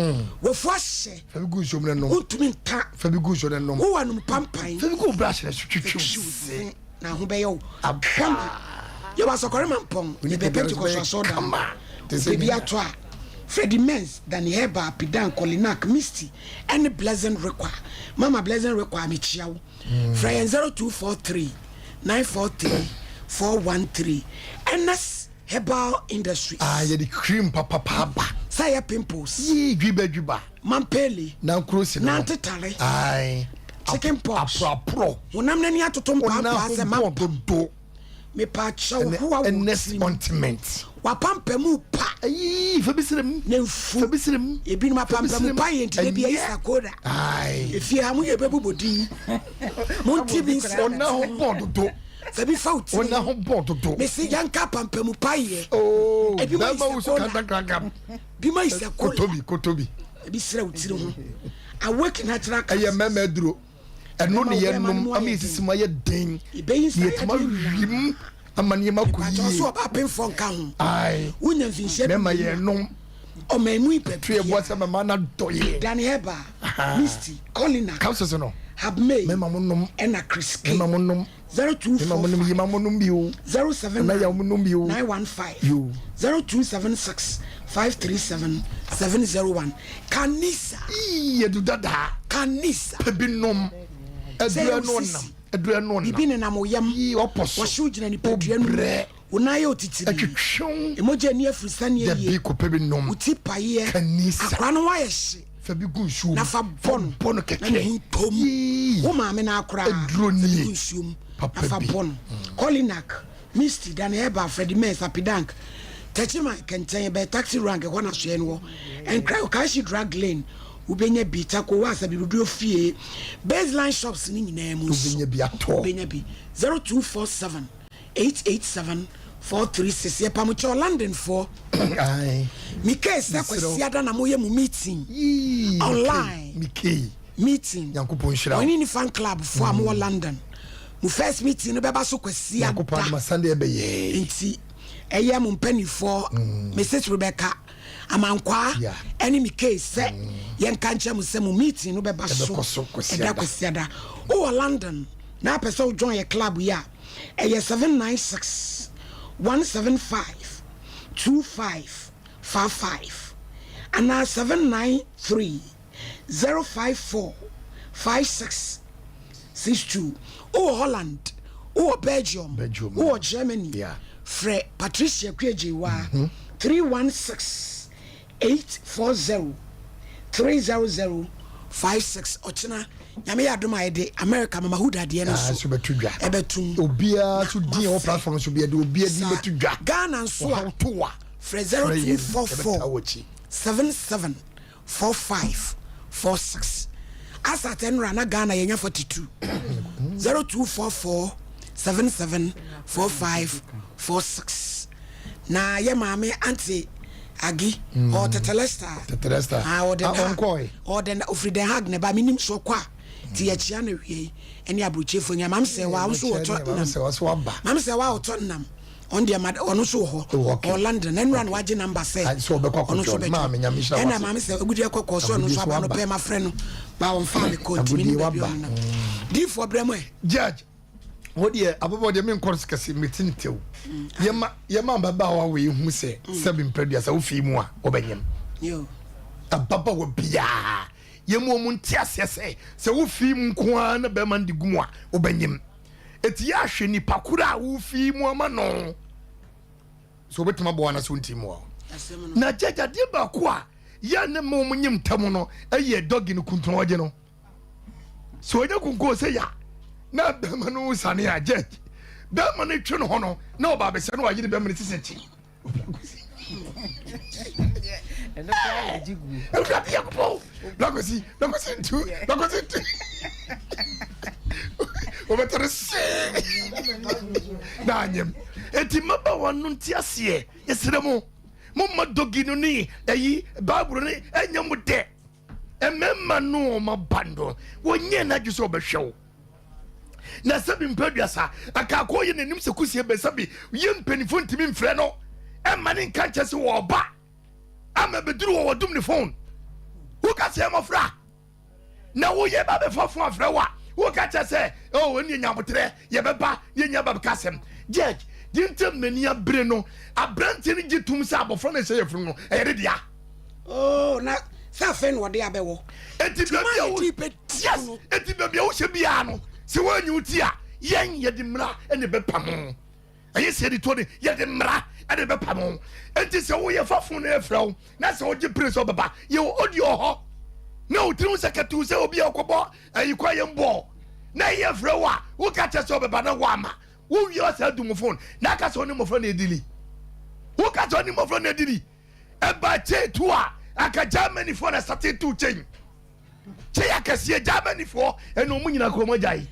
W'afu ahyɛ. Fa bi gu nsuom na nom. Wontumi nka. Fa bi gu nsuo na nom. Wowɔ anum pampan. Fa bi gu brush na so twitwi wo se. Na ho bɛyɛ wo kama. Yɛwɔ asɔkɔre ma mpɔn. Yɛbɛ Pentecost asɔrdan. Wopɛ bi atɔ a, Freddie Menz, Danny Herbal, Pidan, Kolinak, Misty, ɛne Blessing Rekwa. Mama Blessing Rekwa, mekyia wo. Frɛ yɛn 0243 943 413. Ernest Herbal Industries. Ah, yɛde cream papapa aba. Sɛ ɛyɛ pimples. Yii, dwiba dwiba. Mampeli. Nankuro si no. Nantetare. Ae. Chicken pox. Aporɔaporɔ. Honam n'ani atoto mpaapaa sɛ mampa. Dodo. Mepaakyɛw hoa wɔ Ernest ointment. Wapampamu pa. Ayii, fa bi srɛ mu. Ne nfu. Fa bi srɛ mu. Ebinom apampamu pa yɛ nti de bi ayi sakoda. Ae. Efie ha mo yɛ bɛbobɔ din. Monti bi nsrɛ. Ɔna ho bɔ dodo. Fa bi fa wo tiri. Ɔna ho bɔ dodo. Mesi yanka apampamu pa yɛ. Oo. Ebi ma Bɛrima wusu isakola. kantankrankam. Bi ma isakola. Kotobi, kotobi. Ebi srɛ wo tiri ho. Awake natural Ɛyɛ mmarima aduro. Ɛno ne yɛnom ama yɛ sisi mu ayɛ den. Ebeyi nsa Na yɛ yɛtumi den awi mu ama nneɛma akɔ Ìbàjẹ́ yie. ɔsọ ọba apemfo nka ho. Ae. Wonya mfinhyia Mmarima yɛnom. Ɔman mu ipa To yɛ boa sɛ mɛma no adɔ yɛ. Danny Herbal, Misty, Colina, Capsules no. Habmay, Mmarima mo nom. ɛna Chris K. Mmarima mo nom. 0245 Mmarima mo nom. Yima mo nom bi o. 079 Ɛna yɛ mo nom bi o. 915 Yo. 0276 537 701 Kanisa. Ii edu dada. Kanisa. Pɛ bi nom. Sɛ Aduro ɛno osisi. nam. Aduro ɛno nam. Bibi nenam wo yam. Ii ɔpɔ so. Wɔhyew gyina nipadua no mu. Obrɛ. Wo nan yɛ otitiri. Ɛtwetwew. Emogya ani afiri sani Dabi yie. kɔpɛ bi nom. Wo ti paeɛ. Kanisa. Akora no ho ayɛ hye. Fa bi gu nsuo mu. Na fa bɔ no. Bɔ no kɛkɛ. Na ne ho ntɔ mu. Yii. Wo maame no akora. Aduro Fa bi nie. gu nsuo mu. Papa Na fa bi. bɔ no. Kolinak, Misty, Danny Herbal, Freddie Mens, Apidank, Techiman, Kɛntɛn, bɛyɛ taxi rank ɛhɔ na soɛ no wɔ. Nkran, Okaishie Drug Lane, wobɛnya bi. Takowa, Asabibuduo fie, Baseline shops ne nyinaa mu nso. Wobɛnya bi atɔ. Wobɛnya bi. 0247 887 436. Yɛpam kyɛw Londonfoɔ. Ae. Mekee sɛ Kwasiada na moyɛ mo meeting. Yii. Online. Mekee. Meeting. Nyankopɔn nhyira wo. Ɔne ne fan club foɔ a mowɔ London. Mo first meeting no bɛba so Kwasiada. Nyankopɔn adom a Sunday ɛbɛyɛ. Nti ɛyɛ mo mpanimfoɔ Mrs Rebecca Amankwaa ɛne me case sɛ yɛnka nkyerɛ mo sɛ mo meeting no bɛba so Ɛbɛkɔ so Kwasiada. ɛda Kwasiada. Wowɔ London na apɛ sɛ wo join yɛ club yi a ɛyɛ 796 175 2555 anaa 793 054 56 62. Wowɔ Holland, wowɔ Belgium, Belgium. wowɔ Germany, Yeah. frɛ Patricia Kuagyewa 316 840 300 56. Ɔkyena Nyame yɛ adom a yɛde America Mama Huda deɛ no Ah, nso so bɛto dwa. ɛbɛtum. Obiara so din a ɛwɔ platform so bi yɛde obiara din Saa. bɛto dwa. Ghana nso a Ɔhaw to wa. frɛ Frɛ yɛn, 0244 yɛbɛtaa w'akyi. 77 45 46. Asat ɛnora na Ghana yɛnya 42. 0244 77 45 46. Na yɛ maame Auntie Agi ɔwɔ Tetelesta. Tetelesta. Ah, ɔwɔ Den Ah, Haag. ɔnkɔe. Ɔwɔ Den ofiri Den Haag na ɛba menim so ɔkɔ a nti yɛkyia no awiei ɛne aburokyefoɔ nyinaa. Maame sɛ wa nso wɔtɔ Maame nam. sɛ wa so aba. Maame sɛ wa ɔtɔ nam. Ɔno deɛ ma ɔno nso wɔ hɔ. Oh, okay. Ɔwɔ London. Ɛnora na wagye number sɛ Ah, sɛ ɔbɛkɔ ɔno nso akɔtɔ. Maame, Nyame nhyira Ɛna wase. maame sɛ agudeɛ kɔkɔɔ so ɔno Agudeɛ nso so aba no aba. pɛ ma frɛ no ba ɔmfa me kɔ ntumi Agudeɛ ne baabi waba. ɔno nam. Diifoɔ brɛ mu ɛ. Judge, wo deɛ ababaawa deɛ menkɔ no kɛse mete ne tew. Yɛma yɛma ababaawa wei hu sɛ sɛbi mprɛduasa wofii mu a wobɛnyem. Yo. Ababaawa biara yɛmu ɔmo nte aseɛ sɛ sɛ wofii mu nko ara na bɛrima no de gu mu a wobɛnyem. Eti yɛ ahwɛ nipa koro a wofii mu ama no. So wobɛtumi aboa no sɛ wonti mu a. Na gyagya adeɛ baako a yɛ ne ma wɔn nyim ntam no ɛyɛ dɔgi no kuntun ɔgye no. Sɛ ɔnya kunkun sɛ ya na bɛrima no sane a gyagya bɛrima no twe no ho no na ɔba abɛsɛ no wayere bɛrima no sisi akyi. Awurade Nyankopɔn lakosi lakosi ntu lakosi ntu wɔbɛtɔ no see na anyam eti mmabaawa no nte aseɛ yɛsrɛ mo momma dɔgi no ne ayi bible no ɛnyɛ mo dɛ mmarima no wɔn aba no wɔnyɛ n'adwe sɛ ɔbɛhwɛ wo na sɛbi mpɛ aduasa akaakɔ yɛ n'anim sɛ kusie bɛ sɛbi yɛ mpanimfoɔ ntumi mfrɛ no ɛma ne nka nkyɛ sɛ wɔba ama bɛduru wɔ wɔdum ne phone woka sɛ mmɔfra na woyɛ ba bɛfa fo afrɛ wo a woka kyɛ sɛ oh ɛne nyabotrɛ yɛbɛba yɛnya ba bɛka asɛm judge deɛ nti m'ani abere no aberanteɛ no gye tom sɛ abɔfra no ɛhyɛ yɛfunu no ɛyɛ ne dea Oh, na sɛ afei na ɔde abɛwɔ. Eti baabi a wo yes, eti baabi a wohyɛ biara no, sɛ wɔanyi wo ti a, yɛn yɛde mmara ɛna ɛbɛpam wo. Ɛyɛ sɛ yɛde tuo de yɛde mmara ɛna ɛbɛpam wo. Eti sɛ woyɛ fa fon na yɛfrɛ wo na sɛ wogye pere sɛ ɔbɛba, yɛwɔ audio hɔ na wo tirim sɛ kɛtew sɛ obi a ɔkɔbɔ ayi kɔ yɛn bɔɔl na yɛfrɛ wo a woka kyɛ sɛ ɔbɛba na woama wowie ɔsɛ adum fon na aka sɛ ɔne mmɔfra na ɛdili woka sɛ ɔne mmɔfra na ɛdili Ɛba kyɛn tu a, anka Germany foɔ na sate tu kyɛn. Kyɛn akɛseɛ Germany foɔ ɛna wɔn nyinaa kɔ wɔn agyae.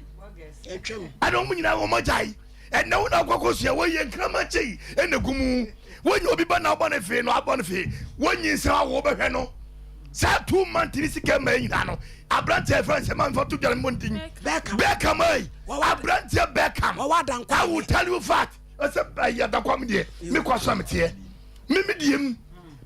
Ɛna wɔn nyinaa wɔn agyae. Ɛna wɔn akɔ akɔ sua wɔyɛ nkraman kyɛn ɛna gu mu. Wɔnyɛ obi ba na abɔ ne fee no abɔ ne fee. Wɔnyi nsɛm awo bɛhwɛ no. Saa tu mante ne sika mmaa nyinaa no. Aberanteɛ fɛn sɛ maa nfa to dwa ne mmɔnten. Beckham ayi. Aberanteɛ Beckham. I will tell you fact. Ɛsɛ ɛyɛ adakwam deɛ mekɔ so a meteɛ. Me me deɛ mu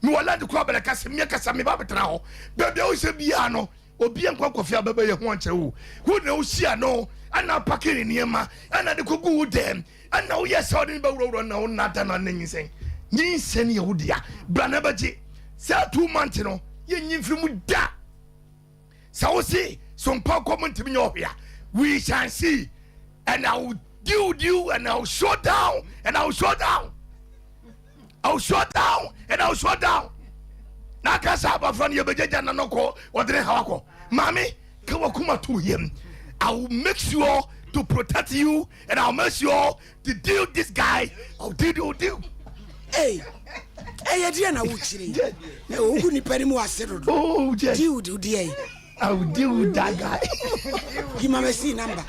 mewɔ land kora bɛrɛ kasa mi kasa mi ba bɛtena hɔ baabi a wohyɛ biara no obi nkɔ nkɔfi abɛbɛ yɛ ho ankyerɛ wo wo na wohyia no ɛna apake ne nneɛma ɛna de kɔgu wo dɛm ɛna woyɛ sɛ ɔde ne bɛwurawura na wo nada no ana nyinsɛn nyinsɛn yɛ wo dea bra na bɛgye saa two months no yɛnyi mfiri mu da sɛ wo se so mpa kɔ mu ntumi nyɛ ɔhwea we shall see and I will deal with you and I will show down and I will show down I will show down and I will show down na aka sɛ abɔfra no yɛbɛgyagya na no kɔ ɔde ne haw akɔ maame ka wakoma to yam I will make sure to protect you and I will make sure to deal this guy I will deal deal deal. Hey, ɛyɛ deɛ na wokyerɛ na wogu nipa no mu ase dodo oh, deal deɛ yi I will deal with that guy. Give my see number.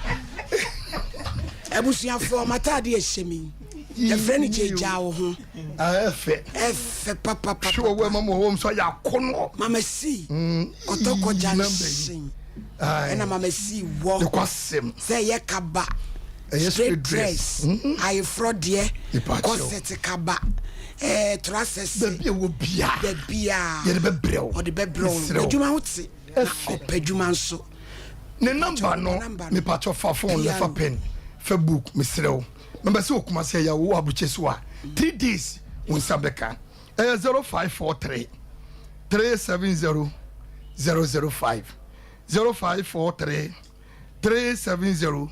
Abusuafoɔ m'ataade ɛhyɛ mi. Yɛfrɛ no gyagya wo ho. Ɛfɛ. Ɛfɛ papapapa. Hwɛ wɔ ɛma mu wɔ nso ayɛ akɔnɔ. Mama si. Kɔtɔkɔ junction. Ɛna mama si wɔ. Ɛkwasɛm. Sɛ ɛyɛ kaba. Straight dress. Ayeforɔ deɛ. Corset kaba. Ɛɛ trousers. Baabi a wɔ bia. Baabi a. Yɛde bɛbrɛ wo. Ɔde bɛbrɛ wo. Adwuma ho te. Na ɔpɛ adwuma nso. Ne number no mepakyɛw fa phone no fa pen fa book mesrɛ wo mɛbɛ sɛ wɔ Kumasi ɛyɛ wo wɔ aburukyɛ so a 3 days wo nsa bɛka ɛyɛ 0543 370 005 0543 370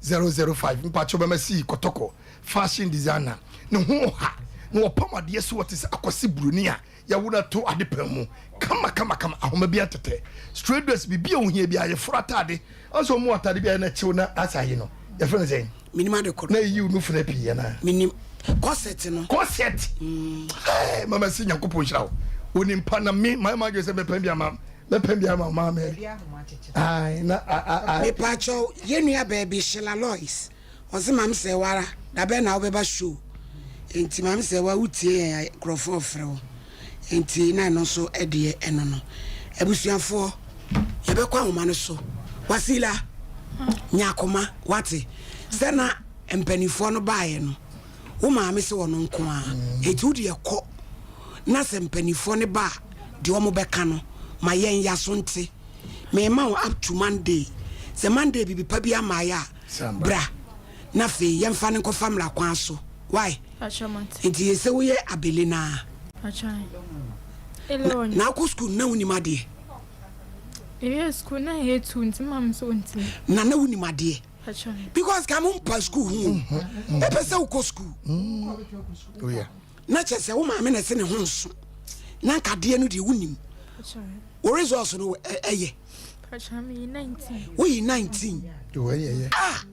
005 mpakyɛw bɛma sii kɔtɔkɔ fashion designer ne ho ɔha na wɔpam adeɛ so wɔte sɛ akwasi buroni a Yɛwo no ato ade pɛn mu kama kama kama ahoma bi atetɛ straight dress biribi a ohia bi ayeforo atade ɔsɛ ɔmo atade bi a na kyew na asa ayi no yɛfrɛ no sɛn menim ade koro na eyi no funa pii yɛ na menim corset no corset mm. hey, mama si nyankopɔn nhyira wo onim pa na me my ma dwe sɛ mɛpɛn bi ama mɛpɛn bi ama ɔmaa mɛ ai na ai mepakyɛw yɛnua baabi Sheila Lois Ɔse maame sɛɛwa ara dabɛn na wobɛba show nti maame sɛɛwa wotie yɛn a nkurɔfoɔ ɔfrɛ wo nti na ɛno nso ɛdeɛ ɛno no abusuafoɔ yɛbɛkɔ ahoma no so wasila nya akoma wate sɛ na mpanimfoɔ no baeɛ no wo maame sɛ ɔno nko a ɛti wo deɛ kɔ na sɛ mpanimfoɔ no ba a deɛ ɔmo bɛka no ma yɛn yaso nte mema wo up to Monday sɛ Monday bibi pa bi amaeɛ a Bra na afei yɛmfa no nkɔfa mmara kwan so. Wai? Nti yɛ sɛ woyɛ abele no ara. Na wokɔ sukuu na wonim adeɛ? Yɛyɛ sukuu na yɛyɛ tu nti maame nso ɔntumi. Na na wonim adeɛ? Because ka mo mpa sukuu ho. Ɛpɛ sɛ wokɔ sukuu. Oh, yeah. Na kyerɛ sɛ wo maame na ɛse ne ho nso. Na nka adeɛ no deɛ wonim. Wo results no ɛyɛ? Woyi 19. Ah!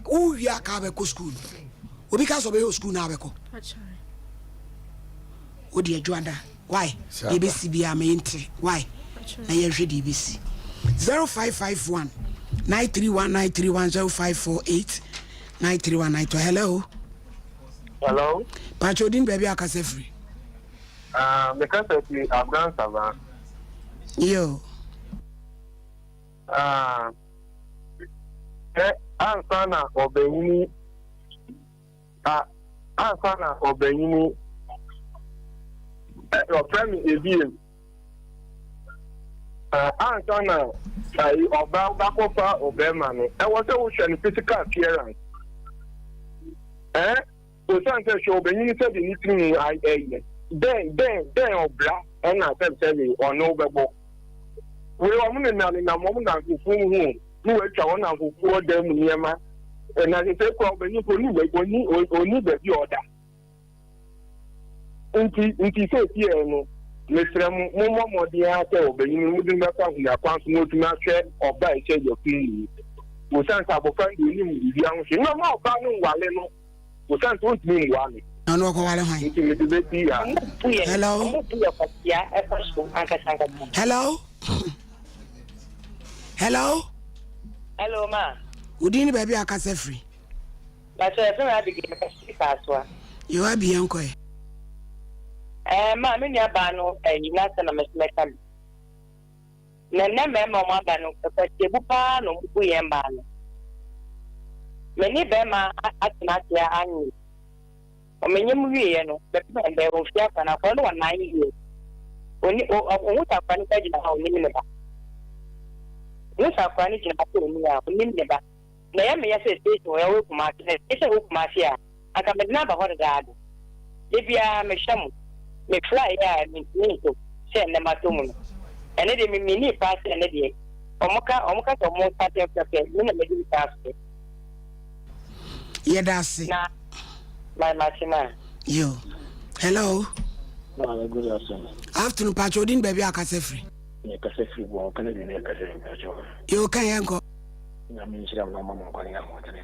Wowie aka abɛkɔ school no. Obi ka sɛ ɔbɛyɛ school no abɛkɔ. Wode adwuada. Why? Deɛ ɛbɛsi biara ma yɛnte. Why? Na yɛnhwɛ deɛ ɛbɛsi. 0551 931 931 0548 931 92. Hello. Hello. Pacho odin baabi a kasa firi. Ah, me kasa firi Afghan Sava. Yo. Ah, ɛ ansa na ɔbɛnyini a ansa na ɔbɛnyini ɛ ɔfrɛ me ebiem. Ah, ansa na ayi ɔba bakɔfa ɔbɛrima no ɛwɔ sɛ wohwɛ no physical appearance. Ɛɛ, osiane sɛ hwɛ ɔbɛnyini sɛdeɛ ne tirinwi ɛyɛ, dɛn dɛn dɛn ɔbra ɛna sɛbsɛbe ɔne wo bɛbɔ. Wei wɔn nenam nenam wɔn nanfofoɔ mu ho ne wɔatwa wɔn nanfofoɔ dan mu nneɛma. Na sɛ sɛ kura ɔbɛnyin mpo ɔni ɔni ɔni baabi a ɔda. Nti nti seesei no mesrɛ mo mommɔ mmɔden ara sɛ ɔbɛnyin no mode no bɛkɔ ahonya kwan so na ɔtumi ahwɛ ɔba a ɛhyɛ yafunu mu yi. Osiane sɛ abɔfra no deɛ ɔnim biribiara ho hwee. Na ɔma ɔbaa no nwale no osiane sɛ ɔntumi mmoa no. Na ɔno ɔkɔwale hwan? Nti mede bɛsi ha. Hello. Hello. Hello. Hello ma. Wo din ne baabi a akasa firi? Pakyɛ yɛfrɛ me Abigail mekasa firi Kasoa. Yo Abi yɛnkɔ ɛ. Ɛɛ ma me nua baa no ɛyi n'asɛm na mɛso mɛka bi. Na nnɛ mmarima ɔmo aba no kwasiabu paa na ɔmo bu yɛn mmaa no. Me ne bɛrima atena ase anwe. Ɔmenyem wieɛ no bɛpem ɛndɛ ɔmfie akora no akora no wɔ 9 years. Oni o ɔhu sɛ akora no koraa gyina hɔ a onim ne ba. Ohu sɛ akora no gyina hɔ sɛ oni a onim ne ba. Na ɛyɛ me ya sɛ station wɔ ɛwɔ Kumasi na ɛsɛ sɛ ɛwɔ Kumasi a anka mede no aba hɔ dedaada. Da biara mehwɛ mo, me fly yɛ a mentumi nto sɛ nnɛ matɔ mu no. Ɛno deɛ me meanii paa sɛ ɛnnɛ deɛ wɔn ka wɔn ka sɛ wɔn start mfrɛfrɛ me na madi nsa afrɛ. Yɛda ase. Na my mate ma. Yo. Hello. Maame good afternoon. Afternoon pacho odin baabi a akasa firi. Me kasa firi bɔn Kennedy na ɛkasa firi pacho. Yo kan yɛn kɔ. Nyame nhyira mo na ɔma mo nkwa ne ahoɔdene.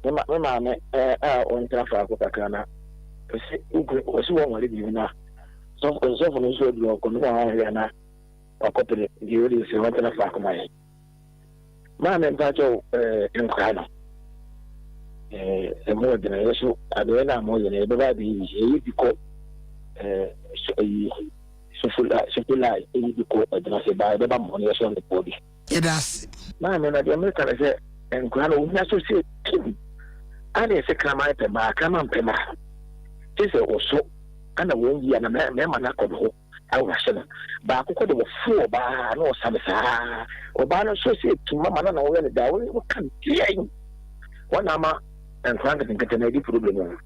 Me ma me maame ɛɛ a ɔntra faako kakra na ɔsi wokunu ɔsi wɔn ware bio na sɔfo nsɔfo no nso adi ɔkɔ no ma ɔhwɛ na wakɔpere nti ɔde sɛ ɔntena faako ma yɛn. Maame mpakyɛw ɛɛ nkora no ɛɛ ɛmu ɔdene yɛ so adeɛ no a moyɛ no yɛbɛba abɛyi yɛyɛ bi kɔ ɛɛ so ɛyi sofola sofola ɛyi bi kɔ ɛdena sɛ baa yɛbɛba mo no yɛ so ɔne bi. Yɛda ase. Maame na deɛ meka ne sɛ nkora no wonya so sɛ kim ana ɛsɛ kraman pɛ maa kraman pɛ maa kyɛ sɛ ɔso ana wɔn yi ana mɛma no akɔ ne hɔ awerɛhyɛ no baako kɔ de wɔforo ɔbaa na ɔsa no saa ɔbaa no nso sɛ tum mama no na wɔyɛ no daa wɔka deɛn wɔn na ama nkora nketenkete na ɛdi problem no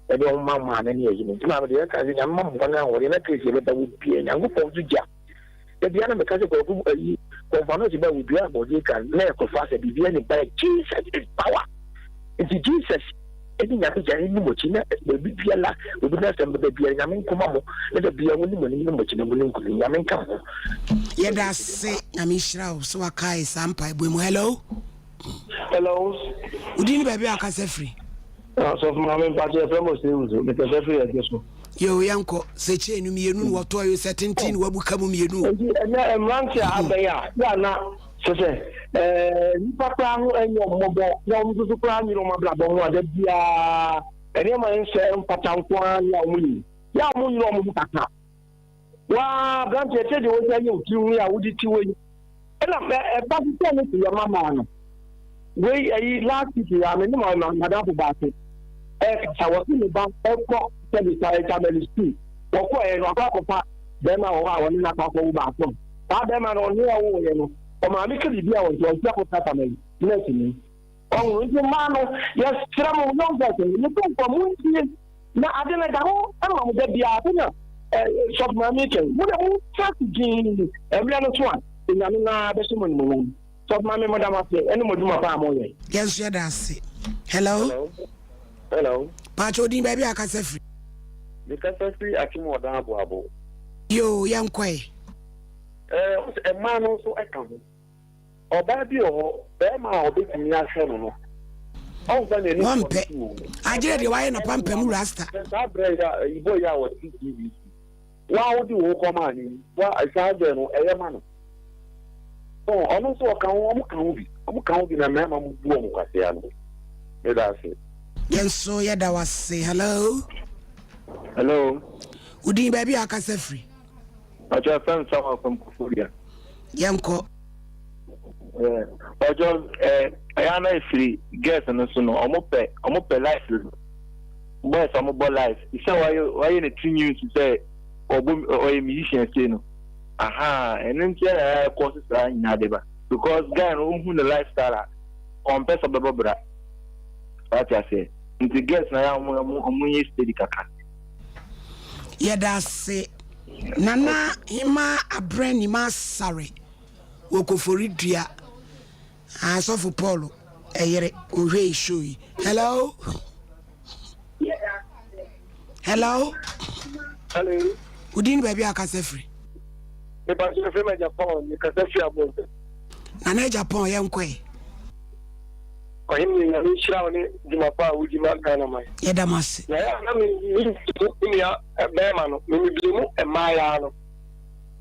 ɛde wɔn ma maame ne ayi no nti maame deɛ ɛka sɛ nyame ma mo kwan ahoɔden na kesi ɛbɛba wo bia nyankopɔn nso gya Da biara na meka sɛ kwaku ayi kɔnfa no ba wodua abɔgye ka na ɛkɔfa sɛ biribia ne ba Jesus is power nti Jesus ɛne nyame gya ne mo akyi na baabi biara obi na asɛm bɛba biara nyame nkoma mo na da biara wɔne mo anim ne mo akyi na mo ne nkonim nyame nka ho. Yɛda ase nyame nhyira wo sɛ wakae saa mpaebɔ mu hello. Hello. Wodin ne baabi a wakasa firi. Sɔfo maame mpakyɛ yɛfrɛ mo sɛ wusu mekasa firi ɛgye so. Yo yɛnkɔ sɛ kyɛn no mmienu na wɔtɔ yo sɛ tenten na wabu ka mu mmienu. Nti ɛnɛ mmerante a abɛn a yɛ ana sɛ sɛ ɛɛ nipa koraa ho ɛnyɛ mmɔbɔ na wɔn nso so koraa nyere wɔn abrabɔ ho a da biara nneɛma nsɛ mfata nko ara ne a wɔn yi yɛ a wɔn nyere wɔn ho kakra. Waa aberanteɛ sɛ deɛ wɔsi ayɛ wo tiri ho yi a wode ti wɔ yi ɛna ɛba so sɛ ne yɛ mama no wei ɛyi last week yɛ ame ne ma madamfo baako ɛkasa wɔsi ne ba ɛkɔ sɛbi sa ɛtamɛli sukuu wɔkɔ ɛyɛ no akɔ akɔfa bɛrima wɔ hɔ a wɔne no akɔ akɔwo baako saa bɛrima no ɔne ɔwo yɛ no ɔmaame ka biribi a wɔnti ɔnti akɔsa tamɛli nɛɛsi ni Ɔho nti mmaa no yɛsrɛ mo young girls no yɛtu nkɔ mo ntie na ade no da hɔ ma mo da biara sɛnea sɔfo maame kɛn mo de mo nsa ase gyee mmerɛ no so a Onyame no ara bɛhyɛ mo animuonyam sɔfo maame mo da mo ase ɛne mo adwuma pa a moyɛ. Yɛn nso yɛda ase. Hello. Hello. Hello. Paakyɛ odin baabi a akasa firi. Mekasa firi Akyem Ɔdan Aboabo. Yoo yɛnkɔe. Ɛɛ wo sɛ mmaa no nso ka ho. Ɔbaa bi wɔ hɔ, barima a ɔbɛtumi ahwɛ no no, ɔmfa n'ani nkɔ Wɔmpɛ. ne so o. Agyerɛ deɛ wayɛ n'apampam rasta. Hwɛ saa berɛ yi a, yi boy yi a ɔte TV so. Wo a wode wo ho kɔmaa no yi, wa saa berɛ no ɛyɛ ma no. So ɔno nso ɔka ho, wɔn ka ho bi, wɔn ka ho bi na mmarima mo bu wɔn kwasea no. Meda ase. Yɛn nso yɛda wo ase. Hello. Hello. Wo din baabi a akasa firi. Ɔjɔ fɛn Samuel from Koforidua. Yɛnkɔ. Ɔjɔ ɛ ɛyɛ ana efiri girls no so no ɔmo pɛ ɔmo pɛ life boys ɔmo bɔ life sɛ wayɛ wayɛ ne ti news sɛ ɔbɔ ɔyɛ musician sei no aha ɛno nti ɛna ɛkɔ so saa nyinaa de ba because guy no ohun ne lifestyle a ɔmpɛ sɛ ɔbɛbɔ bra wate aseɛ nti girls na yɛ ɔmo ɔmo ɔmo nyɛ steady kakra. Yɛda ase Nana Hemaa Abrɛ Nima Asare wɔ Koforidua. Ah, Sɔfo Paul ɛyere ɔhwɛ yi show yi. Hello. Hello. Hello. Wodin ne baabi a akasa firi? Mepa so firi ma Japan, mekasa firi abɔnten. Nana Japan yɛnkɔe. Ɔhene yɛ Nyame nhyira wo ne dwuma pa a wodi ma Ghana man. Yɛda mo ase. Na ɛyɛ a na me me me nua bɛrima no me mebie mu mmaayaa no.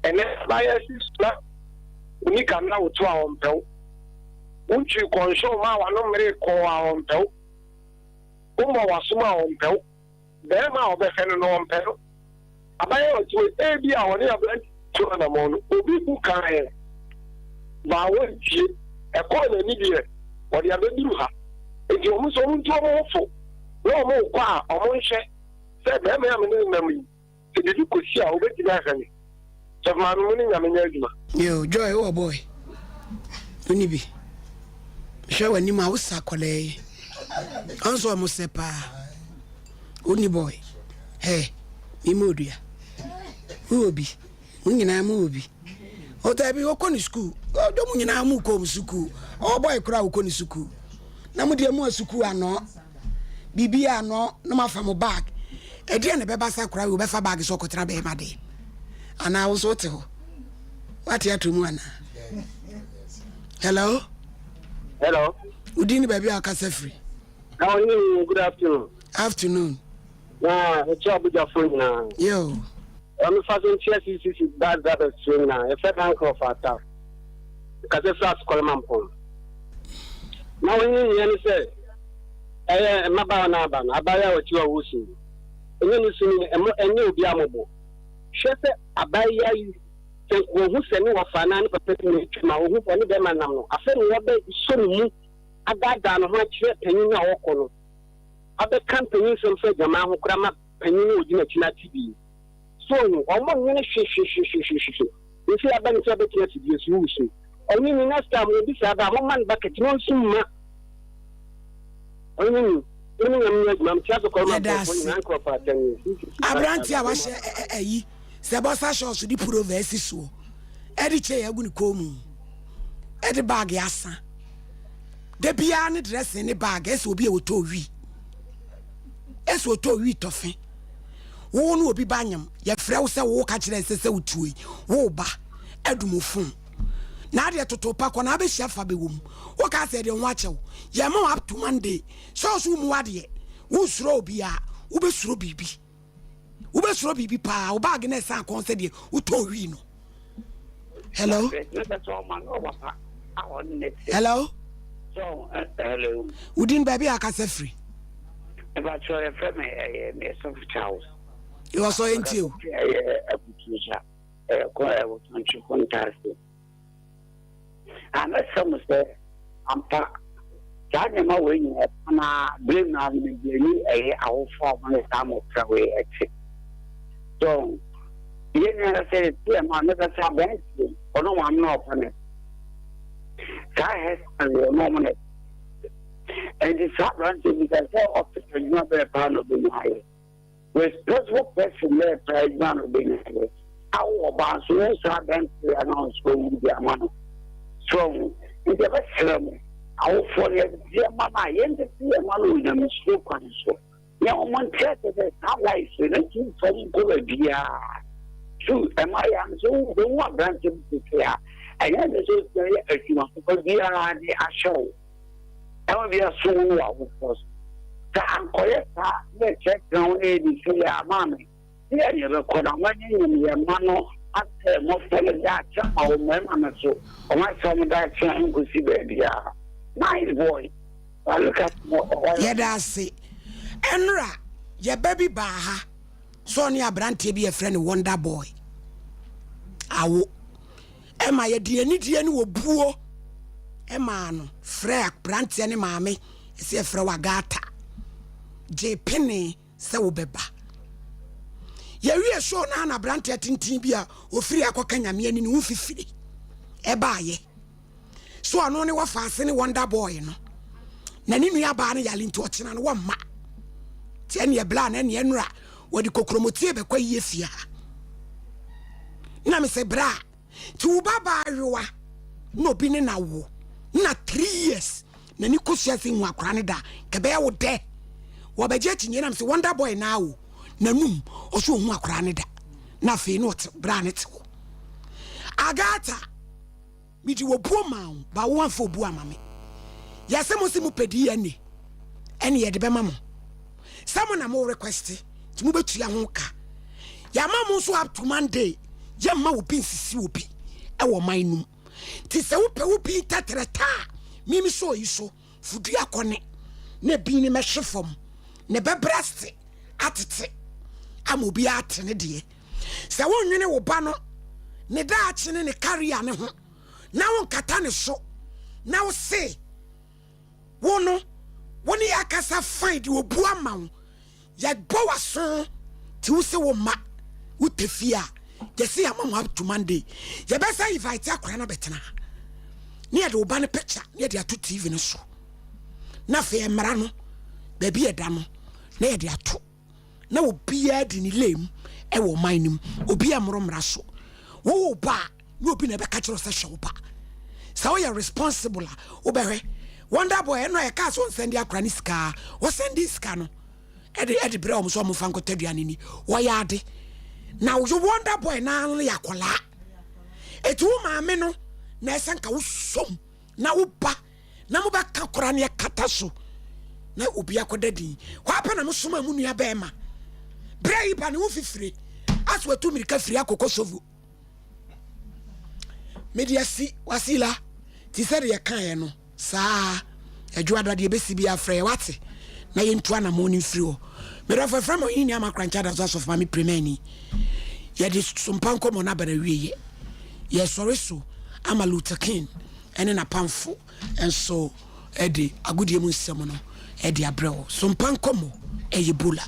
Ɛnɛ abaayaa si so na oni ka na woto a ɔmpɛ wo. Wotwi kɔnhyɛw ma wano mmere kɔɔ a ɔmpɛ wo. Wommɔ w'asom a ɔmpɛ wo. Barima a ɔbɛhwɛ no no, ɔmpɛ no. Abaayewa a ɔte hɔ yi, ebia ɔne aberante tu anammɔn no, obi bu kaeɛ maa wantie. Ɛkɔɔ n'ani deɛ, ɔde abɛduru ha. Enti wɔn nso wɔntu wɔn ho fo, na wɔrekɔ a, wɔnhwɛ sɛ barima yi a me ne no nam yi, Sɛ biribi kɔsi a, wobɛtumi ahwɛ me. Sɔfo maame mo ne Nyame nyɛ adwuma. Yo, Joy, wowɔ boy? Wonni bi? Hwɛ w'anim a wosa akwadaa yi. Ɔnso ɔmo sɛ paa. Wonni boy? Hɛ, me mu odua. Wowɔ bi? Mo nyinaa mo wɔ bi. Ɔtaa bi ɔkɔ ne sukuu. Ɔdɔ mo nyinaa mo kɔ mo sukuu. Ɔwɔ boy koraa ɔkɔ ne sukuu. Na mo deɛ mo a sukuu anɔ. Biribi anɔ na mo afa mo bag. Ɛdeɛ na ɛbɛba sa koraa wei wobɛfa bag sɛ ɔkɔtena bɛrima de. Anaa wo nso wote hɔ. Wate ato mu anaa? Hello? Hello. Wodin ne baabi a wokasa firi? How are you? Good afternoon. Afternoon. Na ɛkyɛ Abujafoɔ nyinaa. Yo. Ɛmefa so nkyia CCC bus drivers foɔ nyinaa. Yɛfrɛ Dan Krɔfo Ata. Kasa firi Asokɔre Mampɔn. Na wɔn nyinaa ne sɛ ɛyɛ mmabaawa no aba no, abaayewa a ɔte hɔ a ɔresu yi, ɛnyɛ ne su no ɛmɔ ɛnyɛ obiara mmɔbɔ. Hwɛ sɛ abaayewa yi sɛ wɔhu sɛ ne wɔfa anaa ne papa bi na atwam a, wɔhu ɔne bɛrima nam no, afei na wɔbɛsɔ ne mu adaadaa ne ho akyerɛ panyin no a ɔkɔ no, abɛka mpanyin nsɛm fa adwaman ho koraa ma panyin no a ɔdi n'akyi no ate bi. So ohu? Wɔnnwene hwehwehwehwehwehwe. Mfe aba ne sɛ ɔbɛtena afidie so, woresu. Ɔnye ni, next time obi saa ba a, momma no bucket na ɔnsu mma. Ɔnye ni, mo ne Nyame nyɛ adwuma, mete ase kɔrɔ ma Yɛda nkurɔfoɔ ase. nyinaa, nkurɔfoɔ atɛn ni. Aberante a wahyɛ ɛ- ɛ- ayi sɛ bɔsa shorts de pullover asi soɔ ɛde kyɛn agu ne kɔn mu ɛde baage asa da biara ne dressing ne bag ɛsɛ obi a wɔtɔ wi ɛsɛ ɔtɔ wi tɔfe wo ne obi ba nyam yɛfrɛ wo sɛ wo ka kyerɛ sɛ sɛ wotuo yi wo ba adum wo fon na adeɛ toto pa kɔ na abɛhyia fa bɛwɔ mu wo ka sɛ deɛ ho akyɛw yɛma wo up to Monday sɛ ɔso mu adeɛ wonsuro obiara wobɛsuro biribi wobɛsuro biribi paa wo baage na ɛsan kɔn sɛ deɛ wotɔ wi no hello hello wodin baabi a akasa firi Mepakyɛw yɛfrɛ me ɛyɛ me sɔfo Charles. Yɛwɔ sɔ yɛn tie o. Ɛyɛ abutuagya ɛyɛ kɔ ɛwɔ tɔntwe kɔ ntaase. Amɛsɛ mo sɛ ampa saa nneɛma wei nyinaa ɛfa na blame na me blame ɛyɛ awofo a wɔn ne saa mmɔfra wei ɛte. So yɛn nyinaa sɛ yɛte ɛma mɛka sɛ abɛnti ɔno maame na ɔpa ne saa hairstyle ɔno ɔmo na Enti saa aberanteɛ bi sɛ sɛ ɔpɛ adwuma bɛɛ paa na ɔbɛnya ayɛ. Responsible person bɛɛ paa adwuma na ɔbɛnya ayɛ. Awo ɔbaa nso wo saa aberanteɛ a na ɔnso ɔwu de ama no. So ɔho nti ɛbɛsrɛ mo. Awofoɔ no yɛtete yɛn mma no a, yɛntete yɛn mma no wɔ nyamesuro kwan so. Na wɔn nte ase sɛ saa life no ntumi mfa wɔn nkɔ baabiara. So ɛma yɛ ano sɛ wobɛhu aberante bi tete a, ɛnyɛ sɛ sɛ ɔtumi ayɛ adwuma papa biara de ahyɛ wo. Ɛma bi aso wo wɔ awofoɔ so. Sɛ ankɔyɛ saa na ɛkyerɛkyerɛ wo na ɛdi so yɛ ama me. Sɛ yɛbɛkɔ na wɔanyanyam yɛn mma no asɛe mmɔfra no daakye ama wɔn mmarima no so, wɔasɛe wɔn daakye nkosi baabiara. Nice boy. But look at Yɛda ase. Ɛnora, yɛba bi baa ha sɛ ɔne aberanteɛ bi yɛfrɛ no Wonder Boy awo. Ɛma yɛde anidie ne obuo ɛmaa no frɛ aberanteɛ ne maame ɛsɛ yɛfrɛ wo Agatha. Gye pene. sɛ wobɛba. Yɛwie show no a na aberanteɛ tenten bi a ɔfiri akɔka nyame ani ne ho fifire ɛbaayɛ. So ɔno ne wɔfa ase ne wonder boy no na ne nua baa no yale nti ɔkyena no wɔmma. Nti ɛneɛ bla na ɛneɛ nora wɔde kokromotie bɛkɔ yie fie ha. Na me sɛ bra Nti wo ba baa wewa na obi ne na wo na 3 years na ni kosua se hu akora ne da kɛbɛyɛ wo dɛ wɔbɛgye akyinnye nam se wonder boy na o nanum ɔso ohu akora ne da na afei na ɔte bra ne te hɔ Agatha mede obuo maa wo ba wo amfa obuo ama me yɛse mo se mo pɛ DNA ɛne yɛde bɛma mo sɛ mo na mo request nti mobɛtua ho ka yɛama mo nso up to Monday yɛmma obi nsisi obi ɛwɔ man no mu nti sɛ wopɛ wo bi tɛtrɛta a mimi sɛ oyi so fudua kɔne na ebi ne mɛhwe fam ne bɛbrɛ ase atete ama obi ate ne deɛ sɛ wonwene wo ba no ne daakye ne ne career ne ho na wonkata ne so na wo se wo no wo ne yɛ akasa fine de obu ama wo Yɛbɔ w'aso nti wo se wo mma wo te fie a yɛse yɛama mo up to Monday yɛbɛsa invite akora no abɛtena ha ne yɛde wo ba no picture ne yɛde ato TV no so na afei mmara no baabi ɛda no na yɛde ato na obiara di ne lane ɛwɔ ɔman no mu obiara mmoro mmara so wowo ba a nyɛ obi na ɛbɛka kyerɛ sɛ hwɛ wo ba sɛ woyɛ responsible a wobɛhwɛ wonder boy ɛno a yɛkaa sɛ ɔnsɛnde akora ne sika ɔsɛnde sika no ɛde ɛde brɛ wɔn sɛ wɔn fa nkɔtɔ aduane ni wɔyɛ ade na wo wonder boy naa no yɛ akɔlaa eti wo maame no na ɛsɛ nka wo som na wo ba na mo bɛka kora ne ɛkata so na obi akɔda din hɔ apɛ na mo soma mu nua bɛrima brɛ yi ba ne ho fifire aso atu mirika firi akɔkɔ sovo mede asi wasila te sɛ deɛ kaeɛ no saa adwoada deɛ ɛbɛsi bi afrɛ yɛ wate na yɛntu anammɔn no mfiri hɔ medɔfo ɛfrɛ ma ɔhene nua ma korankyɛ ada so asɔfo ma me piremani yɛde sompa nkɔmmɔ no aba na wieɛ yɛsɔre so ama Luther King ɛne n'apamfo nso ɛde agodie mu nsɛm no ɛde abrɛ wo sompa nkɔmmɔ ɛyɛ bola.